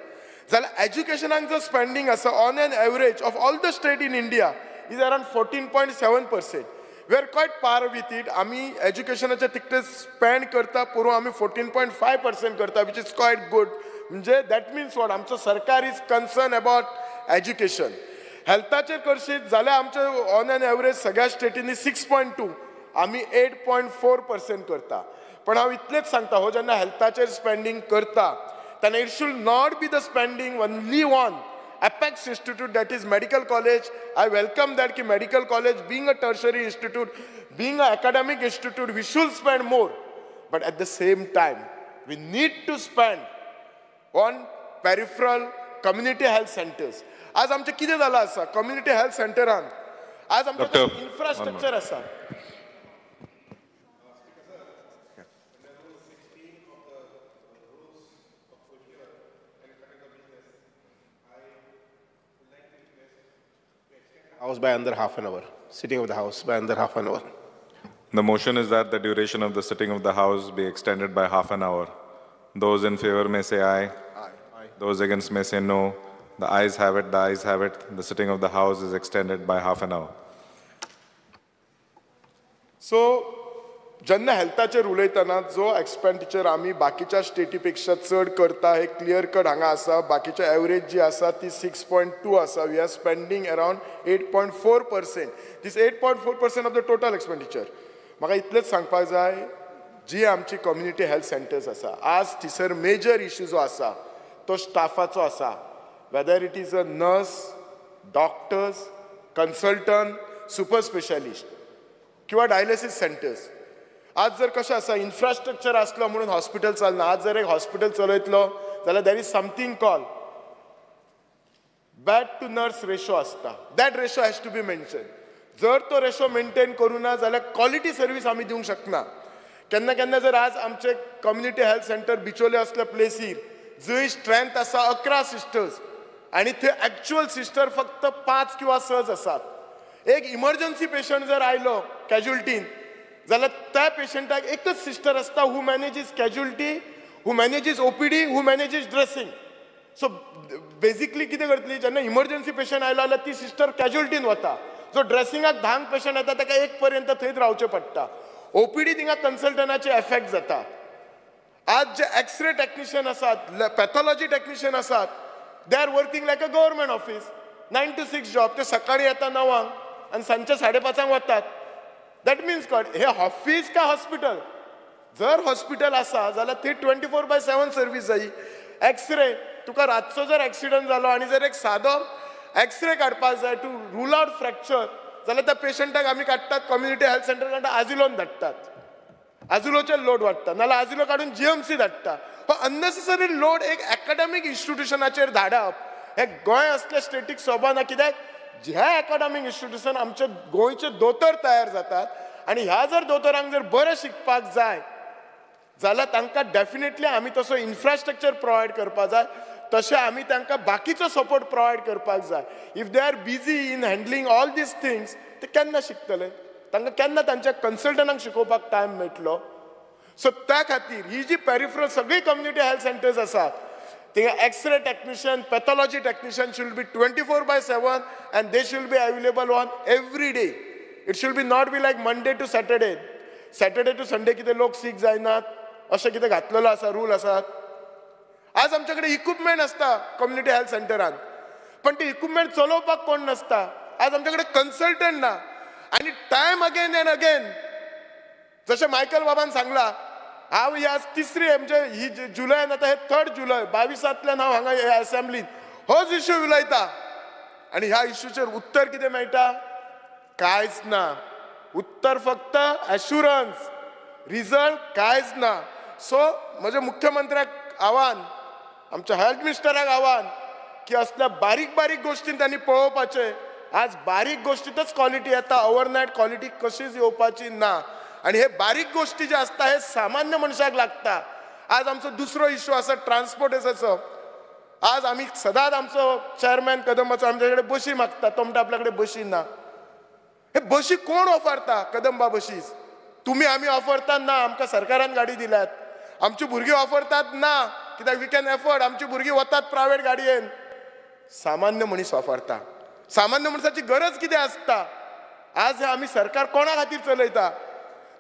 जाल्यार एज्युकेशनाक जो स्पेंडींग आसा on an average of all the state in India is around 14.7%. We are quite par with it. आमी एज्युकेशनाचे तितके स्पेंड करता पोरूं आमी 14.5% करता, which is quite good. म्हणजे that means what, आमचो सरकार is concern about education. हेल्थाचेर करशीत जाल्यार आमचें ऑन एन एवरेज सगळ्या स्टेटींनी 6.2, आमी 8.4% करता. पण हांव इतलेंच सांगता, हो जेन्ना हेल्थाचेर स्पेंडींग करता तेन्ना it should not be the spending only on apex institute, that is medical college. I welcome that की medical college being a tertiary institute, being a academic institute, we should spend more. But at the same time we need to spend on peripheral community health centers. आज आमचें कितें जालां आसा कम्युनिटी हेल्थ सेंटरान आज आमचें इन्फ्रास्ट्रक्चर आसा.
House by under half an hour. Sitting of the House by under half an hour.
The motion is that the duration of the sitting of the House be extended by half an hour. Those in favor may say aye.
Aye. Aye.
Those against may say no. The ayes have it, the ayes have it. The sitting of the House is extended by half an hour.
So, जेन्ना हेल्थाचेर उलयतना जो एक्सपेंडिचर आमी बाकीच्या स्टेटी पेक्षा चड करता हे क्लियर कट हांगा आसा. बाकीच्या एवरेज जी आसा ती 6.2 आसा. We are spending around 8.4%. This 8.4% of the total expenditure. म्हाका इतलेंच सांगपाक जाय, जी आमची कम्युनिटी हेल्थ सेंटर्स आसा आज थंयसर मेजर इशू जो आसा तो स्टाफाचो आसा. Whether it is a nurse, doctors, consultant, super specialist किंवा डायलिसीस सेंटर्स. आज जर कशें आसा इन्फ्रास्ट्रक्चर आसलो म्हणून हॉस्पिटल चलना. आज जर एक हॉस्पिटल चलयतलो जाल्यार there is something call bed to nurse ratio आसता. That ratio has to be maintain. जर तो रेशो मेंटेन करूं ना जाल्यार क्वॉलिटी सर्वीस आमी दिवंक शकना. केन्ना केन्ना जर आज आमचे कम्युनिटी हेल्थ सेंटर बिचोले असल्या प्लेसीर जंय स्ट्रेंथ आसा 11 सिस्टर्स आनी थंय एक्चुअल सिस्टर फक्त 5 किंवा 6 आसात. एक इमर्जन्सी पेशंट जर आयलो कॅज्युअल्टीन जाल्यार त्या पेशंटाक एकच सिस्टर आसता who manages casualty, who manages OPD, who manages dressing. So basically कितें करतली, जेन्ना इमर्जन्सी पेशंट आयलो जाल्यार ती सिस्टर कॅज्युअल्टीन वता. जो ड्रेसिंगाक 10 पेशंट येता ताका 1 पर्यंत थंयच रावचें पडटा. ओपीडी थिंगा कन्सल्टंटाचे एफेक्ट जाता. आज जे एक्सरे टॅक्निशियन आसात, पॅथॉलॉजी टॅक्निशियन आसात, they are working like a government office, 9 to 6 job. ते सकाळी येता 9 आनी सांजचे 5:30 वतात. That means कळ हे ऑफिस काय हॉस्पिटल? जर हॉस्पिटल आसा जाल्यार थंय 24/7 सर्वीस जायी. एक्सरे तुका रातचो जर एक्सिडंट जालो आनी जर एक सादो एक्सरे काडपाक जाय टू रूल आउट फ्रॅक्चर जाल्यार त्या पेशंटाक आमी काडटात कम्युनिटी हेल्थ सेंटरान आजिलोन धाडटात. आजिलोचेर लोड वाडटा, नाल्यार आजिलो काडून GMC धाडटा. हो अननेसेसरी लोड एक एकाडेमीक इन्स्टिट्युशनाचेर धाडप हे गोंय असल्या स्टेटीक सोबना. कित्याक ह्या एकाडेमीक इन्स्टिट्युशन आमचे गोंयचे दोतोर तयार जातात आनी ह्या जर दोतोरांक जर बरें शिकपाक जाय जाल्यार तांकां डेफिनेटली आमी तसो इन्फ्रास्ट्रक्चर प्रोवायड करपाक जाय, तशें आमी तांकां बाकीचो सपोर्ट प्रोवायड करपाक जाय. If they are busy in handling all these things ते केन्ना शिकतले? तांकां केन्ना तांच्या कन्सल्टंटांक शिकोवपाक टायम मेळटलो? सो त्या खातीर ही जी पेरिफरल सगळी कम्युनिटी हेल्थ सेंटर्स आसात थिंगा x-ray technician, pathology technician should be 24/7 and they should be available on every day. It should be not be like Monday to Saturday, Saturday to Sunday कितें लोक सीक जायनात अशें कितें घातलेलो आसा रूल आसात. आज आमचे कडेन इक्विपमेंट आसता कम्युनिटी हेल्थ सेंटरान, पण ते इक्विपमेंट चलोवपाक कोण नासता. आज आमचे कडेन कन्सल्टंट ना आनी टायम अगेन एंड अगेन जशें मायकल बाबान सांगला, हांव ही आज तिसरी म्हणजे ही जुलयान आतां हे 3 जुलय 22 हांव हांगा ह्या असेंब्लीन होच इश्यू उलयता आनी ह्या इश्यूचेर उत्तर कितें मेळटा? कांयच ना. उत्तर फक्त एश्युरन्स, रिजल्ट कांयच ना. सो म्हजें मुख्यमंत्र्याक आव्हान, आमच्या हेल्थ मिनिस्टराक आव्हान की असल्या बारीक बारीक गोश्टीन तांणी पळोवपाचें. आज बारीक गोश्टींतच क्वॉलिटी येता, ओवरनायट क्वॉलिटी कशीच येवपाची ना. आनी हे बारीक गोश्टी जे आसता हे सामान्य मनशाक लागता. आज आमचो दुसरो इश्यू आसा ट्रान्सपोर्टेशनाचो. आज आमी सदांच आमचो चेअरमॅन कदंबाचो आमच्या कडेन बशी मागता, तो म्हणटा आपल्या कडेन बशी ना. हे बशी कोण ऑफरता? कदंबा बशीस तुमी आमी ऑफरता ना, आमकां सरकारान गाडी दिल्यात. आमची भुरगीं ऑफरतात ना, कित्याक we can afford. आमची भुरगीं वतात प्रायवेट गाडयेन. सामान्य मनीस ऑफरता. सामान्य मनशाची गरज कितें आसता? आज हे आमी सरकार कोणा खातीर चलयता?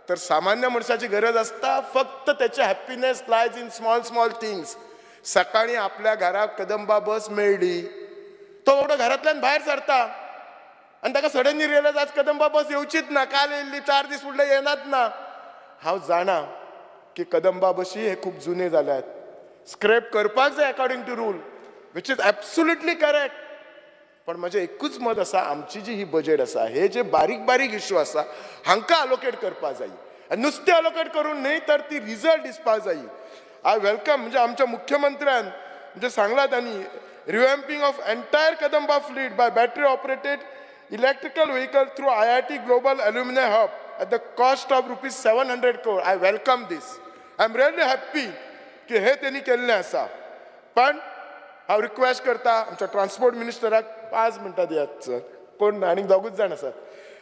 तर सामान्य मनशाची गरज आसता फक्त तेचे happiness lies in small small things. सकाळी आपल्या घराक कदंबा बस मेळ्ळी, तो बाबडो घरांतल्यान भायर सरता आनी ताका सडनली रियलायज आज कदंबा बस येवचीच ना, काल येयल्ली, 4 दीस फुडले येनात ना. हांव जाणा की कदंबा बशी हे खूब जुने जाल्यात, स्क्रॅप करपाक जाय according to rule, which is absolutely correct. पण म्हजें एकूच मत आसा, आमची जी ही बजेट आसा हे जे बारीक बारीक इशू आसा हांकां अलोकेट करपाक जाय आनी नुस्तें अलोकेट करून न्हय तर ती रिजल्ट दिसपाक जाय. I welcome म्हणजे आमच्या मुख्यमंत्र्यान म्हणजे सांगलां तांणी revamping of entire Kadamba fleet by battery operated electrical vehicle through IIT Global Alumni Hub at the cost of rupees 700 crore. I welcome this. I am really happy की हे त्यांनी केल्लें आसा. पण हांव रिक्वेस्ट करता आमच्या ट्रान्सपोर्ट मिनिस्टराक 5 मिनटां दियात सर, कोण ना आनीक दोगूच जाण आसात.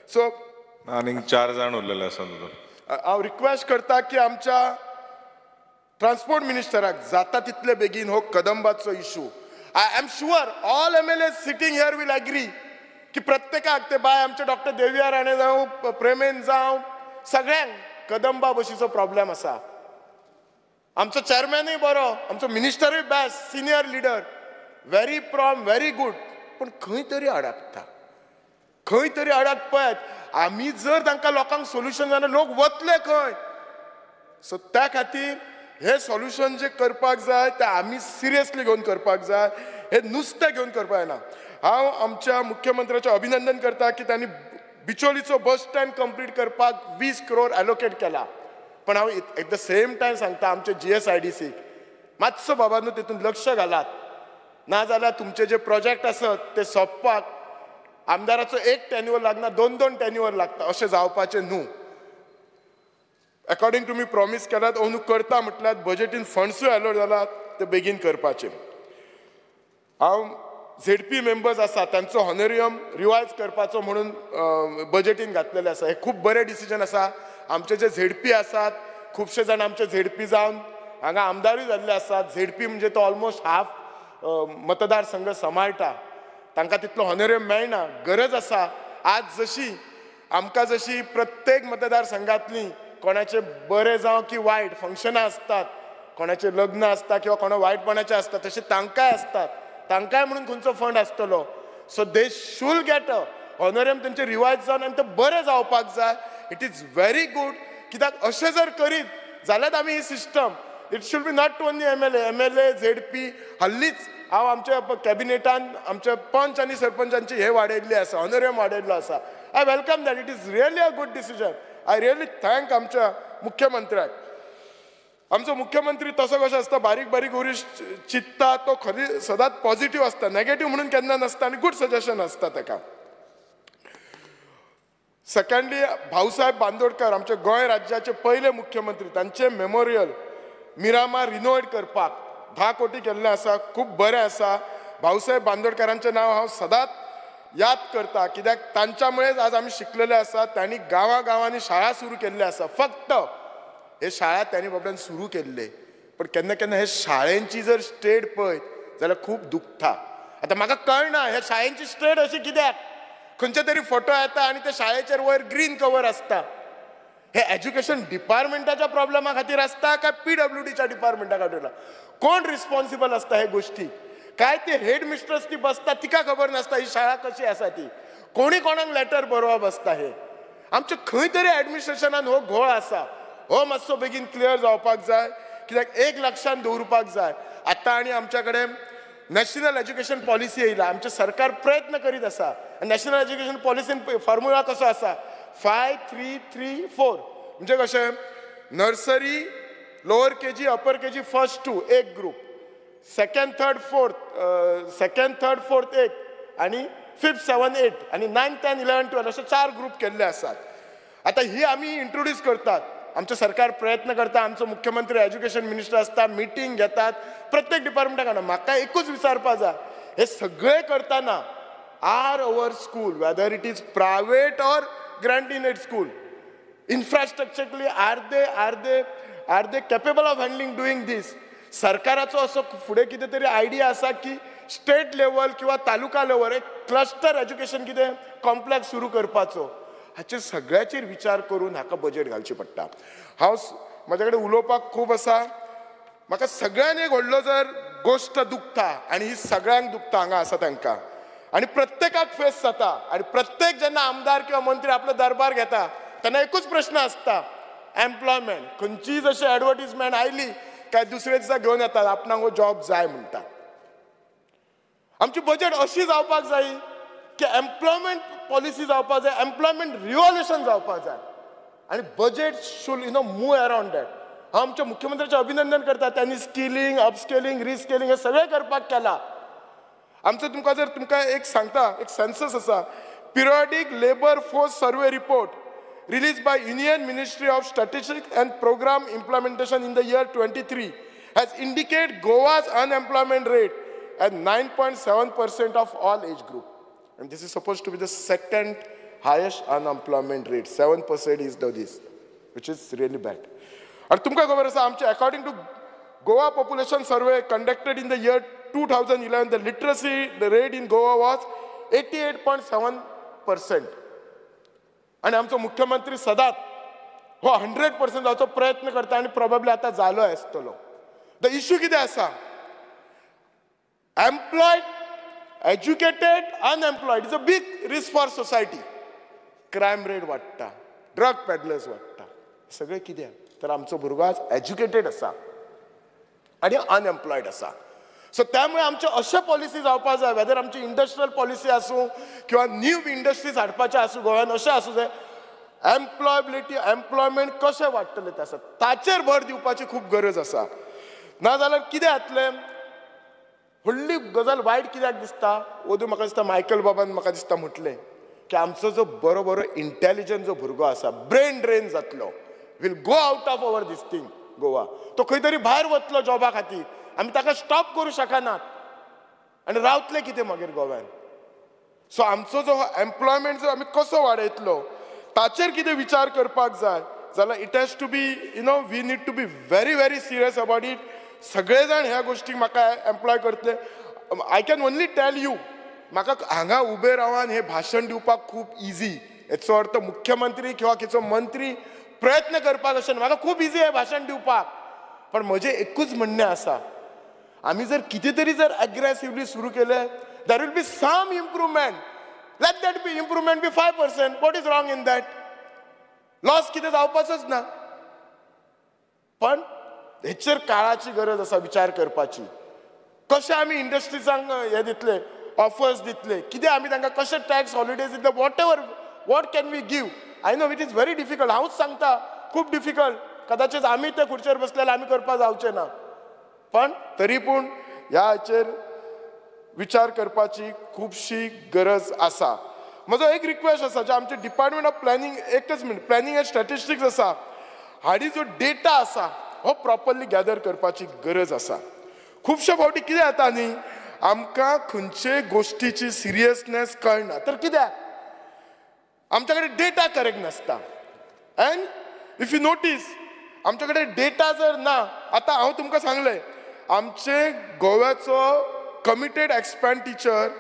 सो
आनीक 4 जाण उरलेले आसात.
हांव रिक्वेस्ट करता की आमच्या ट्रान्सपोर्ट मिनिस्टराक जाता तितले बेगीन हो कदंबाचो issue, I am sure all MLA sitting here will agree की प्रत्येकाक ते बाय आमचे डॉक्टर देविया राणे जावं प्रेमेन जावं सगळ्यांक कदंबा बशीचो प्रॉब्लेम आसा. आमचो चेअरमॅनूय बरो, आमचो मिनिस्टरूय best, senior leader, very prompt, very good, पूण खंय तरी अडकता, खंय तरी अडक. पळयात आमी जर तांकां लोकांक सोल्युशन जायना लोक वतले खंय. सो त्या खातीर हे सोल्युशन जे करपाक जाय ते आमी सिरियसली घेवन करपाक जाय, हे नुस्तें घेवन करपाक जायना. हांव आमच्या मुख्यमंत्र्याचें अभिनंदन करता की तांणी बिचोलीचो बस स्टँड कंप्लीट करपाक 20 करोड एलोकेट केला. पण हांव एट the same time सांगता आमचे GSIDC मातसो बाबांनो तितून लक्ष घालात, ना जाल्यार तुमचे जे प्रोजेक्ट आसत ते सोंपपाक आमदाराचो 1 टेन्युअर लागना, 2-2 टेन्युअर लागता, अशें जावपाचें न्हू. अकॉर्डिंग टू मी प्रॉमीस केलात, अंदू करता म्हटल्यार बजेटीन फंड्सूय एलोट जालात ते बेगीन करपाचे. हांव ZP members आसा तांचो हॉनरियम रिवायज करपाचो म्हणून बजेटीन घातलेलें आसा. हे खूब बरें डिसिजन आसा. आमचे जे ZP आसात खुबशे जाण आमचे ZP जावन हांगा आमदारूय जाल्ले आसात. ZP म्हणजे तो ऑलमोस्ट हाफ मतदारसंघ सांबाळटा, तांकां तितलो हॉनरियम मेळना. गरज आसा आज जशी आमकां जशी प्रत्येक मतदारसंघांतली कोणाचे बरें जावं की वायट फंक्शनां आसतात, कोणाचें लग्न आसता किंवा कोणा वायटपणाचें आसता, तशें तांकांय आसतात, तांकांय म्हणून खंयचो फंड आसतलो. So they should get a honorarium तेंचे रिवायज जावन आनी तें बरें जावपाक जाय. It is very good. कित्याक अशें जर करीत जाल्यार आमी ही system, it should be not only MLA, MLA ZP. हल्लीच हांव आमच्या कॅबिनेटान आमच्या पंच आनी सरपंचांची हे वाडयल्ली आसा, हॉनरियम वाडयल्लो आसा. I welcome that. It is really a good decision. I really thank आमच्या मुख्यमंत्र्याक. आमचो मुख्यमंत्री तसो कसो आसता, बारीक बारीक गोश्टी चिंत्ता, तो खरी सदांच पॉझिटिव्ह आसता, नेगेटिव्ह म्हणून केन्ना नासता आनी गूड सजेशन आसता ताका. सेकंडली भाऊसाहेब बांदोडकर आमचे गोंय राज्याचे पयले मुख्यमंत्री, तांचे मेमोरियल मिरामार रिनोवेट करपाक 10 कोटी केल्लें आसा, खूब बरें आसा. भाऊसाहेब बांदोडकरांचें नांव हांव सदांच याद करता, कित्याक तांच्यामुळेच आज आमी शिकलेले आसा. तांणी गांवां गांवांनी शाळा सुरू केल्ले आसा. फक्त हे शाळा तांणी बाबड्यान सुरू केल्ले, पण केन्ना केन्ना हे शाळेंची जर स्टेट पळयत जाल्यार खूब दुखता. आतां म्हाका कळना ह्या शाळेंची स्टेट अशी कित्याक, खंयचे तरी फोटो येता आनी त्या शाळेचेर वयर ग्रीन कवर आसता. हे एज्युकेशन डिपार्टमेंटाच्या प्रॉब्लेमा खातीर आसता काय PWDच्या डिपार्टमेंटा खातीर? कोण रिस्पॉन्सिबल आसता हे गोश्टीक? काय ते हेड मिस्ट्रस ती बसता तिका खबर नासता ही शाळा कशी आसा ती, कोणी कोणाक लेटर बरोवप आसता. हे आमचे खंय तरी एडमिनिस्ट्रेशनान हो घोळ आसा, हो मातसो बेगीन क्लियर जावपाक जाय, कित्याक एक लक्षान दवरुपाक जाय. आतां आनी आमच्या कडेन नॅशनल एज्युकेशन पॉलिसी येयला, आमचें सरकार प्रयत्न करीत आसा. नॅशनल एज्युकेशन पॉलिसीन फॉर्म्युला कसो आसा, 5 3 3 4, म्हणजे कशें nursery, lower KG, upper KG, first 2 एक group, second third fourth, second third fourth एक, आनी 5th 7 8 आनी 9 10 11 12 अशे 4 ग्रूप केल्ले आसात. आतां ही आमी इंट्रोड्यूस करतात, आमचें सरकार प्रयत्न करता, आमचो मुख्यमंत्री एज्युकेशन मिनिस्टर आसता, मिटींग घेतात प्रत्येक डिपार्टमेंटा कडेन. म्हाका एकूच विचारपा जाय, हे सगळे करतना are our school, whether it is private or grant in aid school, infrastructurally are they capable of handling doing this? सरकाराचो असो फुडें कितें तरी आयडिया आसा की स्टेट लेवल किंवा तालुका लेवल एक क्लस्टर एज्युकेशन कितें कॉम्प्लेक्स सुरू करपाचो, हाचेर सगळ्याचेर विचार करून हाका बजेट घालची पडटा. हांव म्हज्या कडेन उलोवपाक खूब आसा. म्हाका सगळ्यान एक व्हडलो जर गोश्ट दुखता आनी ही सगळ्यांक दुखता हांगा आसा तांकां, आनी प्रत्येकाक फेस जाता, आनी प्रत्येक जेन्ना आमदार किंवा मंत्री आपलो दरबार घेता तेन्ना एकूच प्रश्न आसता, एम्प्लॉयमेंट. खंयचीय जशी एडवर्टीजमेंट आयली काय दुसरे दिसा घेवन येतात आपणाक हो जॉब जाय म्हणटा. आमची बजेट अशी जावपाक जाय की एम्प्लॉयमेंट पॉलिसी जावपा जाय, एम्प्लॉयमेंट रिव्होल्युशन जावपा जाय आनी budget should you know move around that. हांव आमच्या मुख्यमंत्र्याचें अभिनंदन करता, त्यांनी स्किलिंग, अपस्केलिंग, रिस्केलिंग हे सगळें करपाक केलां. आमचो तुमकां जर तुमकां एक सांगता, एक सेन्सस आसा, periodic labour force survey report released by Union Ministry of Statistics and Program Implementation in the year 23 has indicated Goa's unemployment rate at 9.7% of all age group. And this is supposed to be the second highest unemployment rate. 7% is the this, which is really bad. And tumka khabar asa, amche according to Goa population survey conducted in the year 2011, the literacy rate in Goa was 88.7%. आनी आमचो मुख्यमंत्री सदांच हो 100% जावचो प्रयत्न करता आनी प्रोबेबली आतां जालो आसतलो. The issue कितें आसा, Employed, educated, unemployed is a big risk for society. Crime rate वाडटा, ड्रग पेडलर्स वाडटा, सगळें कितें तर आमचो भुरगो आज एज्युकेटेड आसा आनी अनएम्प्लॉयड आसा. सो त्यामुळे आमचे अशे पॉलिसी जावपा जाय, वेदर आमची इंडस्ट्रियल पॉलिसी आसूं किंवा न्यू इंडस्ट्रीज हाडपाचे आसूं गोव्यान, अशें आसूं जाय, एम्प्लॉयबिलिटी, एम्प्लॉयमेंट कशें वाडटलें तें आसा, ताचेर भर दिवपाची खूब गरज आसा. नाजाल्यार कितें जातलें, व्हडली गजाल वायट कित्याक दिसता, ओदू म्हाका दिसता मायकल बाबान म्हाका दिसता म्हटलें की आमचो जो बरो बरो इंटेलिजंट जो भुरगो आसा, ब्रेन ड्रेन जातलो, will go out of our this thing Goa, तो खंय तरी भायर वतलो जॉबा खातीर, आमी ताका स्टॉप करूं शकनात आनी रावतले कितें मागीर गोव्यान. सो आमचो जो एम्प्लॉयमेंट जो आमी कसो वाडयतलो ताचेर कितें विचार करपाक जाय जाल्यार it has to be you know we need to be very very serious about it. सगळे जाण ह्या गोश्टीक म्हाका एम्प्लॉय करतले. I can only tell you, म्हाका हांगा उबे रावन हें भाशण दिवपाक खूब इजी, हेचो अर्थ मुख्यमंत्री किंवा खंयचो मंत्री प्रयत्न करपाक अशें म्हाका खूब इजी हें भाशण दिवपाक, पण म्हजें एकूच म्हणणें आसा, आमी जर कितें तरी जर एग्रेसिवली सुरू केलें, there will be some improvement. Let that be improvement be 5%. What is wrong in that? Loss कितें जावपाचोच ना. पण हेचेर काळाची गरज आसा विचार करपाची, कशें आमी इंडस्ट्रीजांक हें दितले, ऑफर्स दितले, कितें आमी तांकां कशें टॅक्स हॉलिडेज दितले, whatever what can we give. I know it is very difficult, हांवूच सांगता खूब डिफिकल्ट, कदाचित आमी ते खुर्चेर बसले आमी करपाक जावचें ना, पण तरी पूण ह्या हाचेर विचार करपाची खुबशी गरज आसा. म्हजो एक रिक्वेस्ट आसा, जे आमचे डिपार्टमेंट ऑफ प्लॅनिंग, एकच मिनट, प्लॅनिंग अँड स्टॅटिस्टिक्स आसा, हाडी जो डेटा आसा हो प्रॉपरली गॅदर करपाची गरज आसा. खुबशे फावटी कितें जाता न्ही, आमकां खंयचे गोश्टीची सिरियसनेस कळना, तर कित्याक आमच्या कडेन डेटा करेक्ट नासता. अँड if you notice, आमच्या कडेन डेटा जर ना, आतां हांव तुमकां सांगलें, आमचे गोव्याचो committed expenditure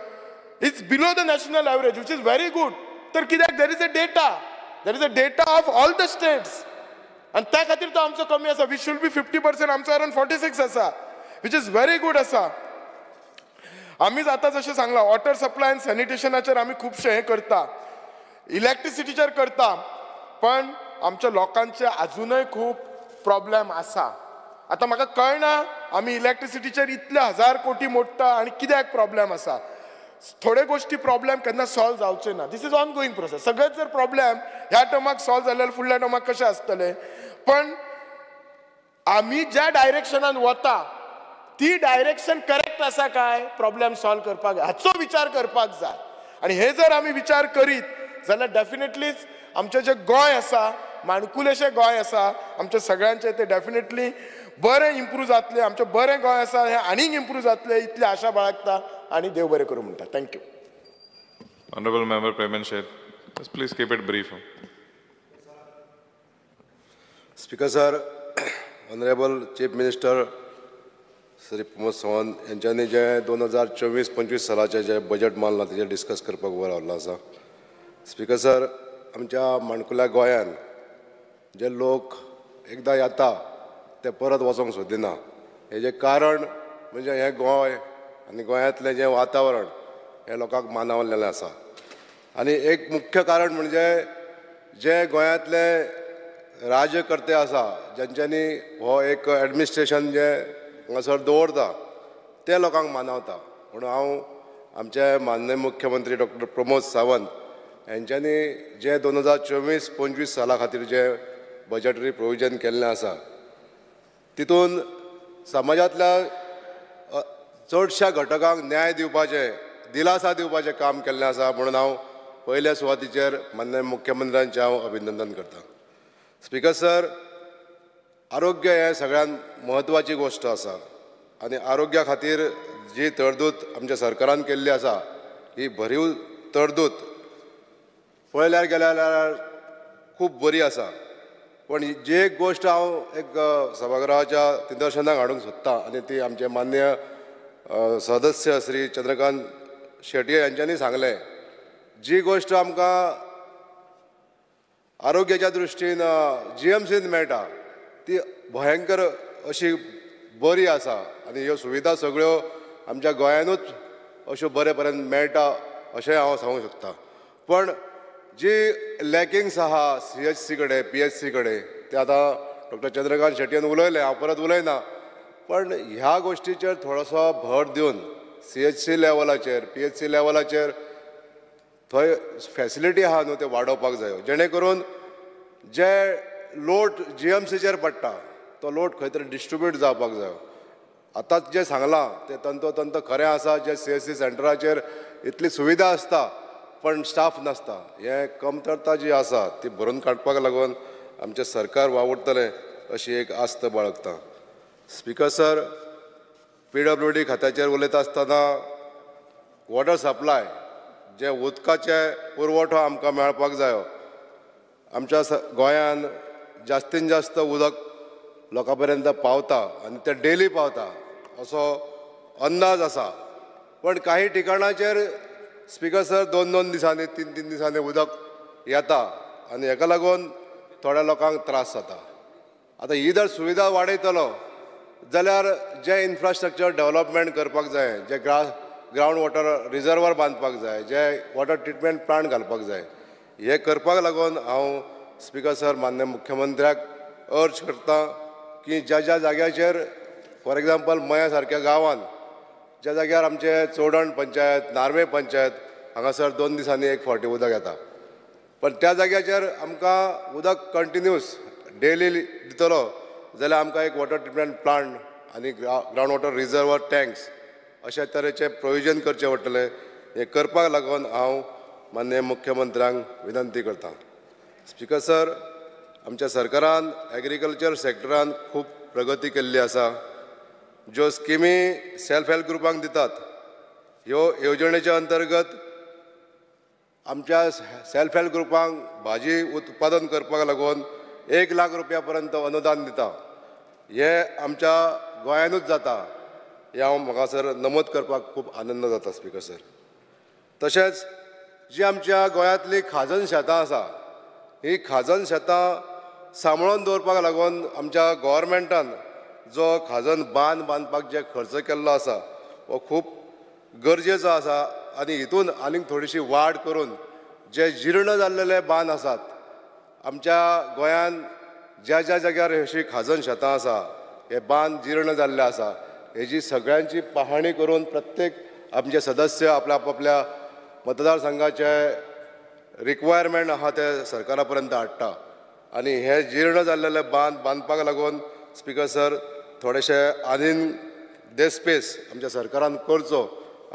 is below the national average, which is very good. तर कित्याक there is a data, there is a data of all the states, आनी त्या खातीर तो आमचो कमी आसा. We should be 50%, आमचो अरावंड 46 आसा, which is very good आसा. आमीच आतां जशें सांगलां, वॉटर सप्लाय आनी सॅनिटेशनाचेर आमी खुबशें हें करता, इलेक्ट्रिसिटीचेर करता, पण आमच्या लोकांचे आजुनय खूब प्रॉब्लेम आसा. आतां म्हाका कळना आमी इलेक्ट्रिसिटीचेर इतले 1000 कोटी मोडटा आनी कित्याक प्रॉब्लेम आसा. थोडे गोश्टी प्रॉब्लेम केन्ना सॉल्व जावचे ना, this is ongoing process. सगळेच जर प्रॉब्लेम ह्या टर्माक सॉल्व जाल्यार फुडल्या टर्माक कशें आसतलें, पण आमी ज्या डायरेक्शनान वता ती डायरेक्शन करेक्ट आसा काय प्रॉब्लेम सॉल्व करपाक, हाचो विचार करपाक जाय. आनी हे जर आमी विचार करीत जाल्यार डेफिनेटलीच आमचें जें गोंय आसा, माणकुलेशें गोंय आसा, आमचें सगळ्यांचें तें डेफिनेटली बरें इम्प्रूव जातलें. आमचें बरें गोंय आसा हें आनीक इम्प्रूव जातलें इतली आशा बाळगता आनी देव बरें करूं म्हणटा. Thank you.
Honourable member Preman Shet, please keep it brief.
Speaker sir, honourable chief minister Shri Pramod Sawant यांच्यानी जे 2024-25 सालाचें जें बजेट मांडलां तेजेर डिस्कस करपाक उबो रावल्लो आसा. स्पीकर सर, आमच्या माणकुल्या गोंयान जे लोक एकदां येता ते परत वचोंक सोदिना, हेजें कारण म्हणजे हें गोंय आनी गोंयांतलें जें वातावरण हें लोकांक मानवलेलें आसा. आनी एक मुख्य कारण म्हणजे जे गोंयांतले राज्यकर्ते आसा, ज्यांच्यांनी हो एक एडमिनिस्ट्रेशन जें हांगासर दवरता ते लोकांक मानवता. म्हणून हांव आमचे माननीय मुख्यमंत्री डॉक्टर प्रमोद सावंत हेंच्यांनी जे 2024-25 साला खातीर जे बजटरी प्रोविजन केल्लें आसा तितून समाजांतल्या चडश्या घटकांक न्याय दिवपाचें, दिलासा दिवपाचें काम केल्लें आसा म्हणून हांव पयल्या सुवातीचेर माननीय मुख्यमंत्र्यांचें हांव अभिनंदन करतां. स्पीकर सर, आरोग्य हें सगळ्यांत म्हत्वाची गोश्ट आसा आनी आरोग्या खातीर जी तरतूद आमच्या सरकारान केल्ली आसा ही भरीव तरतूद पळयल्यार गेल्यार खूब बरी आसा. पण जी एक गोश्ट हांव एक सभागृहाच्या निदर्शनाक हाडूंक सोदतां आनी ती आमचे माननीय सदस्य श्री चंद्रकांत शेटये हांच्यांनी सांगलें, जी गोश्ट आमकां आरोग्याच्या दृश्टीन जीएमसीन मेळटा ती भयंकर अशी बरी आसा आनी ह्यो सुविधा सगळ्यो आमच्या गोंयानूच अश्यो बरे पर्यंत मेळटा अशें हांव सांगूंक शकता. पण जी लॅकिंग्स आहा सीएचसी कडेन, पीएचसी कडेन, ते आतां डॉक्टर चंद्रकांत शेटयेन उलयलें, हांव परत उलयना. पण ह्या गोश्टीचेर थोडोसो भर दिवन सीएचसी लेवलाचेर, पीएचसी लेवलाचेर थंय फॅसिलिटी आहा न्हू ते वाडोवपाक जायो, जेणे करून जे लोड जीएमसीचेर पडटा तो लोड खंय तरी डिस्ट्रिब्यूट जावपाक जायो. आतांच जें सांगलां तें तंतोतंत खरें आसा, जे सीएचसी सेंटराचेर इतली सुविधा आसता पण स्टाफ नासता, हें कमतरता जी आसा ती भरून काडपाक लागून आमचें सरकार वावुरतलें अशी एक आस्त बाळगता. स्पीकर सर, पीडब्ल्यूडी खात्याचेर उलयता आसतना वॉटर सप्लाय जे उदकाचे पुरवठो आमकां मेळपाक जायो, आमच्या गोंयान जास्तीन जास्त उदक लोकां पर्यंत पावता आनी तें डेली पावता असो अंदाज आसा. पण काही ठिकाणाचेर स्पीकर सर 2-2 दिसांनी, 3-3 दिसांनी उदक येता आनी हेका लागून थोड्या लोकांक त्रास जाता. आतां ही जर सुविधा वाडयतलो जाल्यार जें इन्फ्रास्ट्रक्चर डेवलपमेंट करपाक जाय, जे ग्रावंड वॉटर रिजर्वर बांदपाक जाय, जे वॉटर ट्रिटमेंट प्लांट घालपाक जाय, हे करपाक लागून हांव स्पीकर सर माननीय मुख्यमंत्र्याक अर्ज करता की ज्या ज्या जाग्याचेर फॉर एग्जाम्पल मया सारक्या गांवांत ज्या जाग्यार आमचे चोडण पंचायत, नार्वे पंचायत हांगासर 2 दिसांनी एक फावटी उदक येता, पण त्या जाग्याचेर आमकां उदक कंटिन्यूस डेली दितलो जाल्यार आमकां एक वॉटर ट्रिटमेंट प्लांट आनी ग्रावंड वॉटर रिजर्वर टँक्स अशा तरेचे प्रोविजन करचें पडटलें. हें करपाक लागून हांव माननीय मुख्यमंत्र्यांक विनंती करतां. स्पीकर सर, आमच्या सरकारान एग्रीकल्चर सेक्टरान खूब प्रगती केल्ली आसा. ज्यो स्किमी सेल्फ हेल्प ग्रुपांक दितात ह्यो येवजणेच्या अंतर्गत आमच्या सेल्फ हेल्प ग्रुपांक भाजी उत्पादन करपाक लागून 1 लाख रुपया पर्यंत अनुदान दिता. हें आमच्या गोंयानूच जाता हें हांव म्हाका सर नमूद करपाक खूब आनंद जाता स्पीकर सर. तशेंच जी आमच्या गोंयांतली खाजन शेतां आसा ही खाजन शेतां सांबाळून दवरपाक लागून आमच्या गव्हर्मेंटान जो खाजन बांद बांदपाक जे खर्च केल्लो आसा हो खूब गरजेचो आसा आनी हितून आनीक थोडीशी वाड करून जे जीर्ण जाल्लेले बांद आसात आमच्या गोंयान ज्या ज्या जाग्यार अशी खाजन शेतां आसा हे बांद जीर्ण जाल्ले आसा हेजी सगळ्यांची पाहणी करून प्रत्येक आमचे सदस्य आपल्या आपापल्या मतदारसंघाचे रिक्वायरमेंट आहा ते सरकारा पर्यंत हाडटा आनी हे जीर्ण जाल्लेले बांद बांदपाक लागून स्पीकर सर थोडेशे आनीक देस्पेस आमच्या सरकारान करचो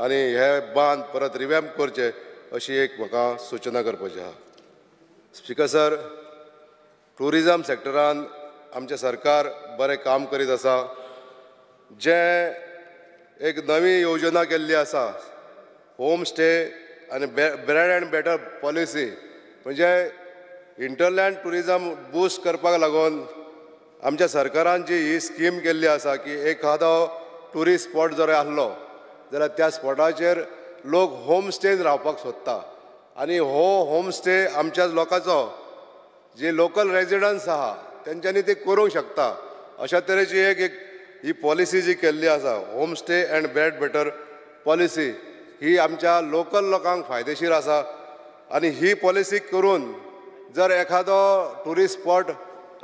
आनी हे बांद परत रिवॅम्प करचे अशी एक म्हाका सुचना करपाची आहा. स्पीकर सर, ट्युरिजम सेक्टरान आमचें सरकार बरें काम करीत आसा. जें एक नवी योजना केल्ली आसा होम स्टे आनी ब्रेड अँड बेटर पॉलिसी, म्हणजे इंटरलँड ट्युरिजम बूस्ट करपाक लागून आमच्या सरकारान जी ही स्कीम केल्ली आसा की एखादो ट्युरिस्ट स्पॉट जर आसलो जाल्यार त्या स्पॉटाचेर लोक होम स्टेन रावपाक सोदता आनी हो होम स्टे आमच्या लोकांचो जे लोकल रेजिडंट्स आहा तेंच्यांनी ते करूंक शकता अशा तरेची एक एक ही पॉलिसी जी केल्ली आसा home stay and bread better policy ही आमच्या लोकल लोकांक फायदेशीर आसा आनी ही पॉलिसी करून जर एखादो ट्युरिस्ट स्पॉट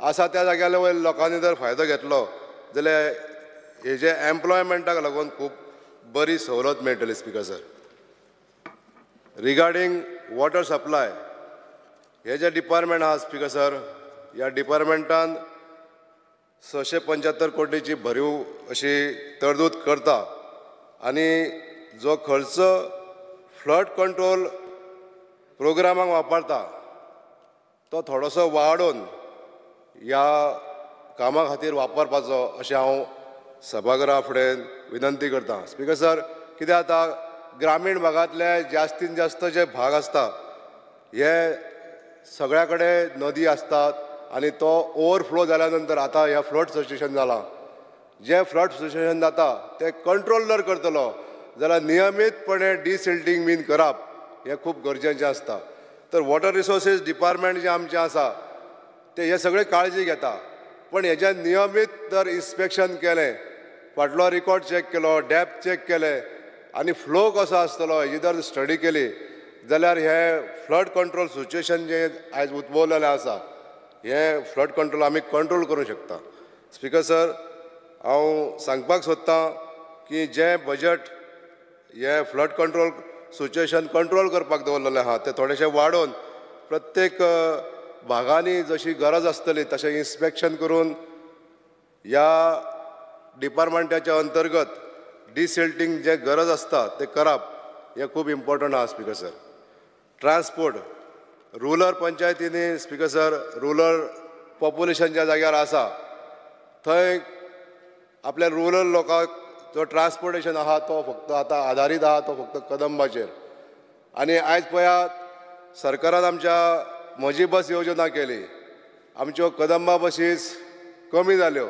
आसा त्या जाग्यार वयल्या लोकांनी जर फायदो घेतलो जाल्यार हेजे एम्प्लॉयमेंटाक लागून खूब बरी सवलत मेळटली speaker sir. Regarding water supply हे जे डिपार्टमेंट आहा स्पीकर सर, ह्या डिपार्टमेंटान 675 कोटीची भरीव अशी तरतूद करता आनी जो खर्च फ्लड कंट्रोल प्रोग्रामाक वापरता तो थोडोसो वाडोवन ह्या कामा खातीर वापरपाचो अशें हांव सभागृहा फुडें विनंती करता. स्पीकर सर, कितें जाता, ग्रामीण भागांतले जास्तीन जास्त जे भाग आसता हे सगळ्या कडेन नदी आसतात आनी तो ओवरफ्लो जाल्या नंतर आतां हें फ्लड सिच्युएशन जालां. जें फ्लड सिच्युएशन जाता तें कंट्रोल जर करतलो जाल्यार नियमीतपणे डिसिल्टींग बीन करप हें खूब गरजेचें आसता. तर वॉटर रिसोर्सीस डिपार्टमेंट जें आमचें आसा तें हें सगळें काळजी घेता, पण हेजें नियमीत जर इन्स्पेक्शन केलें, फाटलो रिकॉर्ड चॅक केलो, डेप्थ चॅक केलें आनी फ्लो कसो आसतलो हेजी जर स्टडी केली जाल्यार हें फ्लड कंट्रोल सिच्युएशन जें आयज उद्भवलेलें आसा हें फ्लड कंट्रोल आमी कंट्रोल करूंक शकता. स्पीकर सर, हांव सांगपाक सोदतां की जें बजट हें फ्लड कंट्रोल सिच्युएशन कंट्रोल करपाक दवरलेलें आहा तें थोडेशें वाडोवन प्रत्येक भागांनी जशी गरज आसतली तशें इन्स्पेक्शन करून ह्या डिपार्टमेंटाच्या अंतर्गत डिसिल्टींग जें गरज आसता तें करप हें खूब इम्पॉर्टंट आहा. स्पीकर सर, ट्रान्सपोर्ट रुरल पंचायतींनी स्पीकर सर रुरल पॉप्युलेशन ज्या जाग्यार आसा थंय आपल्या रुरल लोकांक जो ट्रान्सपोर्टेशन आहा तो फक्त आतां आदारीत आहा तो फक्त कदंबाचेर. आनी आयज पळयात सरकारान आमच्या म्हजी बस योजना केली, आमच्यो कदंबा बसीस कमी जाल्यो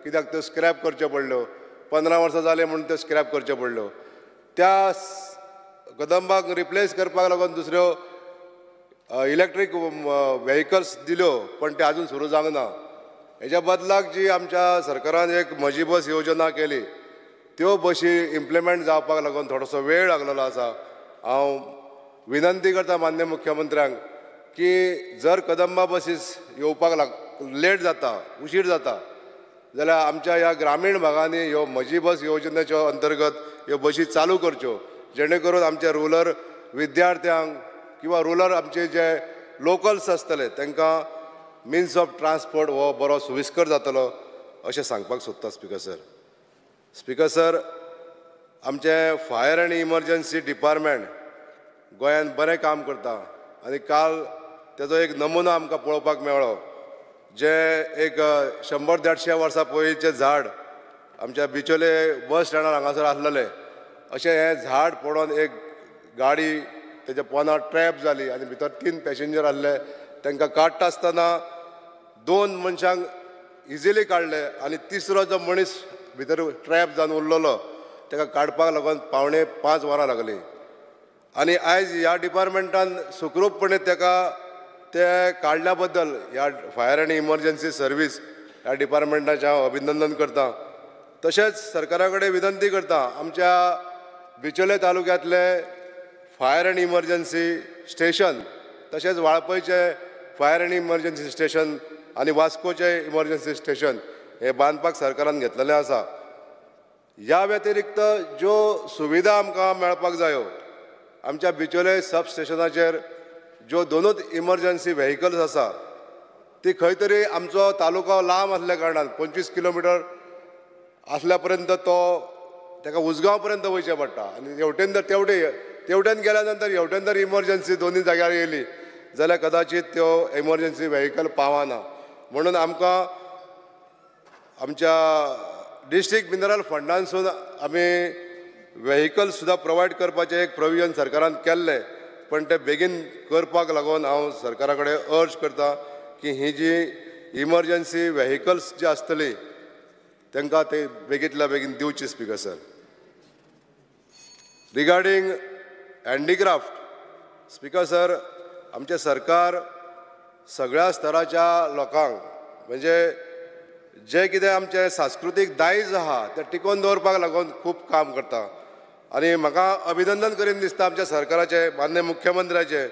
कित्याक त्यो स्क्रॅप करच्यो पडल्यो, 15 वर्सां जालीं म्हूण त्यो स्क्रॅप करच्यो पडल्यो. त्या कदंबाक रिप्लेस करपाक लागून दुसऱ्यो इलेक्ट्रीक व्हेकल्स दिल्यो, पण ते अजून सुरू जावंक ना. हेज्या बदलाक जी आमच्या सरकारान एक म्हजी बस योजना केली त्यो बशी इम्प्लिमेंट जावपाक लागून थोडोसो वेळ लागलेलो आसा. हांव विनंती करता मान्य मुख्यमंत्र्यांक की जर कदंबा बसीस येवपाक लेट जाता, उशीर जाता जाल्यार आमच्या ह्या ग्रामीण भागांनी ह्यो म्हजी बस योजनेच्यो अंतर्गत ह्यो बशी चालू करच्यो, जेणे करून आमच्या रुरल विद्यार्थ्यांक किंवा रुरल आमचे जे लोकल्स आसतले तांकां मिन्स ऑफ ट्रान्सपोर्ट हो बरो सुविस्कर जातलो अशें सांगपाक सोदता. स्पीकर सर, स्पीकर सर, आमचें फायर आनी इमर्जन्सी डिपार्टमेंट गोंयांत बरें काम करता आनी काल तेजो एक नमुना आमकां पळोवपाक मेळ्ळो, जे एक 100-150 वर्सां पयलींचें झाड आमच्या बिचोले बस स्टँडार हांगासर आसलेलें, अशें हें झाड पडोवन एक गाडी तेच्या पोंदा ट्रॅप जाली आनी भितर 3 पॅसेंजर आसले, तांकां काडटा आसतना 2 मनशांक इजिली काडले आनी तिसरो जो मनीस भितर ट्रॅप जावन उरलेलो ताका काडपाक लागून 4.75 वरां लागलीं. आनी आयज ह्या डिपार्टमेंटान सुखरूपपणे ताका ते काडल्या बद्दल ह्या फायर आनी इमर्जन्सी सर्वीस ह्या डिपार्टमेंटाचें हांव अभिनंदन करता. तशेंच सरकारा कडेन विनंती करता, आमच्या बिचोले तालुक्यांतले फायर आनी इमर्जन्सी स्टेशन तशेंच वाळपयचे फायर आनी इमर्जन्सी स्टेशन आनी वास्कोचे इमर्जन्सी स्टेशन हे बांदपाक सरकारान घेतलेलें आसा. ह्या व्यतिरिक्त ज्यो सुविधा आमकां मेळपाक जायो, आमच्या बिचोले सब स्टेशनाचेर ज्यो दोनूच इमर्जन्सी व्हेकल्स आसा ती खंय तरी आमचो तालुको लांब आसल्या कारणान 25 किलोमिटर आसल्या पर्यंत तो ताका उजगांव पर्यंत वयचें पडटा आनी हेवटेन जर तेवटेन गेल्या नंतर हेवटेन जर इमर्जन्सी दोनूय जाग्यार येयली जाल्यार कदाचीत त्यो इमर्जन्सी व्हेकल पावना. म्हणून आमकां आमच्या डिस्ट्रिक्ट मिनरल फंडांसून आमी व्हेकल सुद्दां प्रोवायड करपाचें एक प्रोविजन सरकारान केल्लें, पण तें बेगीन करपाक लागून हांव सरकारा कडेन अर्ज करता की ही जी इमर्जन्सी व्हेकल्स जी आसतली तांकां ते बेगींतल्या बेगीन दिवची. Speaker sir, regarding handicraft, speaker sir, आमचें सरकार सगळ्या स्तराच्या लोकांक म्हणजे जें कितें आमचें सांस्कृतीक दायज आहा तें टिकोवन दवरपाक लागून खूब काम करता आनी म्हाका अभिनंदन करीन दिसता आमच्या सरकाराचें, माननीय मुख्यमंत्र्याचें,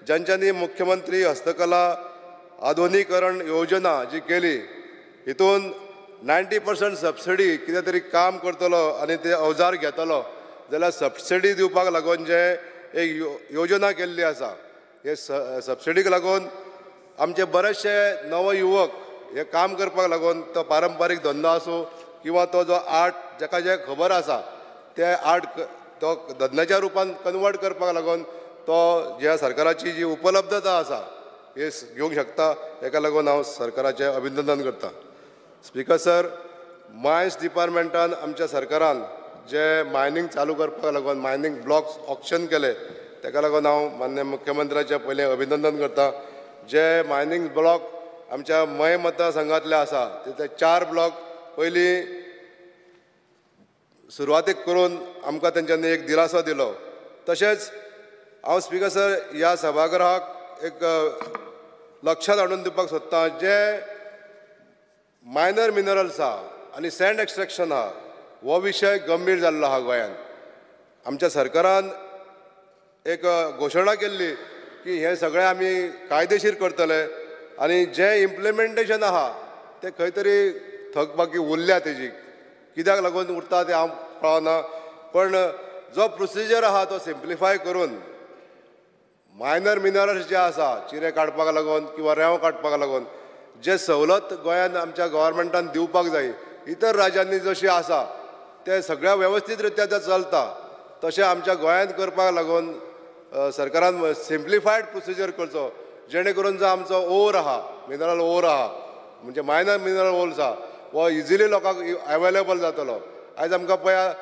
ज्यांच्यांनी मुख्यमंत्री हस्तकला आधुनीकरण योजना जी केली हितून 90% सबसिडी कितें तरी काम करतलो आनी ते अवजार घेतलो जाल्यार सबसिडी दिवपाक लागून जें एक योजना केल्ली आसा. हे सबसिडीक लागून आमचे बरेचशे नव युवक हे काम करपाक लागून तो पारंपारीक धंदो आसूं किंवा तो जो आर्ट जाका जें खबर आसा ते आर्ट तो धंद्याच्या रुपान कन्वर्ट करपाक लागून तो ज्या सरकाराची जी उपलब्धता आसा हे घेवंक शकता. हेका लागून हांव सरकाराचें अभिनंदन करता. स्पीकर सर, मायन्स डिपार्टमेंटान आमच्या सरकारान जे मायनींग चालू करपाक लागून मायनींग ब्लॉक्स ऑक्शन केले ताका लागून हांव माननीय मुख्यमंत्र्याचें पयलें अभिनंदन करता. जे मायनींग ब्लॉक आमच्या मये मतदारसंघातले आसा ते 4 ब्लॉक पयलीं सुरवातीक करून आमकां तेंच्यांनी एक दिलासो दिलो. तशेंच हांव स्पीकर सर ह्या सभागृहाक एक लक्षांत हाडून दिवपाक सोदता, जे मायनर मिनरल्स आहा आनी सँड एक्स्ट्रेक्शन आहा हो विशय गंभीर जाल्लो आहा गोंयांत. आमच्या सरकारान एक घोशणा केल्ली की हें सगळें आमी कायदेशीर करतले आनी जें इम्प्लिमेंटेशन आहा तें खंय तरी थकबाकी उरल्या तेजी, कित्याक लागून उरता तें हांव कळना, पण जो प्रोसिजर आहा तो सिम्प्लिफाय करून मायनर मिनरल्स जे आसा चिरे काडपाक लागून किंवा रेंव काडपाक लागून जे सवलत गोंयांत आमच्या गव्हर्मेंटान दिवपाक जाय इतर राज्यांनी जशी आसा ते सगळ्या वेवस्थीत रित्या ते चलता तशें आमच्या गोंयांत करपाक लागून सरकारान सिम्प्लिफायड प्रोसिजर करचो, जेणे करून जो आमचो ओर आहा, मिनरल ओर आहा, म्हणजे मायनर मिनरल ओर्स आहा हो इजिली लोकांक अवेलेबल जातलो. आयज आमकां पळया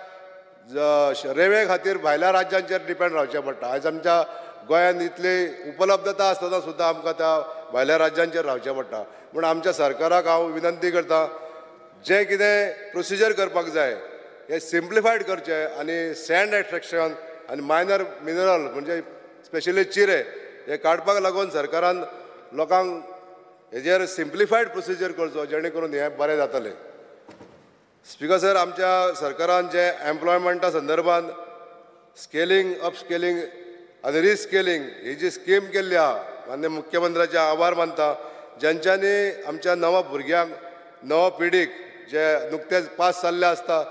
रेंवे खातीर भायल्या राज्यांचेर डिपेंड रावचें पडटा. आयज आमच्या गोंयांत इतली उपलब्धता आसतना सुद्दां आमकां त्या भायल्या राज्यांचेर रावचें पडटा. म्हूण आमच्या सरकाराक हांव विनंती करता जें कितें प्रोसिजर करपाक जाय हें सिम्प्लिफायड करचें आनी सँड एक्स्ट्रेक्शन आनी मायनर मिनरल म्हणजे स्पेशली चिरे हे काडपाक लागून सरकारान लोकांक हेजेर सिम्प्लिफायड प्रोसिजर करचो जेणे करून हें बरें जातलें. स्पीकर सर, आमच्या सरकारान जे एम्प्लॉयमेंटा संदर्भात स्केलिंग, अपस्केलिंग आनी रिस्केलिंग ही जी स्कीम केल्ली आहा माननीय मुख्यमंत्र्याचे आभार मानता, ज्यांच्यांनी आमच्या नव्या भुरग्यांक, नव्या पिढीक जे नुकतेच पास जाल्ले आसता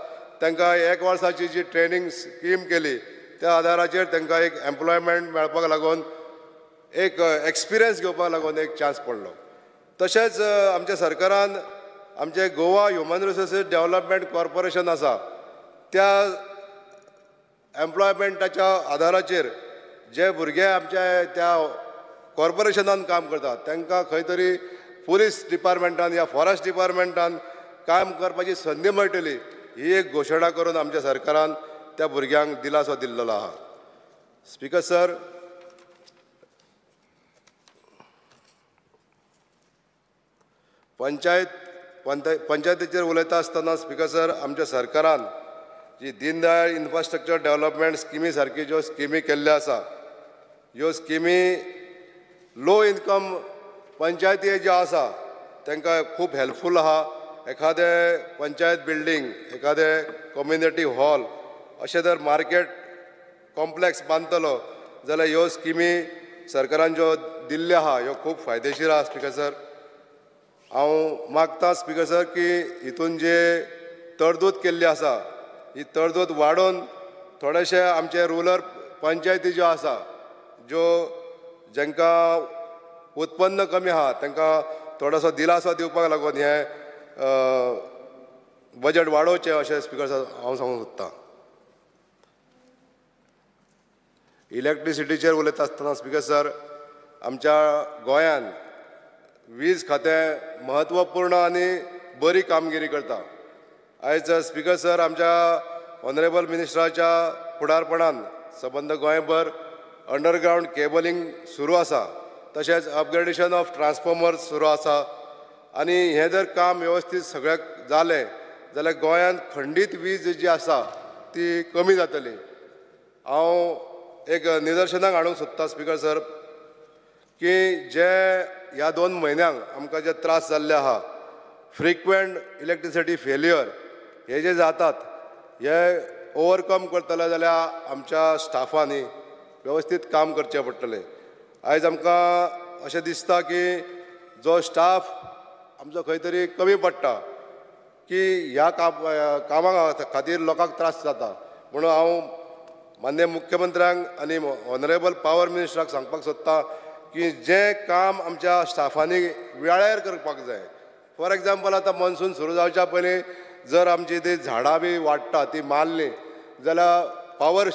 तांकां एक वर्साची जी ट्रेनींग स्कीम केली त्या आदाराचेर तांकां एक एम्प्लॉयमेंट मेळपाक लागून एक एक्सपिरियन्स घेवपाक लागून एक चान्स पडलो. तशेंच आमच्या सरकारान आमचे Goa human resources development corporation आसा त्या एम्प्लॉयमेंटाच्या आदाराचेर जे भुरगे आमच्या त्या कॉर्पोरेशनान काम करतात तांकां खंय तरी पुलीस डिपार्टमेंटान या फॉरेस्ट डिपार्टमेंटान काम करपाची संदी मेळटली ही एक घोशणा करून आमच्या सरकारान त्या भुरग्यांक दिलासो दिल्लो आहा. स्पीकर सर, पंचायतीचेर उलयता आसतना स्पीकर सर आमच्या सरकारान जी दीनदयाळ इन्फ्रास्ट्रक्चर डेव्हलपमेंट स्किमी सारकी ज्यो स्किमी केल्ल्यो आसा ह्यो स्किमी लो इनकम पंचायती ज्यो आसा तांकां खूब हेल्पफूल आहा. एखादें पंचायत बिल्डींग, एखादें कम्युनिटी हॉल अशें जर मार्केट कॉम्प्लेक्स बांदतलो जाल्यार ह्यो स्किमी सरकारान ज्यो दिल्ल्यो आहा ह्यो खूब फायदेशीर आहा. स्पीकर सर, हांव मागता स्पीकर सर की हितून जे तरतूद केल्ली आसा ही तरतूद वाडोवन थोडेशे आमचे रुरल पंचायती ज्यो आसा ज्यो जांकां उत्पन्न कमी आहा तांकां थोडोसो दिलासो दिवपाक लागून हें बजट वाडोवचें अशें स्पीकर सर हांव सांगूंक सोदतां. इलेक्ट्रिसिटीचेर उलयता आसतना स्पीकर सर आमच्या गोंयांत वीज खातें म्हत्वपूर्ण आनी बरी कामगिरी करता. आयज स्पीकर सर आमच्या ऑनरेबल मिनिस्टराच्या फुडारपणान सबंद गोंयभर अंडरग्रावंड केबलिंग सुरू आसा, तशेंच अपग्रेडेशन ऑफ ट्रान्सफॉर्मर्स सुरू आसा आनी हें जर काम वेवस्थीत सगळ्याक जालें जाल्यार गोंयांत खंडीत वीज जी आसा ती कमी जातली. हांव एक निदर्शनाक हाडूंक सोदतां स्पीकर सर की जे ह्या 2 म्हयन्यांक आमकां जे त्रास जाल्ले आहा फ्रिक्वंट इलेक्ट्रिसिटी फेलियर हे जे जातात हे ओवरकम करतले जाल्यार आमच्या स्टाफांनी वेवस्थीत काम करचें पडटलें. आयज आमकां अशें दिसता की जो स्टाफ आमचो खंय तरी कमी पडटा की ह्या कामां खातीर लोकांक त्रास जाता. म्हणून हांव माननीय मुख्यमंत्र्यांक आनी ऑनरेबल पावर मिनिस्टराक सांगपाक सोदता की जें काम आमच्या स्टाफांनी वेळार करपाक जाय. फॉर एग्जाम्पल आतां मॉन्सून सुरू जावच्या पयलीं जर आमची ती झाडां बी वाडटा ती मारली जाल्यार पावर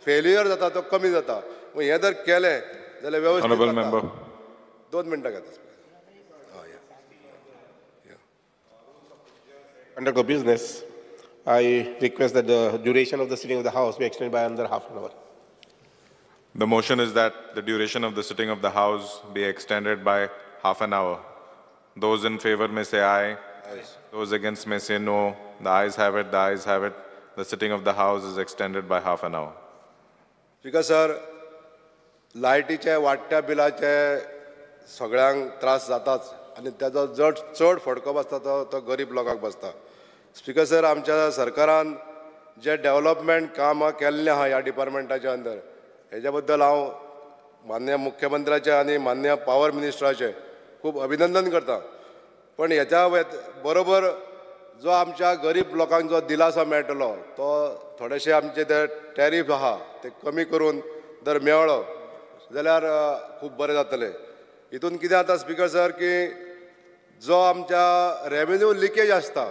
फेल्युअर जाता तो कमी जाता. हें जर केलें जाल्यार व्यवस्थीत. 2 मिनटां घेता.
Conduct of business, I request that the duration of the sitting of the House be extended by another half an hour.
The motion is that the duration of the sitting of the House be extended by half an hour. Those in favor may say aye. Aye. Those against may say no. The ayes have it, the ayes have it. The sitting of the House is extended by half an hour.
Speaker sir, लायटीचे वाडट्या बिलाचे सगळ्यांक त्रास जाताच आनी ताजो चड फडको बसता तो गरीब लोकांक बसता. स्पीकर सर, आमच्या सरकारान जे डेव्हलपमेंट कामां केल्लें आहा ह्या डिपार्टमेंटाच्या अंदर हेज्या बद्दल हांव माननीय मुख्यमंत्र्याचें आनी माननीय पावर मिनिस्टराचें खूब अभिनंदन करता. पण हेच्या बरोबर जो आमच्या गरीब लोकांक जो दिलासो मेळटलो तो थोडेशे आमचे ते टॅरीफ आहा ते कमी करून जर मेळ्ळो जाल्यार खूब बरें जातलें. हितून कितें जाता स्पीकर सर की जो आमच्या रेवेन्यू लिकेज आसता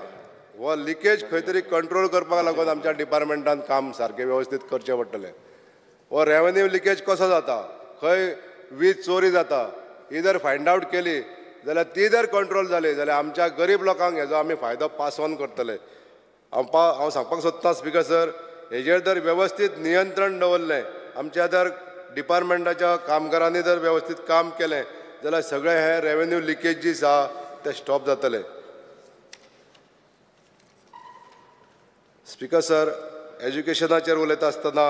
हो लिकेज खंय तरी कंट्रोल करपाक लागून आमच्या डिपार्टमेंटान काम सारकें वेवस्थीत करचें पडटलें. हो रेवेन्यू लिकेज कसो जाता, खंय वीज चोरी जाता ही जर फायंड आवट केली जाल्यार ती जर कंट्रोल जाली जाल्यार आमच्या गरीब लोकांक हेजो आमी फायदो पास ऑन करतले. हांव सांगपाक सोदतां स्पीकर सर, हेजेर जर वेवस्थीत नियंत्रण दवरलें आमच्या जर डिपार्टमेंटाच्या कामगारांनी जर वेवस्थीत काम केलें जाल्यार सगळें हें रेवेन्यू लिकेज जी आसा तें स्टॉप जातलें. स्पीकर सर, एज्युकेशनाचेर उलयता आसतना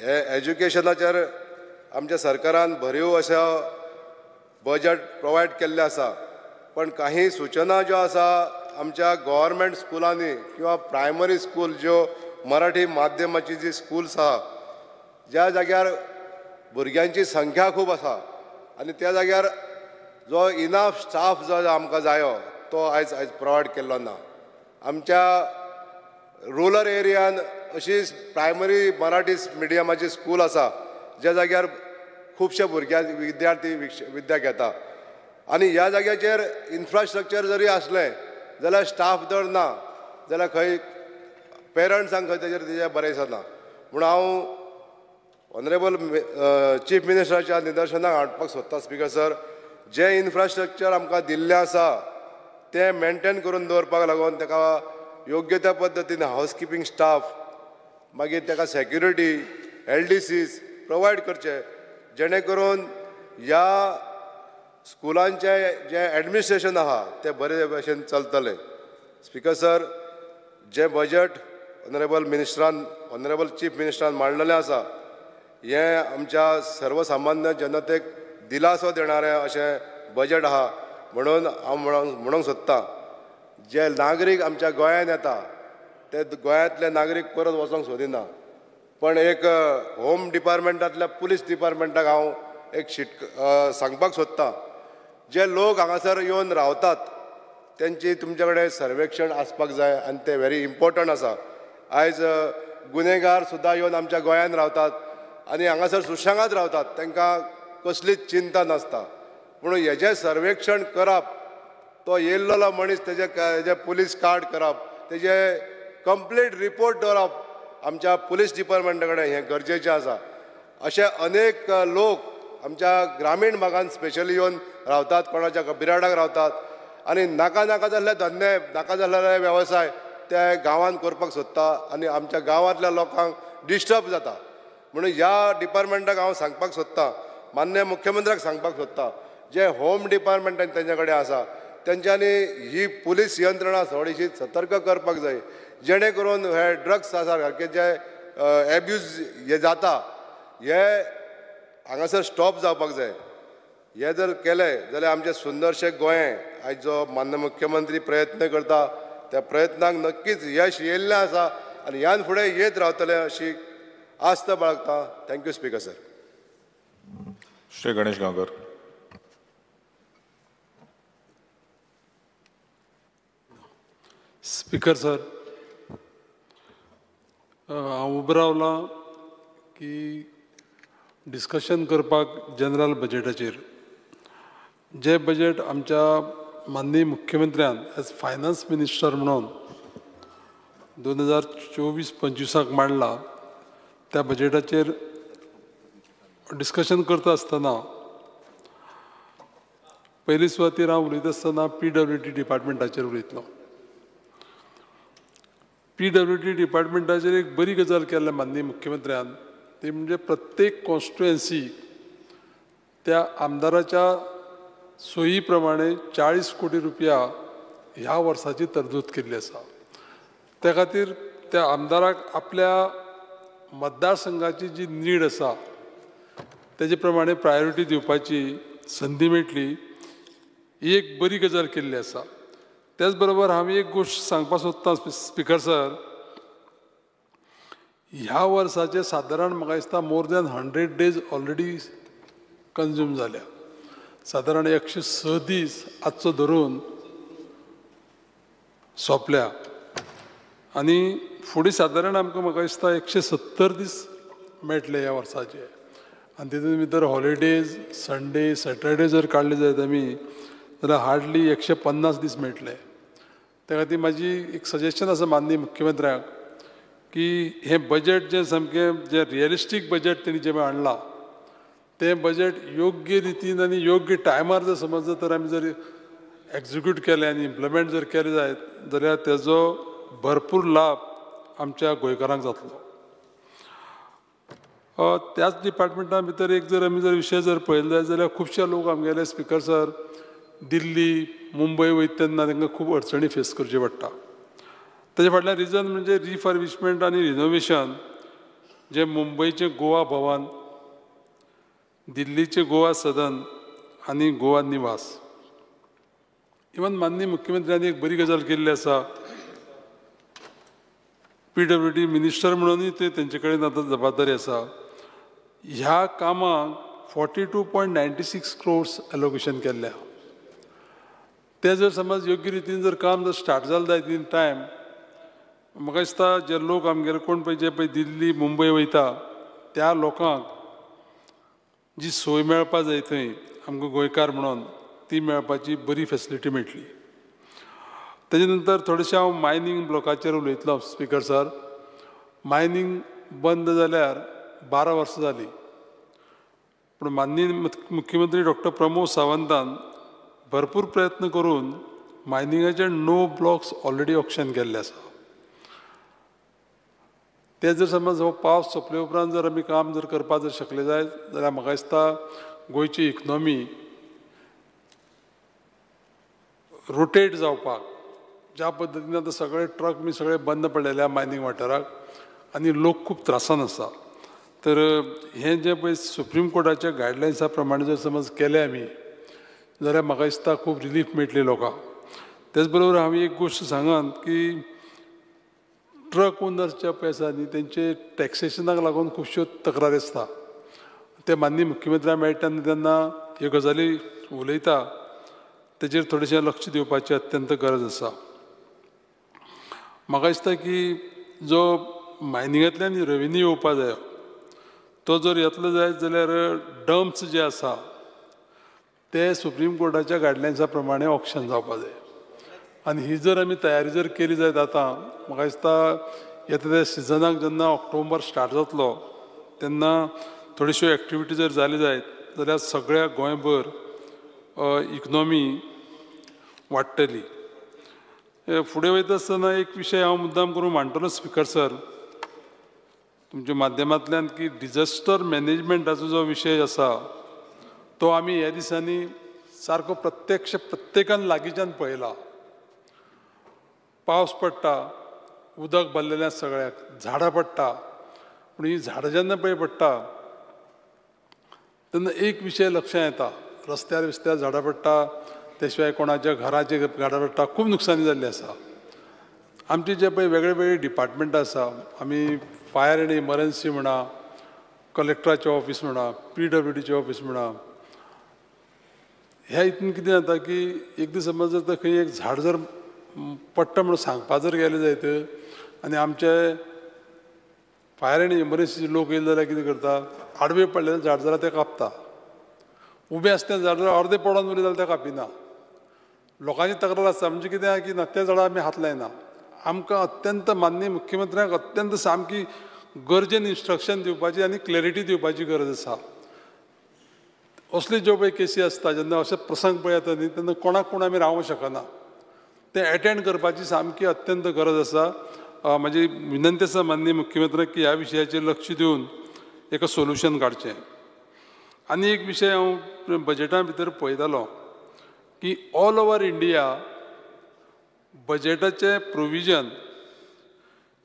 हे एज्युकेशनाचेर आमच्या सरकारान भरीव अशें बजट प्रोवायड केल्लें आसा, पण काही सुचना ज्यो आसा आमच्या गव्हर्मेंट स्कुलांनी किंवा प्रायमरी स्कूल ज्यो मराठी माध्यमाची जी स्कूल्स आहा ज्या जाग्यार भुरग्यांची संख्या खूब आसा आनी त्या जाग्यार जो इनाफ स्टाफ जो आमकां जायो तो आयज आयज प्रोवायड केल्लो ना. आमच्या रुरल एरियान अशी प्रायमरी मराठी मिडियमाची स्कूल आसा ज्या जाग्यार खुबशे भुरग्यां विद्यार्थी विद्या घेता आनी ह्या जाग्याचेर इन्फ्रास्ट्रक्चर जरी आसलें जाल्यार स्टाफ जर ना जाल्यार खंय पेरंट्सांक खंय तेजेर तेजें बरें दिसना. म्हूण हांव ऑनरेबल चीफ मिनिस्टराच्या निदर्शनाक हाडपाक सोदता स्पीकर सर, जें इन्फ्रास्ट्रक्चर आमकां दिल्लें आसा तें मेनटेन करून दवरपाक लागून ताका योग्य त्या पद्दतीन हावस किपिंग स्टाफ, मागीर ताका सेक्युरिटी, LDCs provide करचे जेणे करून ह्या स्कुलांचें जें एडमिनिस्ट्रेशन आहा तें बरे भशेन चलतलें. स्पीकर सर, जें बजट ऑनरेबल मिनिस्टरान ऑनरेबल चीफ मिनिस्टरान मांडलेलें आसा हें आमच्या सर्वसामान्य जनतेक दिलासो देणारें अशें बजट आहा. म्हणून हांव म्हणूंक सोदतां जे नागरीक आमच्या गोंयांत येता ते गोंयांतले नागरीक परत वचोंक सोदिना, पण एक होम डिपार्टमेंटांतल्या पुलीस डिपार्टमेंटाक हांव एक सांगपाक सोदतां जे लोक हांगासर येवन रावतात तेंची तुमचे कडेन सर्वेक्षण आसपाक जाय आनी तें व्हेरी इम्पोर्टंट आसा. आयज गुन्हेगार सुद्दां येवन आमच्या गोंयांत रावतात आनी हांगासर सुशेगाद रावतात, तांकां कसलीच चिंता नासता. पूण हेजें सर्वेक्षण करप, तो येयल्लो मनीस तेजे पुलीस कार्ड करप, तेजे कंप्लीट रिपोर्ट दवरप आमच्या पुलीस डिपार्टमेंटा कडेन हें गरजेचें आसा. अशे अनेक लोक आमच्या ग्रामीण भागांत स्पेशली येवन रावतात, कोणाच्या बिराडाक रावतात आनी नाका नाका जाल्ले धंदे, नाका जाल्ले वेवसाय ते गांवांत करपाक सोदता आनी आमच्या गांवांतल्या लोकांक डिस्टर्ब जाता. म्हणून ह्या डिपार्टमेंटाक हांव सांगपाक सोदतां, माननीय मुख्यमंत्र्याक सांगपाक सोदतां, जे होम डिपार्टमेंट तेंच्या कडेन आसा तेंच्यांनी ही पुलीस यंत्रणा थोडीशी सतर्क करपाक जाय जेणे करून हे ड्रग्स आसा सारके जे एब्यूज हे जाता हे हांगासर स्टॉप जावपाक जाय. हे जर केलें जाल्यार आमचें सुंदरशें गोंय आयज जो माननीय मुख्यमंत्री प्रयत्न करता त्या प्रयत्नांक नक्कीच यश येयल्लें आसा आनी ह्यान फुडें येत रावतलें अशी आस्त बाळगता. Thank you speaker sir.
Shri Ganesh Gaonkar.
Speaker sir, हांव उबो रावलां की डिस्कशन करपाक जनरल बजेटाचेर. जें बजेट आमच्या माननीय मुख्यमंत्र्यान एज फायनान्स मिनिस्टर म्हणून 2024-25 मांडला त्या बजेटाचेर डिस्कशन करता आसतना पयली सुवातेर हांव उलयता आसतना PWD डिपार्टमेंटाचेर उलयतलो. PWD डिपार्टमेंटाचेर एक बरी गजाल केल्ल्या माननीय मुख्यमंत्र्यान, ती म्हणजे प्रत्येक कॉन्स्टिट्युएन्सी त्या आमदाराच्या सोयी प्रमाणे 40 कोटी रुपया ह्या वर्साची तरतूद केल्ली आसा. त्या खातीर त्या आमदाराक आपल्या मतदारसंघाची जी नीड आसा तेजे प्रमाणे प्रायोरिटी दिवपाची संदी मेळटली, ही एक बरी गजाल केल्ली आसा. त्याच बरोबर हांव एक गोश्ट सांगपाक सोदतां स्पिकर सर, ह्या वर्साचे सादारण म्हाका दिसता more than 100 days already consume जाल्या. सादारण 106 दीस आजचो धरून सोंपल्या आनी फुडें सादारण आमकां म्हाका दिसता 170 दीस मेळटले ह्या वर्साचे. आनी तितून भितर हॉलिडेज, संडे, सॅटरडे जर काडले जायत आमी जाल्यार हार्डली 150 दीस मेळटले. त्या खातीर म्हाजी एक सजेशन आसा माननीय मुख्यमंत्र्यांक की हें बजेट जें सामकें जें रियलिस्टीक बजेट तेणी जें हाडलां तें बजेट योग्य रितीन आनी योग्य टायमार जर समज तर आमी जर एक्जिक्यूट केलें आनी इम्प्लिमेंट जर केलें जायत जाल्यार तेजो भरपूर लाभ आमच्या गोंयकारांक जातलो. त्याच डिपार्टमेंटा भितर एक जर आमी जर विशय जर पळयलो जायत जाल्यार खुबशे लोक आमगेले स्पिकर सर दिल्ली, मुंबय वयता तेन्ना तांकां खूब अडचणी फेस करच्यो पडटा. ताजे फाटल्यान रिजन म्हणजे रिफर्बिशमेंट आनी रिनोवेशन, जें मुंबयचें गोवा भवन, दिल्लीचें गोवा सदन आनी गोवा निवास. इवन माननीय मुख्यमंत्र्यांनी एक बरी गजाल केल्ली आसा, PWD minister म्हणूनय ते तेंचे कडेन आतां जबाबदारी आसा. ह्या कामाक 42.96 crores allocation केल्लें. तें जर समज योग्य रितीन जर काम जर स्टार्ट जालें जायत इन टायम, म्हाका दिसता जे लोक आमगेले कोण पळय जे पळय दिल्ली, मुंबय वयता त्या लोकांक जी सोय मेळपा जाय थंय आमकां गोंयकार म्हणून ती मेळपाची बरी फेसिलिटी मेळटली. तेजे नंतर थोडेशें हांव मायनींग ब्लॉकाचेर उलयतलो स्पिकर सर. मायनींग बंद जाल्यार 12 वर्सां जालीं, पूण माननीय मुख्यमंत्री डॉक्टर प्रमोद सावंतान भरपूर प्रयत्न करून मायनिंगाचे 9 ब्लॉक्स ऑलरेडी ऑक्शन केल्ले आसा. ते जर समज हो पावस सोंपले उपरांत जर आमी काम जर करपाक जर शकले जायत जाल्यार म्हाका दिसता गोंयची इकनॉमी रोटेट जावपाक ज्या पद्दतीन आतां सगळे ट्रक बी सगळे बंद पडलेले मायनींग वाठाराक आनी लोक खूब त्रासान आसा, तर हें जें पळय सुप्रीम कोर्टाच्या गायडलायन्सा प्रमाणे जर समज केलें आमी जाल्यार म्हाका दिसता खूब रिलीफ मेळटली लोकांक. तेच बरोबर हांव एक गोश्ट सांगान की ट्रक ओनर्स जे पळय आसा न्ही तेंचे टॅक्सेशनाक लागून खुबश्यो तक्रारी आसता. ते माननीय मुख्यमंत्र्या मेळटा तेन्ना ह्यो गजाली उलयता, तेजेर थोडेशें लक्ष दिवपाची अत्यंत गरज आसा. म्हाका दिसता की जो मायनिंगांतल्यान रेवेन्यू येवपा जाय तो जर येतलो जायत जाल्यार डम्प्स जे आसा ते सुप्रीम कोर्टाच्या गायडलायन्सा प्रमाणे ऑक्शन जावपा जाय. आनी ही जर आमी तयारी जर केली जायत आतां म्हाका दिसता येता त्या सिजनाक जेन्ना ऑक्टोबर स्टार्ट जातलो तेन्ना थोड्योश्यो एक्टिविटी जर जाली जायत जाल्यार सगळ्या गोंयभर इकनॉमी वाडटली. फुडें वयता आसतना एक विशय हांव मुद्दाम करून मांडटलो स्पिकर सर तुमच्या माध्यमांतल्यान की डिझास्टर मॅनेजमेंटाचो जो विशय आसा तो आमी ह्या दिसांनी सारको प्रत्यक्ष प्रत्येकान लागींच्यान पळयला. पावस पडटा, उदक भरलेलें आसा सगळ्याक, झाडां पडटा, पूण हीं झाडां जेन्ना पळय पडटा तेन्ना एक विशय लक्षांत येता, रस्त्यार बिस्त्यार झाडां पडटा, ते शिवाय कोणाच्या घराचेर झाडां पडटा, खूब नुकसानी जाल्ली आसा. आमचे जे पळय वेगळे वेगळे डिपार्टमेंट आसा, आमी फायर एंड इमर्जन्सी म्हणा, कलेक्टराचें ऑफीस म्हणा, PWDचें ऑफीस म्हणा, ह्या हितून कितें जाता की एक दीस समज जर खंय एक झाड जर पडटा म्हणून सांगपा जर गेलें जायत आनी आमचे फायर एंड इमर्जन्सी लोक येयले जाल्यार कितें करता, आडवे पडलेलें झाड जाल्यार तें कापता, उबें आसता तें झाड जाल्यार अर्दें पडोन उरलें जाल्यार तें कापिना. लोकांची तक्रार आसता म्हणजे कितें आहा की ना त्या झाडां आमी हात लायना. आमकां अत्यंत माननीय मुख्यमंत्र्यांक अत्यंत सामकी गरजेन इन्स्ट्रक्शन दिवपाची आनी क्लॅरिटी दिवपाची गरज आसा. असली ज्यो पळय केसी आसता जेन्ना अशे प्रसंग पळय येता न्ही तेन्ना कोणाक कोण आमी रावंक शकना, तें एटेंड करपाची सामकी अत्यंत गरज आसा. म्हजी विनंती आसा माननीय मुख्यमंत्र्यांक की ह्या विशयाचेर लक्ष दिवन एक सोल्युशन काडचें. आनी एक विशय हांव बजेटा भितर पळयतालो की ऑल ओवर इंडिया बजेटाचें प्रोविजन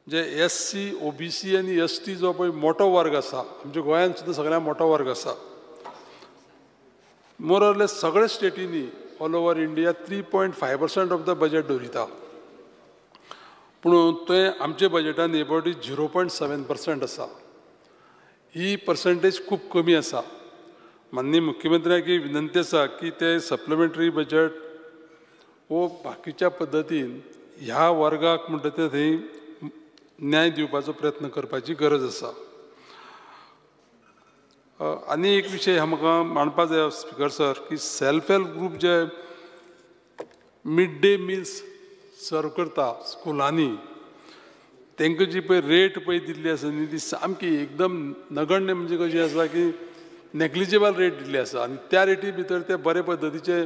जे SC, OBC आनी ST जो पळय मोटो वर्ग आसा, आमच्या गोंयांत सुद्दां सगळ्यांत मोटो वर्ग आसा, मोर ऑर लेस सगळे स्टेटींनी all over India 3.5% of the budget दवरिता, पूण तें आमच्या बजेटान एबावट 0.7% आसा. ही पर्संटेज खूब कमी आसा. माननीय मुख्यमंत्र्यांक विनंती आसा की ते सप्लिमेंटरी बजेट वो बाकीच्या पद्दतीन ह्या वर्गाक म्हणटा ते थंय न्याय दिवपाचो प्रयत्न करपाची गरज आसा. आनी एक विशय म्हाका मांडपा जाय स्पिकर सर की सेल्फ हेल्प ग्रूप जे मिड डे मिल्स सर्व करता स्कुलांनी तांकां जी पळय रेट पळय दिल्ली आसा न्ही ती सामकी एकदम नगण्य, म्हणजे कशी आसा की नेग्लिजेबल रेट दिल्ली आसा आनी त्या रेटी भितर ते बरे पद्दतीचे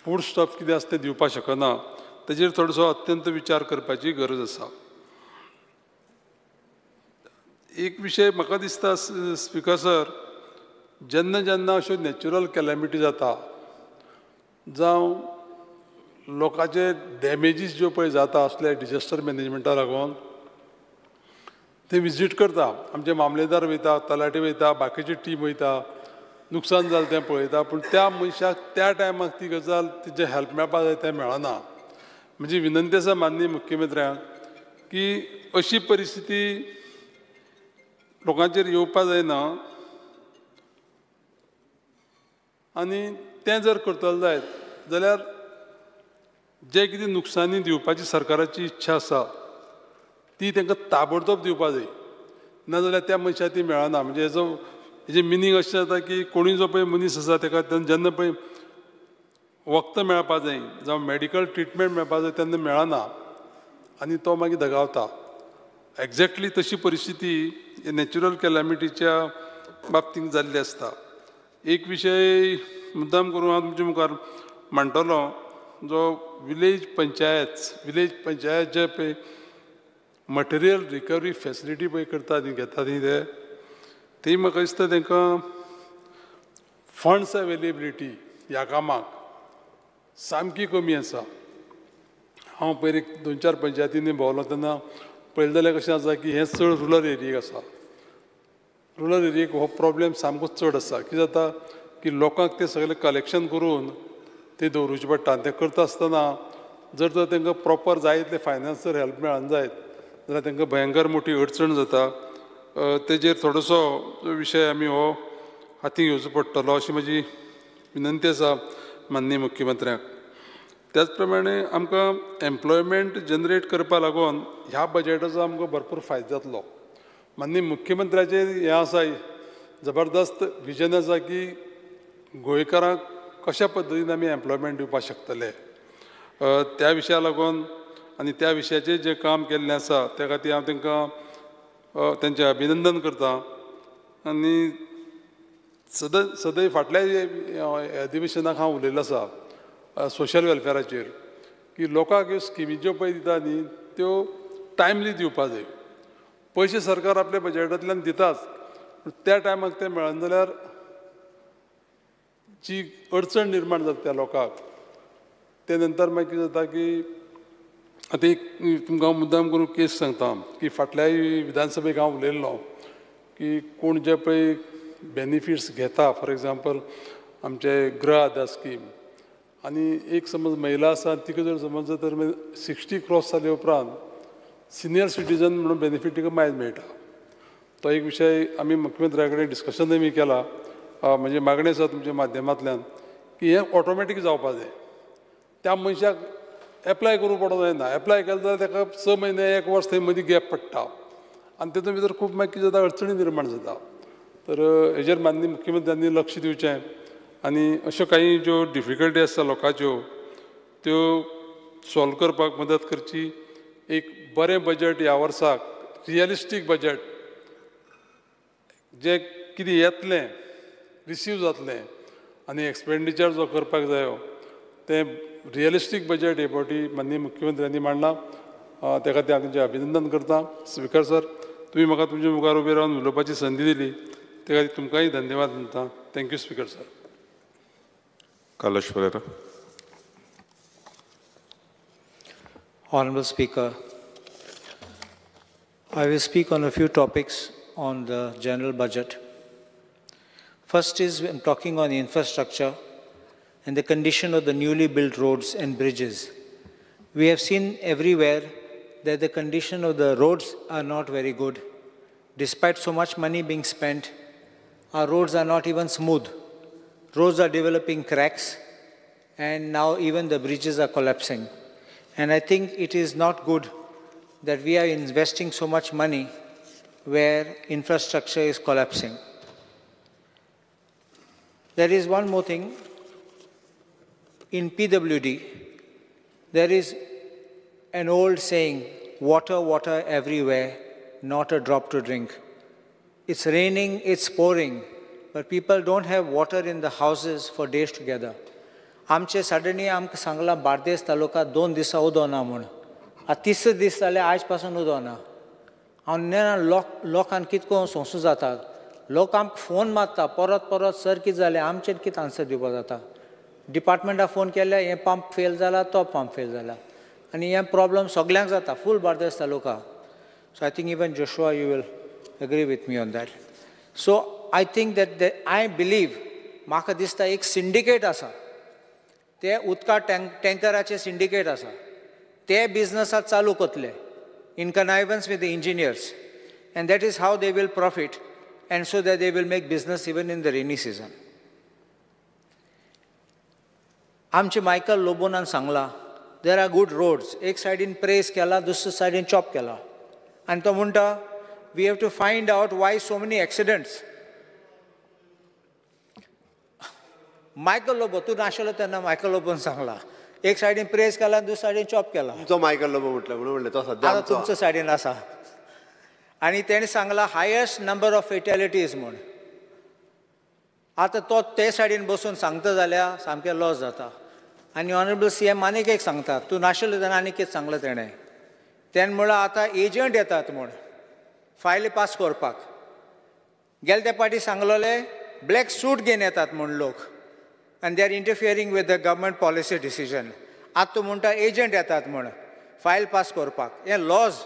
फूड स्टफ कितें आसा तें दिवपाक शकना. ताजेर थोडोसो अत्यंत विचार करपाची गरज आसा. एक विशय म्हाका दिसता स्पिकर सर, जेन्ना जेन्ना अश्यो नॅचरल कॅलॅमिटी जाता जावं लोकांचे डॅमेजीस ज्यो पळय जाता असले डिजास्टर मॅनेजमेंटा लागून ते विजीट करता, आमचे मामलेदार वयता, तलाठी वयता, बाकीची टीम वयता, नुकसान जालें तें पळयता, पूण त्या मनशाक त्या टायमाक ती गजाल तिचें हेल्प मेळपा जाय तें मेळना. म्हणजे विनंती आसा माननीय मुख्यमंत्र्यांक की अशी परिस्थिती लोकांचेर येवपा जायना आनी तें जर करतले जायत जाल्यार जे कितें नुकसानी दिवपाची सरकाराची इच्छा आसा ती तांकां ताबडतोब दिवपा जाय, नाजाल्यार त्या मनशाक ती मेळना. म्हणजे हेजो हेजें मिनींग अशें जाता की कोणूय जो पळय मनीस आसा ताका जेन्ना पळय वखदां मेळपा जाय जावं मेडिकल ट्रिटमेंट मेळपा जाय तेन्ना मेळना आनी तो मागीर दगावता. एक्झॅक्टली तशी परिस्थिती नॅचरल कॅलॅमिटीच्या बाबतींत जाल्ली आसता. एक विशय मुद्दाम करून हांव तुमच्या मुखार मांडटलो, जो विलेज पंचायत जे पळय मटेरियल रिकवरी फॅसिलिटी पळय करता न्ही, घेता न्ही, ते म्हाका दिसता तांकां फंड्स अवेलेबिलिटी ह्या कामाक सामकी कमी आसा. हांव पयर एक 2-4 पंचायतींनी भोंवलो तेन्ना पळयलें जाल्यार कशें आसा की हें चड रुरल एरियेक आसा. रुरल एरियेक हो प्रॉब्लेम सामको चड आसा. कितें जाता की लोकांक तें सगळें कलेक्शन करून तें दवरुचें पडटा आनी तें करता आसतना जर तर तांकां प्रॉपर जाय इतलें फायनान्स जर हेल्प मेळना जायत जाल्यार तांकां भयंकर मोठी अडचण जाता. तेजेर थोडोसो विशय आमी हो हाती घेवचो पडटलो अशी म्हजी विनंती आसा माननीय मुख्यमंत्र्यांक. त्याच प्रमाणे आमकां एम्प्लॉयमेंट जनरेट करपा लागून ह्या बजेटाचो आमकां भरपूर फायदो जातलो. माननीय मुख्यमंत्र्याचें हें आसा जबरदस्त विजन आसा की गोंयकारांक कशा पद्दतीन आमी एम्प्लॉयमेंट दिवपाक शकतले त्या विशया लागून आनी त्या विशयाचेर जें काम केल्लें आसा त्या खातीर हांव तांकां तांचें अभिनंदन करता. आनी सदैव फाटल्या अधिवेशनाक हांव उलयल्लो आसा सोशल वेलफेराचेर की लोकांक ह्यो स्किमी ज्यो पळय दिता न्ही त्यो टायमली दिवपा जाय. पयशे सरकार आपल्या बजेटांतल्यान दिताच, पूण त्या टायमाक ते मेळना जाल्यार जी अडचण निर्माण जाता त्या लोकांक ते नंतर मागीर कितें जाता की आतां एक तुमकां हांव मुद्दाम करून केस सांगता की फाटल्याय विधानसभेक हांव उलयल्लो की कोण जे पळय बेनिफिट्स घेता, फॉर एग्जाम्पल आमचे गृह आधार स्कीम, आनी एक समज महिला आसा तिका जर समज तर 60 क्रॉस जाले उपरांत सिनियर सिटीजन म्हणून बेनिफीट तिका मायज मेळटा. तो एक विशय आमी मुख्यमंत्र्या कडेन डिस्कशनूय बी केला. म्हणजे मागणी आसा तुमच्या माध्यमांतल्यान की हें ऑटोमॅटीक जावपा जाय, त्या मनशाक एप्लाय करूंक पडोंक जायना. एप्लाय केलें जाल्यार ताका 6 म्हयने 1 वर्स थंय मदीं गॅप पडटा आनी तेतून भितर खूब मागीर कितें जाता, अडचणी निर्माण जाता. तर हेजेर माननीय मुख्यमंत्र्यांनी लक्ष दिवचें आनी अश्यो काही ज्यो डिफिकल्टी आसता लोकांच्यो त्यो सॉल्व करपाक मदत करची. एक बरें बजट ह्या वर्साक, रियलिस्टीक बजट, जें कितें येतलें रिसीव जातलें आनी एक्सपेंडिचर जो करपाक जायो तें रियलिस्टीक बजट हे फावटी माननीय मुख्यमंत्र्यांनी मांडलां. त्या खातीर हांव तुमचें अभिनंदन करता. स्पिकर सर, तुमी म्हाका तुमच्या मुखार उबे रावन उलोवपाची संदी दिली त्या खातीर तुमकांय धन्यवाद म्हणटा. Thank you speaker sir.
Carlos Ferreira.
Honorable Speaker, I will speak on a few topics on the general budget. First is, I'm talking on infrastructure and the condition of the newly built roads and bridges. We have seen everywhere that the condition of the roads are not very good. Despite so much money being spent, our roads are not even smooth. Roads are developing cracks, and now even the bridges are collapsing. And I think it is not good that we are investing so much money where infrastructure is collapsing. There is one more thing. In PWD, there is an old saying, water, water everywhere, not a drop to drink. It's raining, it's pouring, but people don't have water in the houses for days together. आमचे सडनली आमकां सांगलां बार्देस तालुका 2 दिसां उदक ना म्हूण. आतां तिसरे दीस जाले आयज पासून उदक ना. हांव नेणा लोकांक कितको सोंसूं जाता. लोक आमकां फोन मारता परत परत, सर कितें जालें, आमचेर कितें आन्सर दिवपाक जाता. डिपार्टमेंटाक फोन केल्यार हें पंप फेल जाला, तो पंप फेल जाला, आनी हें प्रॉब्लम सगल्यांक जाता, full Bardez taluka. So I think even Joshua you will agree with me on that. So I think that I believe, म्हाका दिसता एक सिंडिकेट आसा, ते उदका टँकराचे सिंडिकेट आसा, ते बिजनसाक चालू करतले in connivance with the engineers, and that is how they will profit, and so that they will make business even in the rainy season. आमचे मायकल लोबोनान सांगला, there are good roads. एक सायडीन प्रेस केला, दुसरे सायडीन चॉप केला, आनी तो म्हणटा we have to find out why so many accidents. Michael Lobo, तूं नाशिल्लो तेन्ना मायकल लोबोन सांगला, एक सायडीन प्रेस केला, दुसरे सायडीन चॉप केला.
तुमचो मायकल लोबो म्हटलं म्हणून म्हणलें, तो सद्या
आतां तुमचो सायडीन आसा. आनी तेणें सांगला हायस्ट नंबर ऑफ फेटॅलिटीज म्हूण. आतां तो ते सायडीन बसून सांगता जाल्यार सामकें लॉस जाता. आनी ऑनरेबल सी एम आनीक एक सांगता, तूं नाशिल्लो तेन्ना आनीक कितें सांगलां तेणें. तेणें म्हळ्यार आतां एजंट येतात म्हूण फायली पास करपाक. गेले ते पाटी सांगलोले ब्लॅक सूट घेवन येतात म्हूण लोक, and they are interfering with the government policy decision. आतां तूं म्हणटा एजंट येतात म्हूण फायल पास करपाक. हें laws.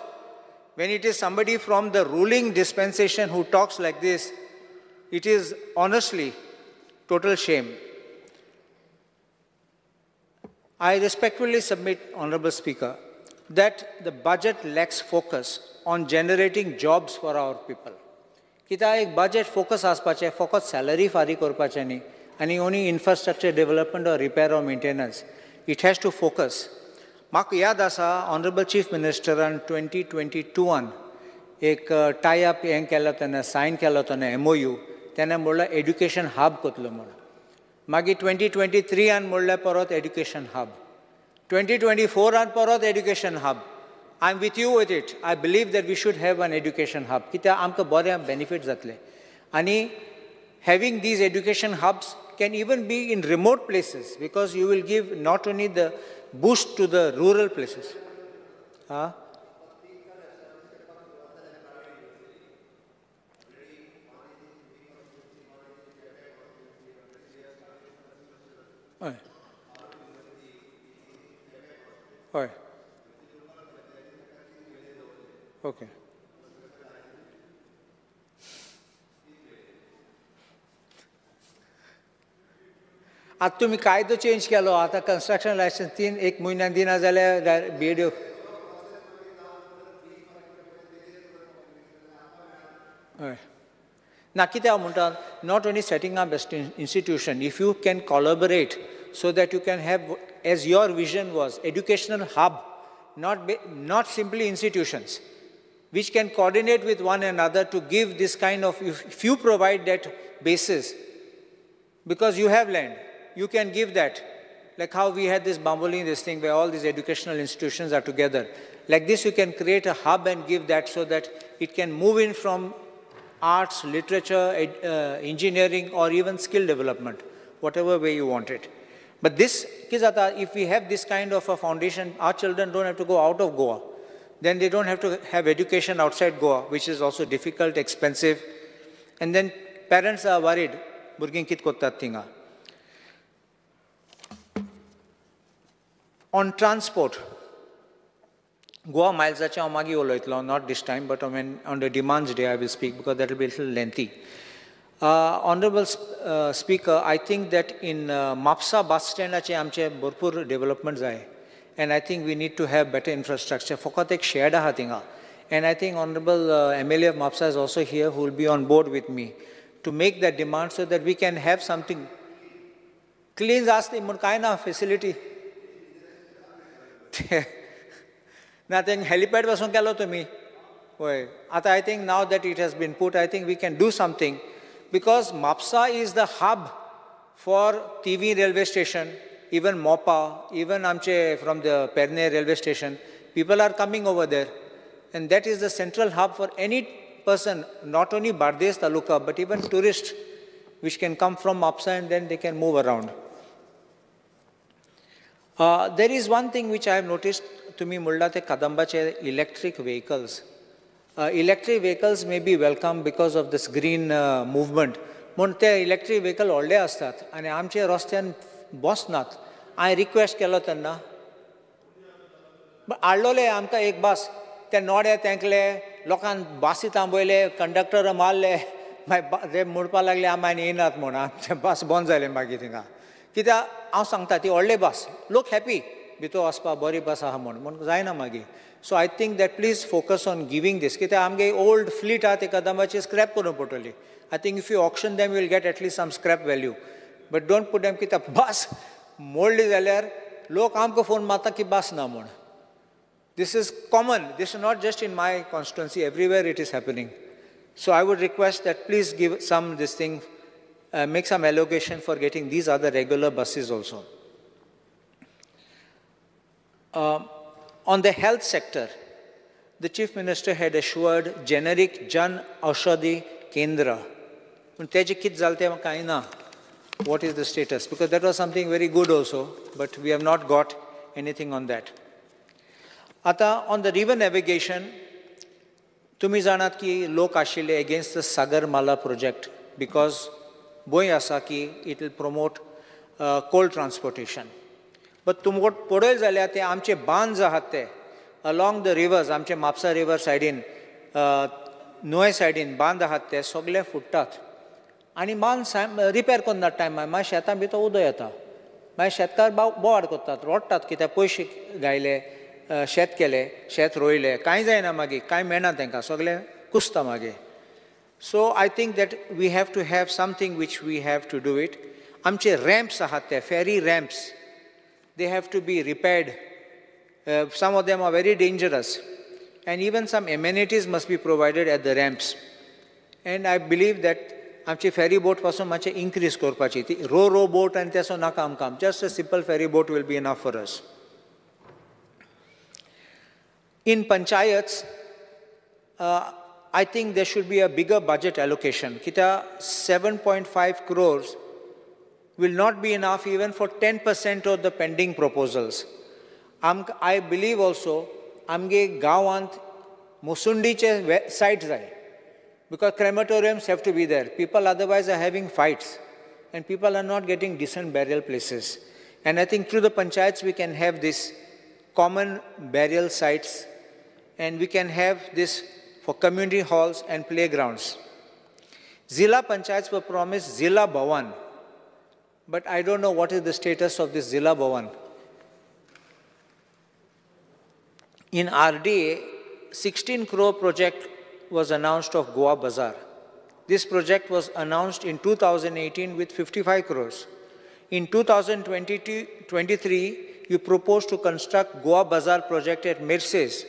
When it is somebody from the ruling dispensation who talks like this, it is honestly total shame. I respectfully submit, Honorable Speaker, that the budget lacks focus on generating jobs for our people. कित्याक एक बजेट फोकस आसपाचें, फकत सॅलरी फारीक करपाचें न्ही, आनी only infrastructure development or repair or maintenance. It has to focus. म्हाका याद आसा ऑनरेबल चीफ मिनिस्टरान 2022 एक टाय अप हें केलो तेन्ना, सायन केलो तेन्ना MOU, तेन्ना म्हणल्यार एड्युकेशन हब करतलो म्हूण. मागीर 2023 म्हणल्यार परत एड्युकेशन हब, 2024 परत education hub. I am with you with it. I believe that we should have an education hub, कित्याक आमकां बरें बेनिफीट जातलें. आनी having these education hubs can even be in remote places, because you will give not only the boost to the rural places. Huh? हय. ओके. आतां तुमी कायदो चेंज केलो, आतां कन्स्ट्रक्शन लायसन्स 3-1 म्हयन्यान दिना जाल्यार बीडीओ. हय ना, कितें हांव म्हणटा, not only setting up institution, if you can collaborate so that you can have, as your vision was, educational hub, not simply institutions. which can coordinate with one another to give this kind of, if you provide that basis, because you have land, you can give that. Like how we had this Bambolim, this thing where all these educational institutions are together. Like this, you can create a hub and give that so that it can move in from arts, literature, engineering, or even skill development, whatever way you want it. But this, if we have this kind of a foundation, our children don't have to go out of Goa. Then they don't have to have education outside Goa, which is also difficult, expensive. And then parents are worried, Burgin kit kottat thinga. On transport, Goa miles ache हांव मागीर उलयतलो, not this time, but on the demands day I will speak because that will be a little lengthy. Honorable Speaker, I think that in Mapsa bus stand ache आमचे भरपूर development जाय, and I think we need to have better infrastructure. फकत एक shed आहा थिंगा, and I think Honorable MLA of Mapsa is also here who will be on board with me to make that demand so that we can have something. Clean आसली म्हूण कांय ना facility. ना तें हेलिपॅड पासून केलो तुमी वय. आतां I think now that it has been put, I think we can do something because Mapusa is the hub for Tivim railway station, even Mopa, even आमचे from the Pernem railway station, people are coming over there, and that is the central hub for any person, not only Bardez taluka but even tourist which can come from Mapusa and then they can move around. There is one thing which I have noticed, तुमी म्हणला ते कदंबाचे electric vehicles. Electric vehicles may be welcome because of this green movement. म्हूण ते इलेक्ट्रीक व्हेकल व्हडले आसतात आनी आमचे रस्त्यान बसनात. हांवें रिक्वेस्ट केलो तेन्ना हाडलोले आमकां एक बस, ते नोडे तेंकले, लोकांक बासी थांबयले, कंडक्टर मारले, मागीर ते म्हणपाक लागले आमी आनी येनात म्हूण, आमचें बस बंद जालें मागीर थिंगा. कित्याक हांव सांगता ती व्हडली बस, लोक हॅपी भितर वचपाक बरी बस आहा म्हूण, म्हूण जायना मागीर. So I think that please focus on giving this, कित्याक आमगे ओल्ड फ्लीट आहा ते कदंबाची स्क्रॅप करूंक पडटली. I think if you auction them you will get at least some scrap value, but don't put them, कित्याक बस मोडली जाल्यार लोक आमकां फोन मारता की बस ना म्हूण. This is common, this is not just in my constituency, everywhere it is happening. So I would request that please give some this thing, make some allocation for getting these other regular buses also. On the health sector, the Chief Minister had assured generic Jan Aushadhi Kendra. What is the status? Because that was something very good also, but we have not got anything on that. Ata, on the river navigation, tumi janat ki lok ashile against the Sagarmala project because boy asa ki it will promote coal transportation. But तुमकां पळयत जाल्यार ते आमचे बांद आहात ते along the rivers, आमचे म्हापसा रिवर सायडीन, न्हंय सायडीन बांद आहात ते सगळे फुट्टात आनी बांद रिपेर करनात टायमार, मागीर शेतां भितर उदक येता, मागीर शेतकार बोवाळ करतात, रडटात कित्याक पयशे घायले, शेत केलें, शेत रोयलें, कांय जायना मागीर, कांय मेळना तांकां, सगळें कुसता मागीर. So I think that we have to have something which we have to do it. आमचे रॅम्प्स आहात ते ferry ramps, they have to be repaired. Some of them are very dangerous. And even some amenities must be provided at the ramps. And I believe that आमची ferry boat पासून मातशें increase करपाची, ती रो रो boat आनी तेसो नाका आमकां, just a simple ferry boat will be enough for us. In panchayats, I think there should be a bigger budget allocation. कित्याक 7.5 crores will not be enough even for 10% of the pending proposals. I believe also, आमगे गांवांत मुसुंडीचे site जाय, because crematoriums have to be there. People otherwise are having fights and people are not getting decent burial places. And I think through the panchayats we can have this common burial sites and we can have this for community halls and playgrounds. Zilla panchayats were promised Zilla Bhavan, but I don't know what is the status of this Zilla Bhavan. In RDA, 16 crore project was announced of Goa Bazaar. This project was announced in 2018 with 55 crores. In 2023, you proposed to construct Goa Bazaar project at Merces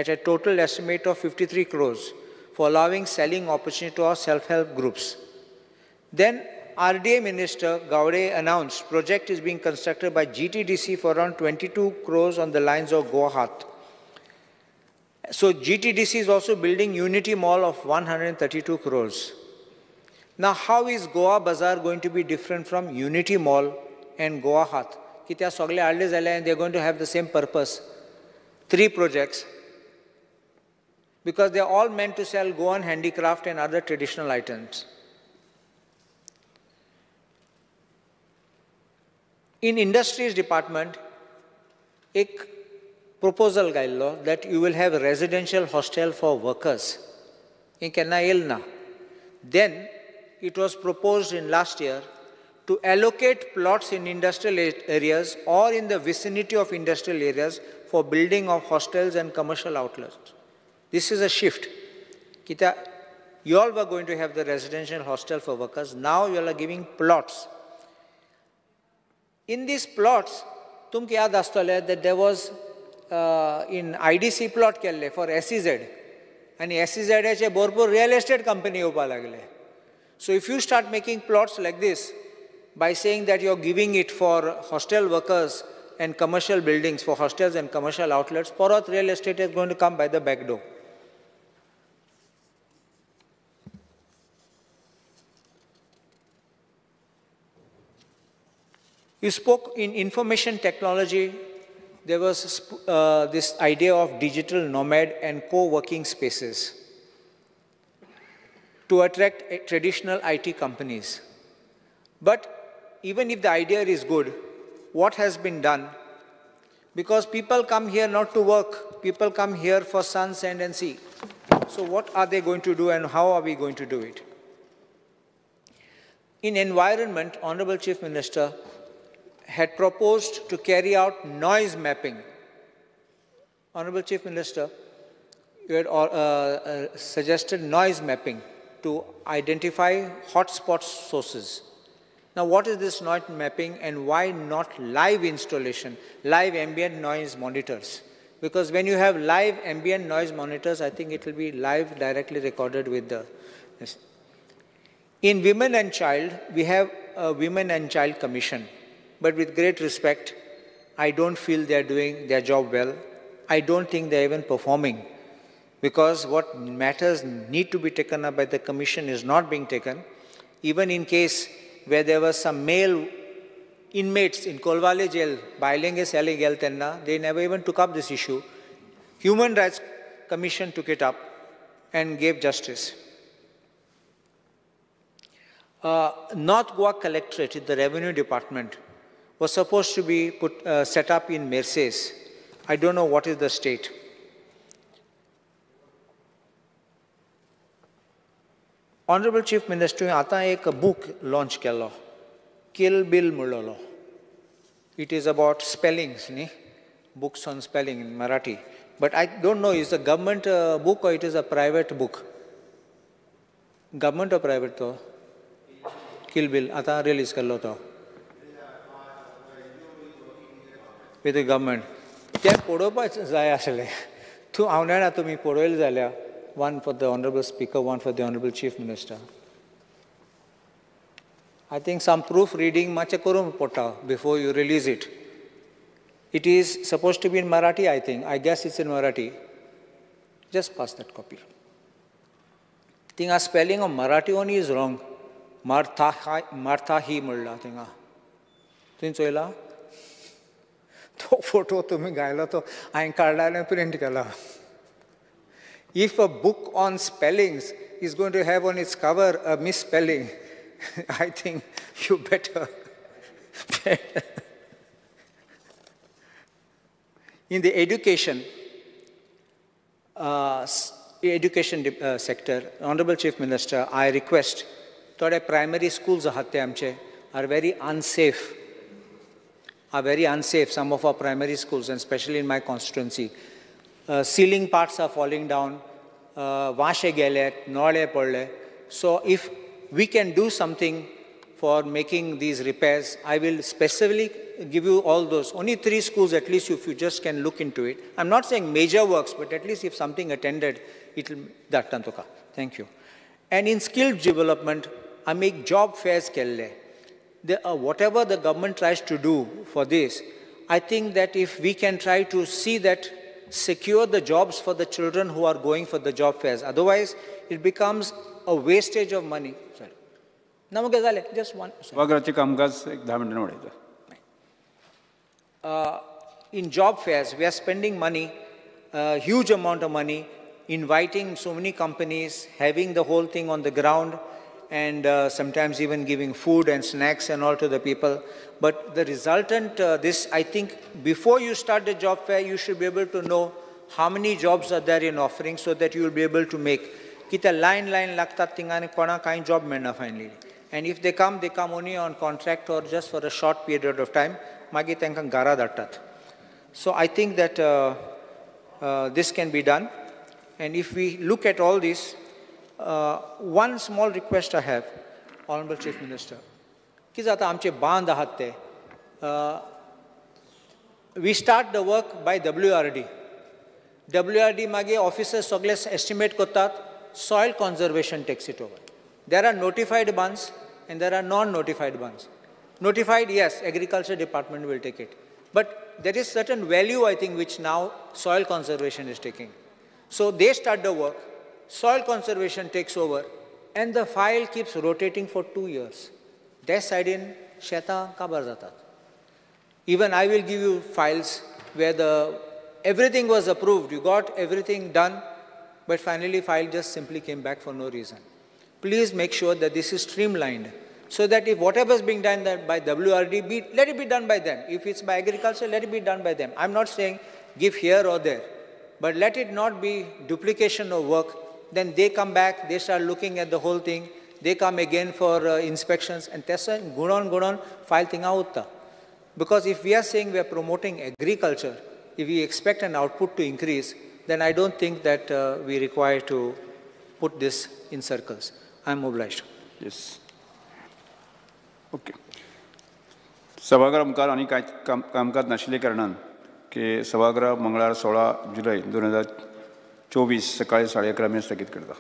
at a total estimate of 53 crores for allowing selling opportunity to our self-help groups. Then RDA Minister Gaude announced project is being constructed by GTDC for around 22 crores on the lines of Goa Haat. So GTDC is also building Unity Mall of 132 crores. Now how is Goa Bazaar going to be different from Unity Mall and Goa Haat? कित्याक सगळे हाडले जाल्यार they are going to have the same purpose. 3 projects. Because they are all meant to sell Goan handicraft and other traditional items. In industries department, एक proposal घायल्लो that you will have a residential hostel for workers. हें केन्ना येयल ना. Then it was proposed in last year to allocate plots in industrial areas or in the vicinity of industrial areas for building of hostels and commercial outlets. This is a shift. Kita, you all were going to have the residential hostel for workers. Now you all are giving plots. In these plots, तुमकां याद आसतलें that there was in IDC plot केल्ले for SEZ. आनी SEZ भरपूर real estate company येवपाक लागले. So if you start making plots like this, by saying that you're giving it for hostel workers and commercial buildings, for hostels and commercial outlets, Porot real estate is going to come by the back door. You spoke in information technology, there was this idea of digital nomad and co-working spaces to attract traditional IT companies. But even if the idea is good, what has been done? Because people come here not to work, people come here for sun, sand and sea. So what are they going to do and how are we going to do it? In environment, Honorable Chief Minister had proposed to carry out noise mapping. Honorable Chief Minister, you had suggested noise mapping to identify hotspot sources. Now, what is this noise mapping and why not live installation, live ambient noise monitors? Because when you have live ambient noise monitors, I think it will be live directly recorded with the... Yes. In women and child, we have a Women and Child Commission. But with great respect, I don't feel they are doing their job well. I don't think they are even performing. Because what matters need to be taken up by the commission is not being taken. Even in case where there were some male inmates in Kolwale jail, Bailenge Sali gel tenna, they never even took up this issue. Human Rights Commission took it up and gave justice. North Goa Collectorate, the Revenue Department, was supposed to be set up in Merces. I don't know what is the state. Honorable Chief Minister, आता एक book launch केलो, Kill Bill म्हणलोलो. It is about spellings, ni? Books on spelling in Marathi. But I don't know, is a government book or it is a private book? Government or private though? Kill Bill, आता release केल्लो तो. With the government. ते पळोवपाक जाय आसलें. तूं हांव जाणा तुमी पळयलें जाल्यार. One for the Honorable Speaker, one for the Honorable Chief Minister. I think some proofreading मातशें करूंक पडटा before you release it. It is supposed to be in Marathi, I think. I guess it's in Marathi. Just pass that copy. Thinga spelling of Marathi only is wrong. Martha hi म्हणला थिंगा. तुवें चोयला? तो फोटो तुमी घायलो तो हांवें काडला आनी प्रिंट केला. If a book on spellings is going to have on its cover a misspelling, I think you better. In the education, sector, Honorable Chief Minister, I request, थोडे primary schools आहात ते आमचे are very unsafe. Are very unsafe, some of our primary schools, and especially in my constituency. Ceiling parts are falling down, वाशे गेले, नळे पडले. So if we can do something for making these repairs, I will specifically give you all those. Only 3 schools at least, if you just can look into it. I'm not saying major works, but at least if something attended, it will धाडटा तुका. Thank you. And in skill development, I make job fairs kelle. Whatever the government tries to do for this, I think that if we can try to see that secure the jobs for the children who are going for the job fairs. Otherwise, it becomes a wastage of money. Sorry. Namaste, zale, just one.
सभागृहाचे कामकाज एक 10 मिनटां वाडयता.
In job fairs, we are spending money, a huge amount of money, inviting so many companies, having the whole thing on the ground, and sometimes even giving food and snacks and all to the people. But the resultant, this, I think, before you start the job fair, you should be able to know how many jobs are there in offering so that you will be able to make. Kita line lagta tinga kona kain job melna finally. And if they come only on contract or just for a short period of time. Magi tenkan gara dattat. So I think that this can be done. And if we look at all this, one small request I have, Honorable Chief Minister, ki jata amche बांद आहात ते, we start the work by WRD. WRD मागे officers सगळे estimate करतात, soil conservation takes it over. There are notified bunds and there are non-notified bunds. Notified, yes, agriculture department will take it. But there is certain value, I think, which now soil conservation is taking. So they start the work, soil conservation takes over, and the file keeps rotating for 2 years. Their side in Sheta kabar jatat. Even I will give you files where the everything was approved, you got everything done, but finally file just simply came back for no reason. Please make sure that this is streamlined so that if whatever is being done by WRD, let it be done by them. If it's by agriculture, let it be done by them. I'm not saying give here or there, but let it not be duplication of work. Then they come back, they start looking at the whole thing, they come again for inspections, and tesa gunon file thinga utta. Because if we are saying we are promoting agriculture, if we expect an output to increase, then I don't think that we require to put this in circles. I'm obliged.
Yes. Okay. सभागृह मुखार आनी कांय कामकाज नाशिल्ले कारणान की सभागृह मंगळार 16 जुलय 2024 सकाळी 11:30 मेरेन स्थगीत करता.